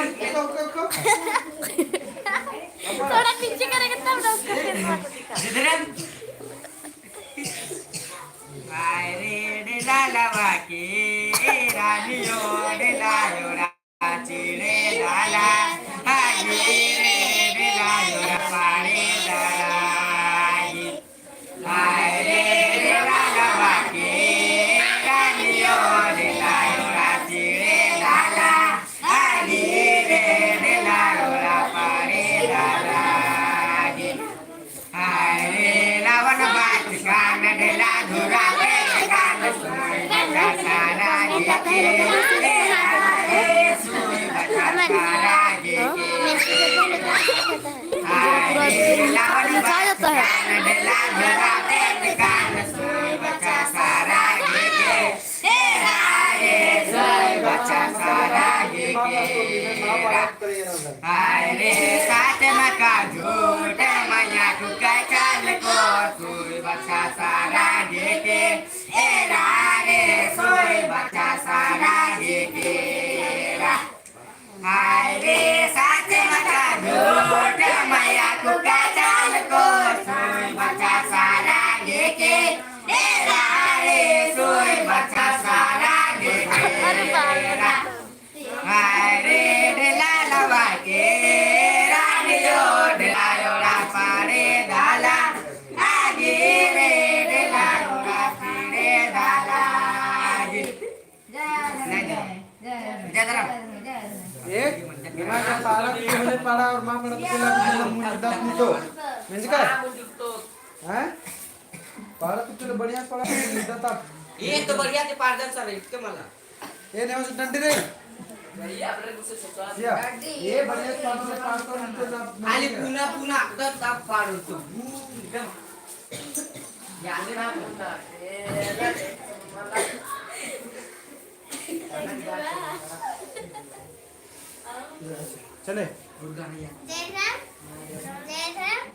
थोड़ा पीछे करेंगे तब ना उसका face मार देगा। जिधर हम हाय रे डेलालवा के रानियो डेलायो राची डेलाला, हाय रे डेलायो रा पाड़े दारागी। हाय रे डेलालवा के रानियो डेलायो राची डेलाला, हाय रे डेलायो रा पाड़े दारागी। हाय रे लावन बात कान डेला धुरा पे कान सोई बचा सारा गे के। ए हाय रे सोई बचा सारा गे के। हाय रे लावन बात कान डेला धुरा पे कान सोई बचा सारा गे के। तेरा रे सोई बचा सारा गे केरा। हाय रे साच मका झूठ मया कुका चाल को सोई बचा सारा गे के। एरा रे सोई बचा सारा गे केरा। हाय रे साच मका झूठ मया कुका चाल को सोई बचा सारा गे के। एरा रे सोई बचा सारा गे केरा। हाय रे डेलालवा के रानियो डेलायो रा पाड़े दाला। आगे रे डेलायो रा पाड़े दाला। आगे। जय धर्म। जय धर्म। एक, निमा का पारा की बोले पारा और माँ पड़ा तो बोला कि मुझे दस नहीं तो। मिंजका? हैं? पारा तो चलो बढ़िया पारा, मुझे दस आप। ये तो बढ़िया के पारदर्शन है, इसके मला। ए, नेवा से डंडी रे। भैया, अपने गुस्से से ससुराल। या, डंडी, ये बढ़िया पार से पार कर, तो ना, आली पुना, पुना, एकदम तब पार हो तो। एकदम। याद ना पुना। चले। जय राम, जय राम, जय राम।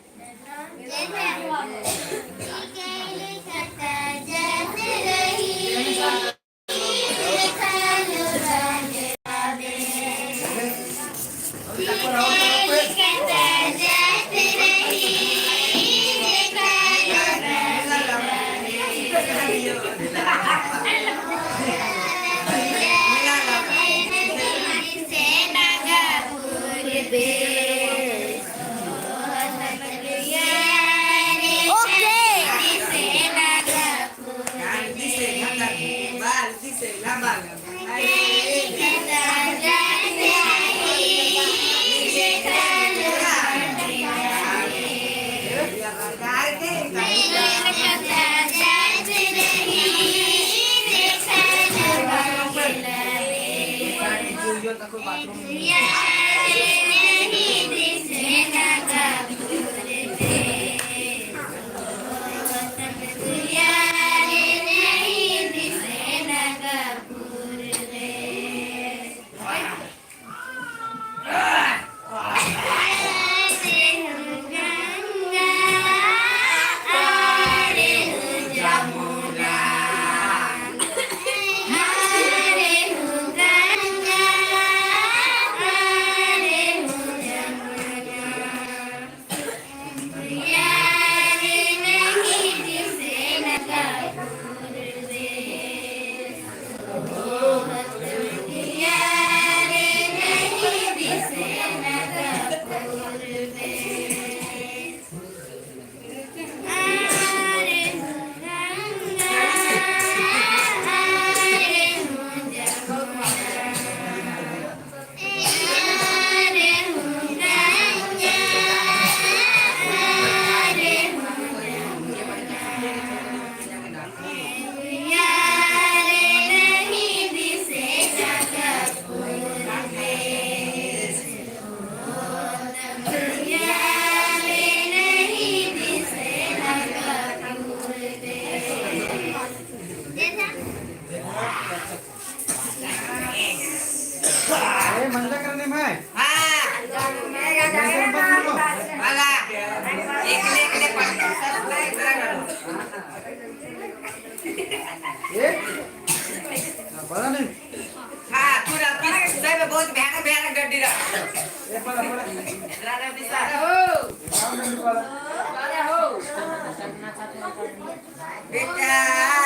बेटा,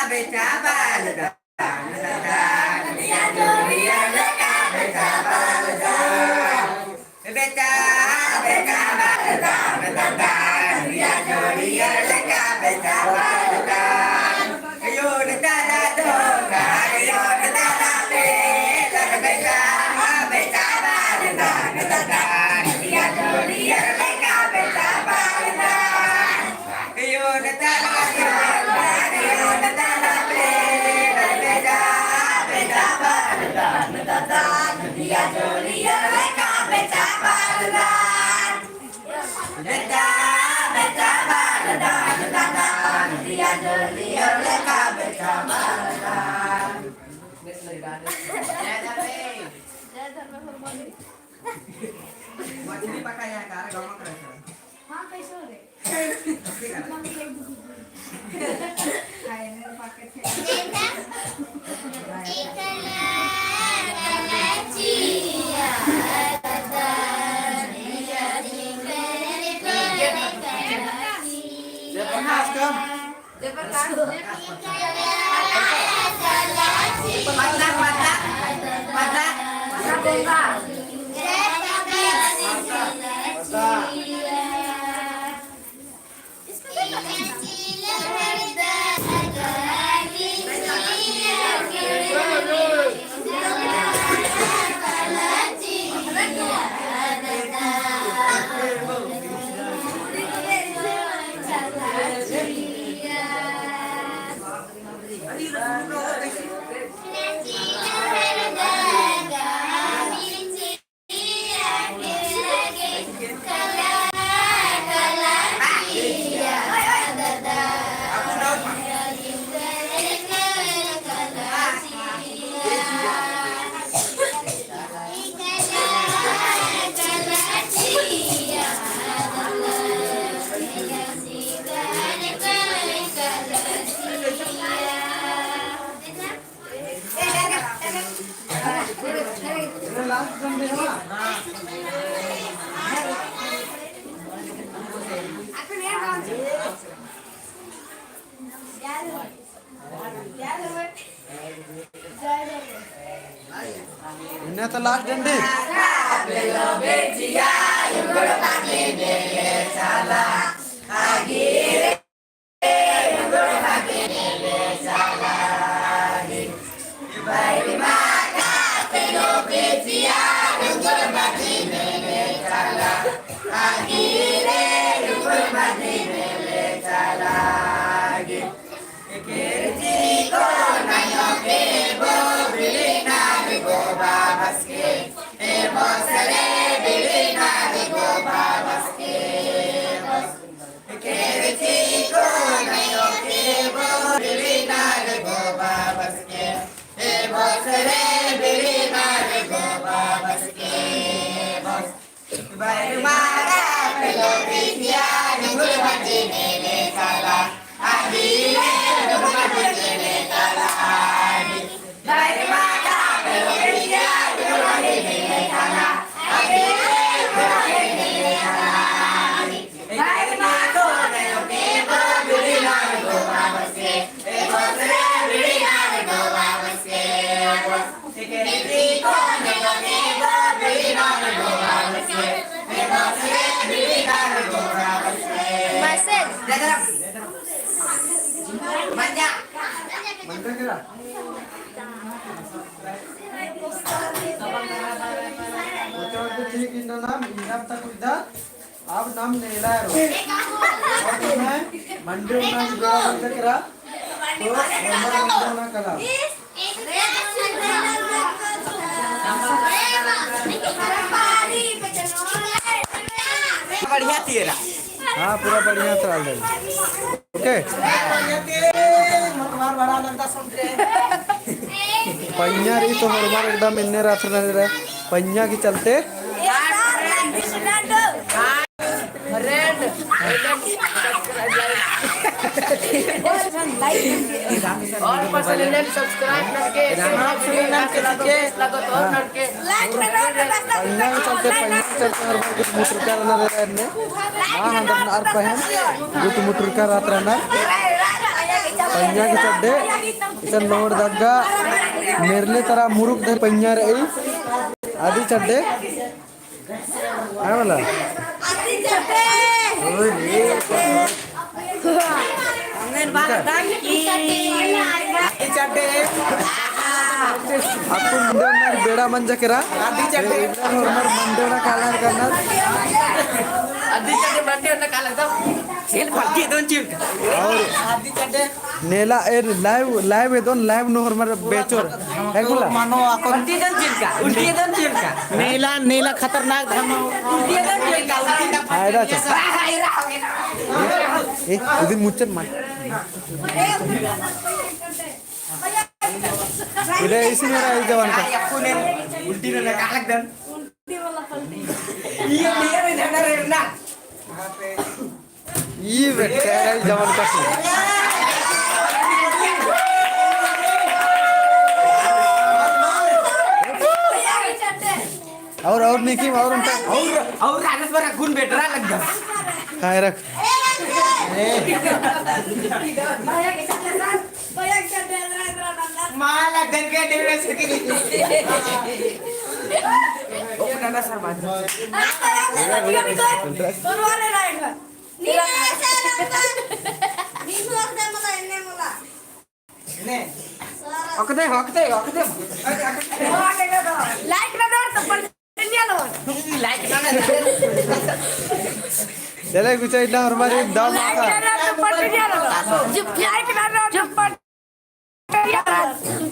बेटा, बालदा। जयप्रकाश, come। इन्ना तो last डंडी। ठीक इन्ना नाम, इन्ना तक इदा। अब नाम नेला रो। और मैं मंडी उन्ना भी गोड़ा बंद करा। तो मंडी उन्ना कला। बढ़िया तेरा। हाँ, पूरा बढ़िया तेरा। OK। पइयाँ रई तो होरमर एकदम एन्ने रात रहे। पइयाँ के चलते। और पसंद ननके subscribe ननके, पइया के चलते, पइया के चलते हर बार गुत मुटरका रअनर एन्ने। हाँ, हाँ, दम नार पहें गुत मुटरका रअत रअनर। पइया के चड्डे, इसन लोहड़ दग्गा, मेरले तरा मुरुक धर पइया रई। अदी चड्डे। हाँ, बोला। अक्कुन मुंडे उन्नर बेड़ा मंजा केरा। इधर उन्नर मंडे उन्नर काला करना। और नेला ए live, live एदोन live नू होरमर बेचोर। है बोला? मनो अक्कुन उल्टी दन चिरका, उल्टी दन चिरका। नेला, नेला खतरनाक धर्म। उल्टी दन चिरका, उल्टी दन। हाँ, एरा अच्छा। ए, इदिन मुच्चन मान। इधर इसी मेरा इस जवान का। उल्टी दन कालक दन। ये मेरा झंडा रे ना। ई बेटा, जवान का सुन। और, और निकी, और उनका। और, और राजेश बरा गुन बेटरा लग गया। हाँ, रख। माला गन के डेरे से की। ओ, ना, ना, सर, बात। हकदे, हकदे, हकदे। Like ना दो तो पटनिया लो। Like ना दो। चले कुछ इतना हमारे दाम like ना दो तो पटनिया लो। Like ना दो तो पटनिया लो।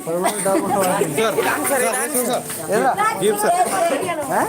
Sir, sir, sir, sir. Give, sir. Huh?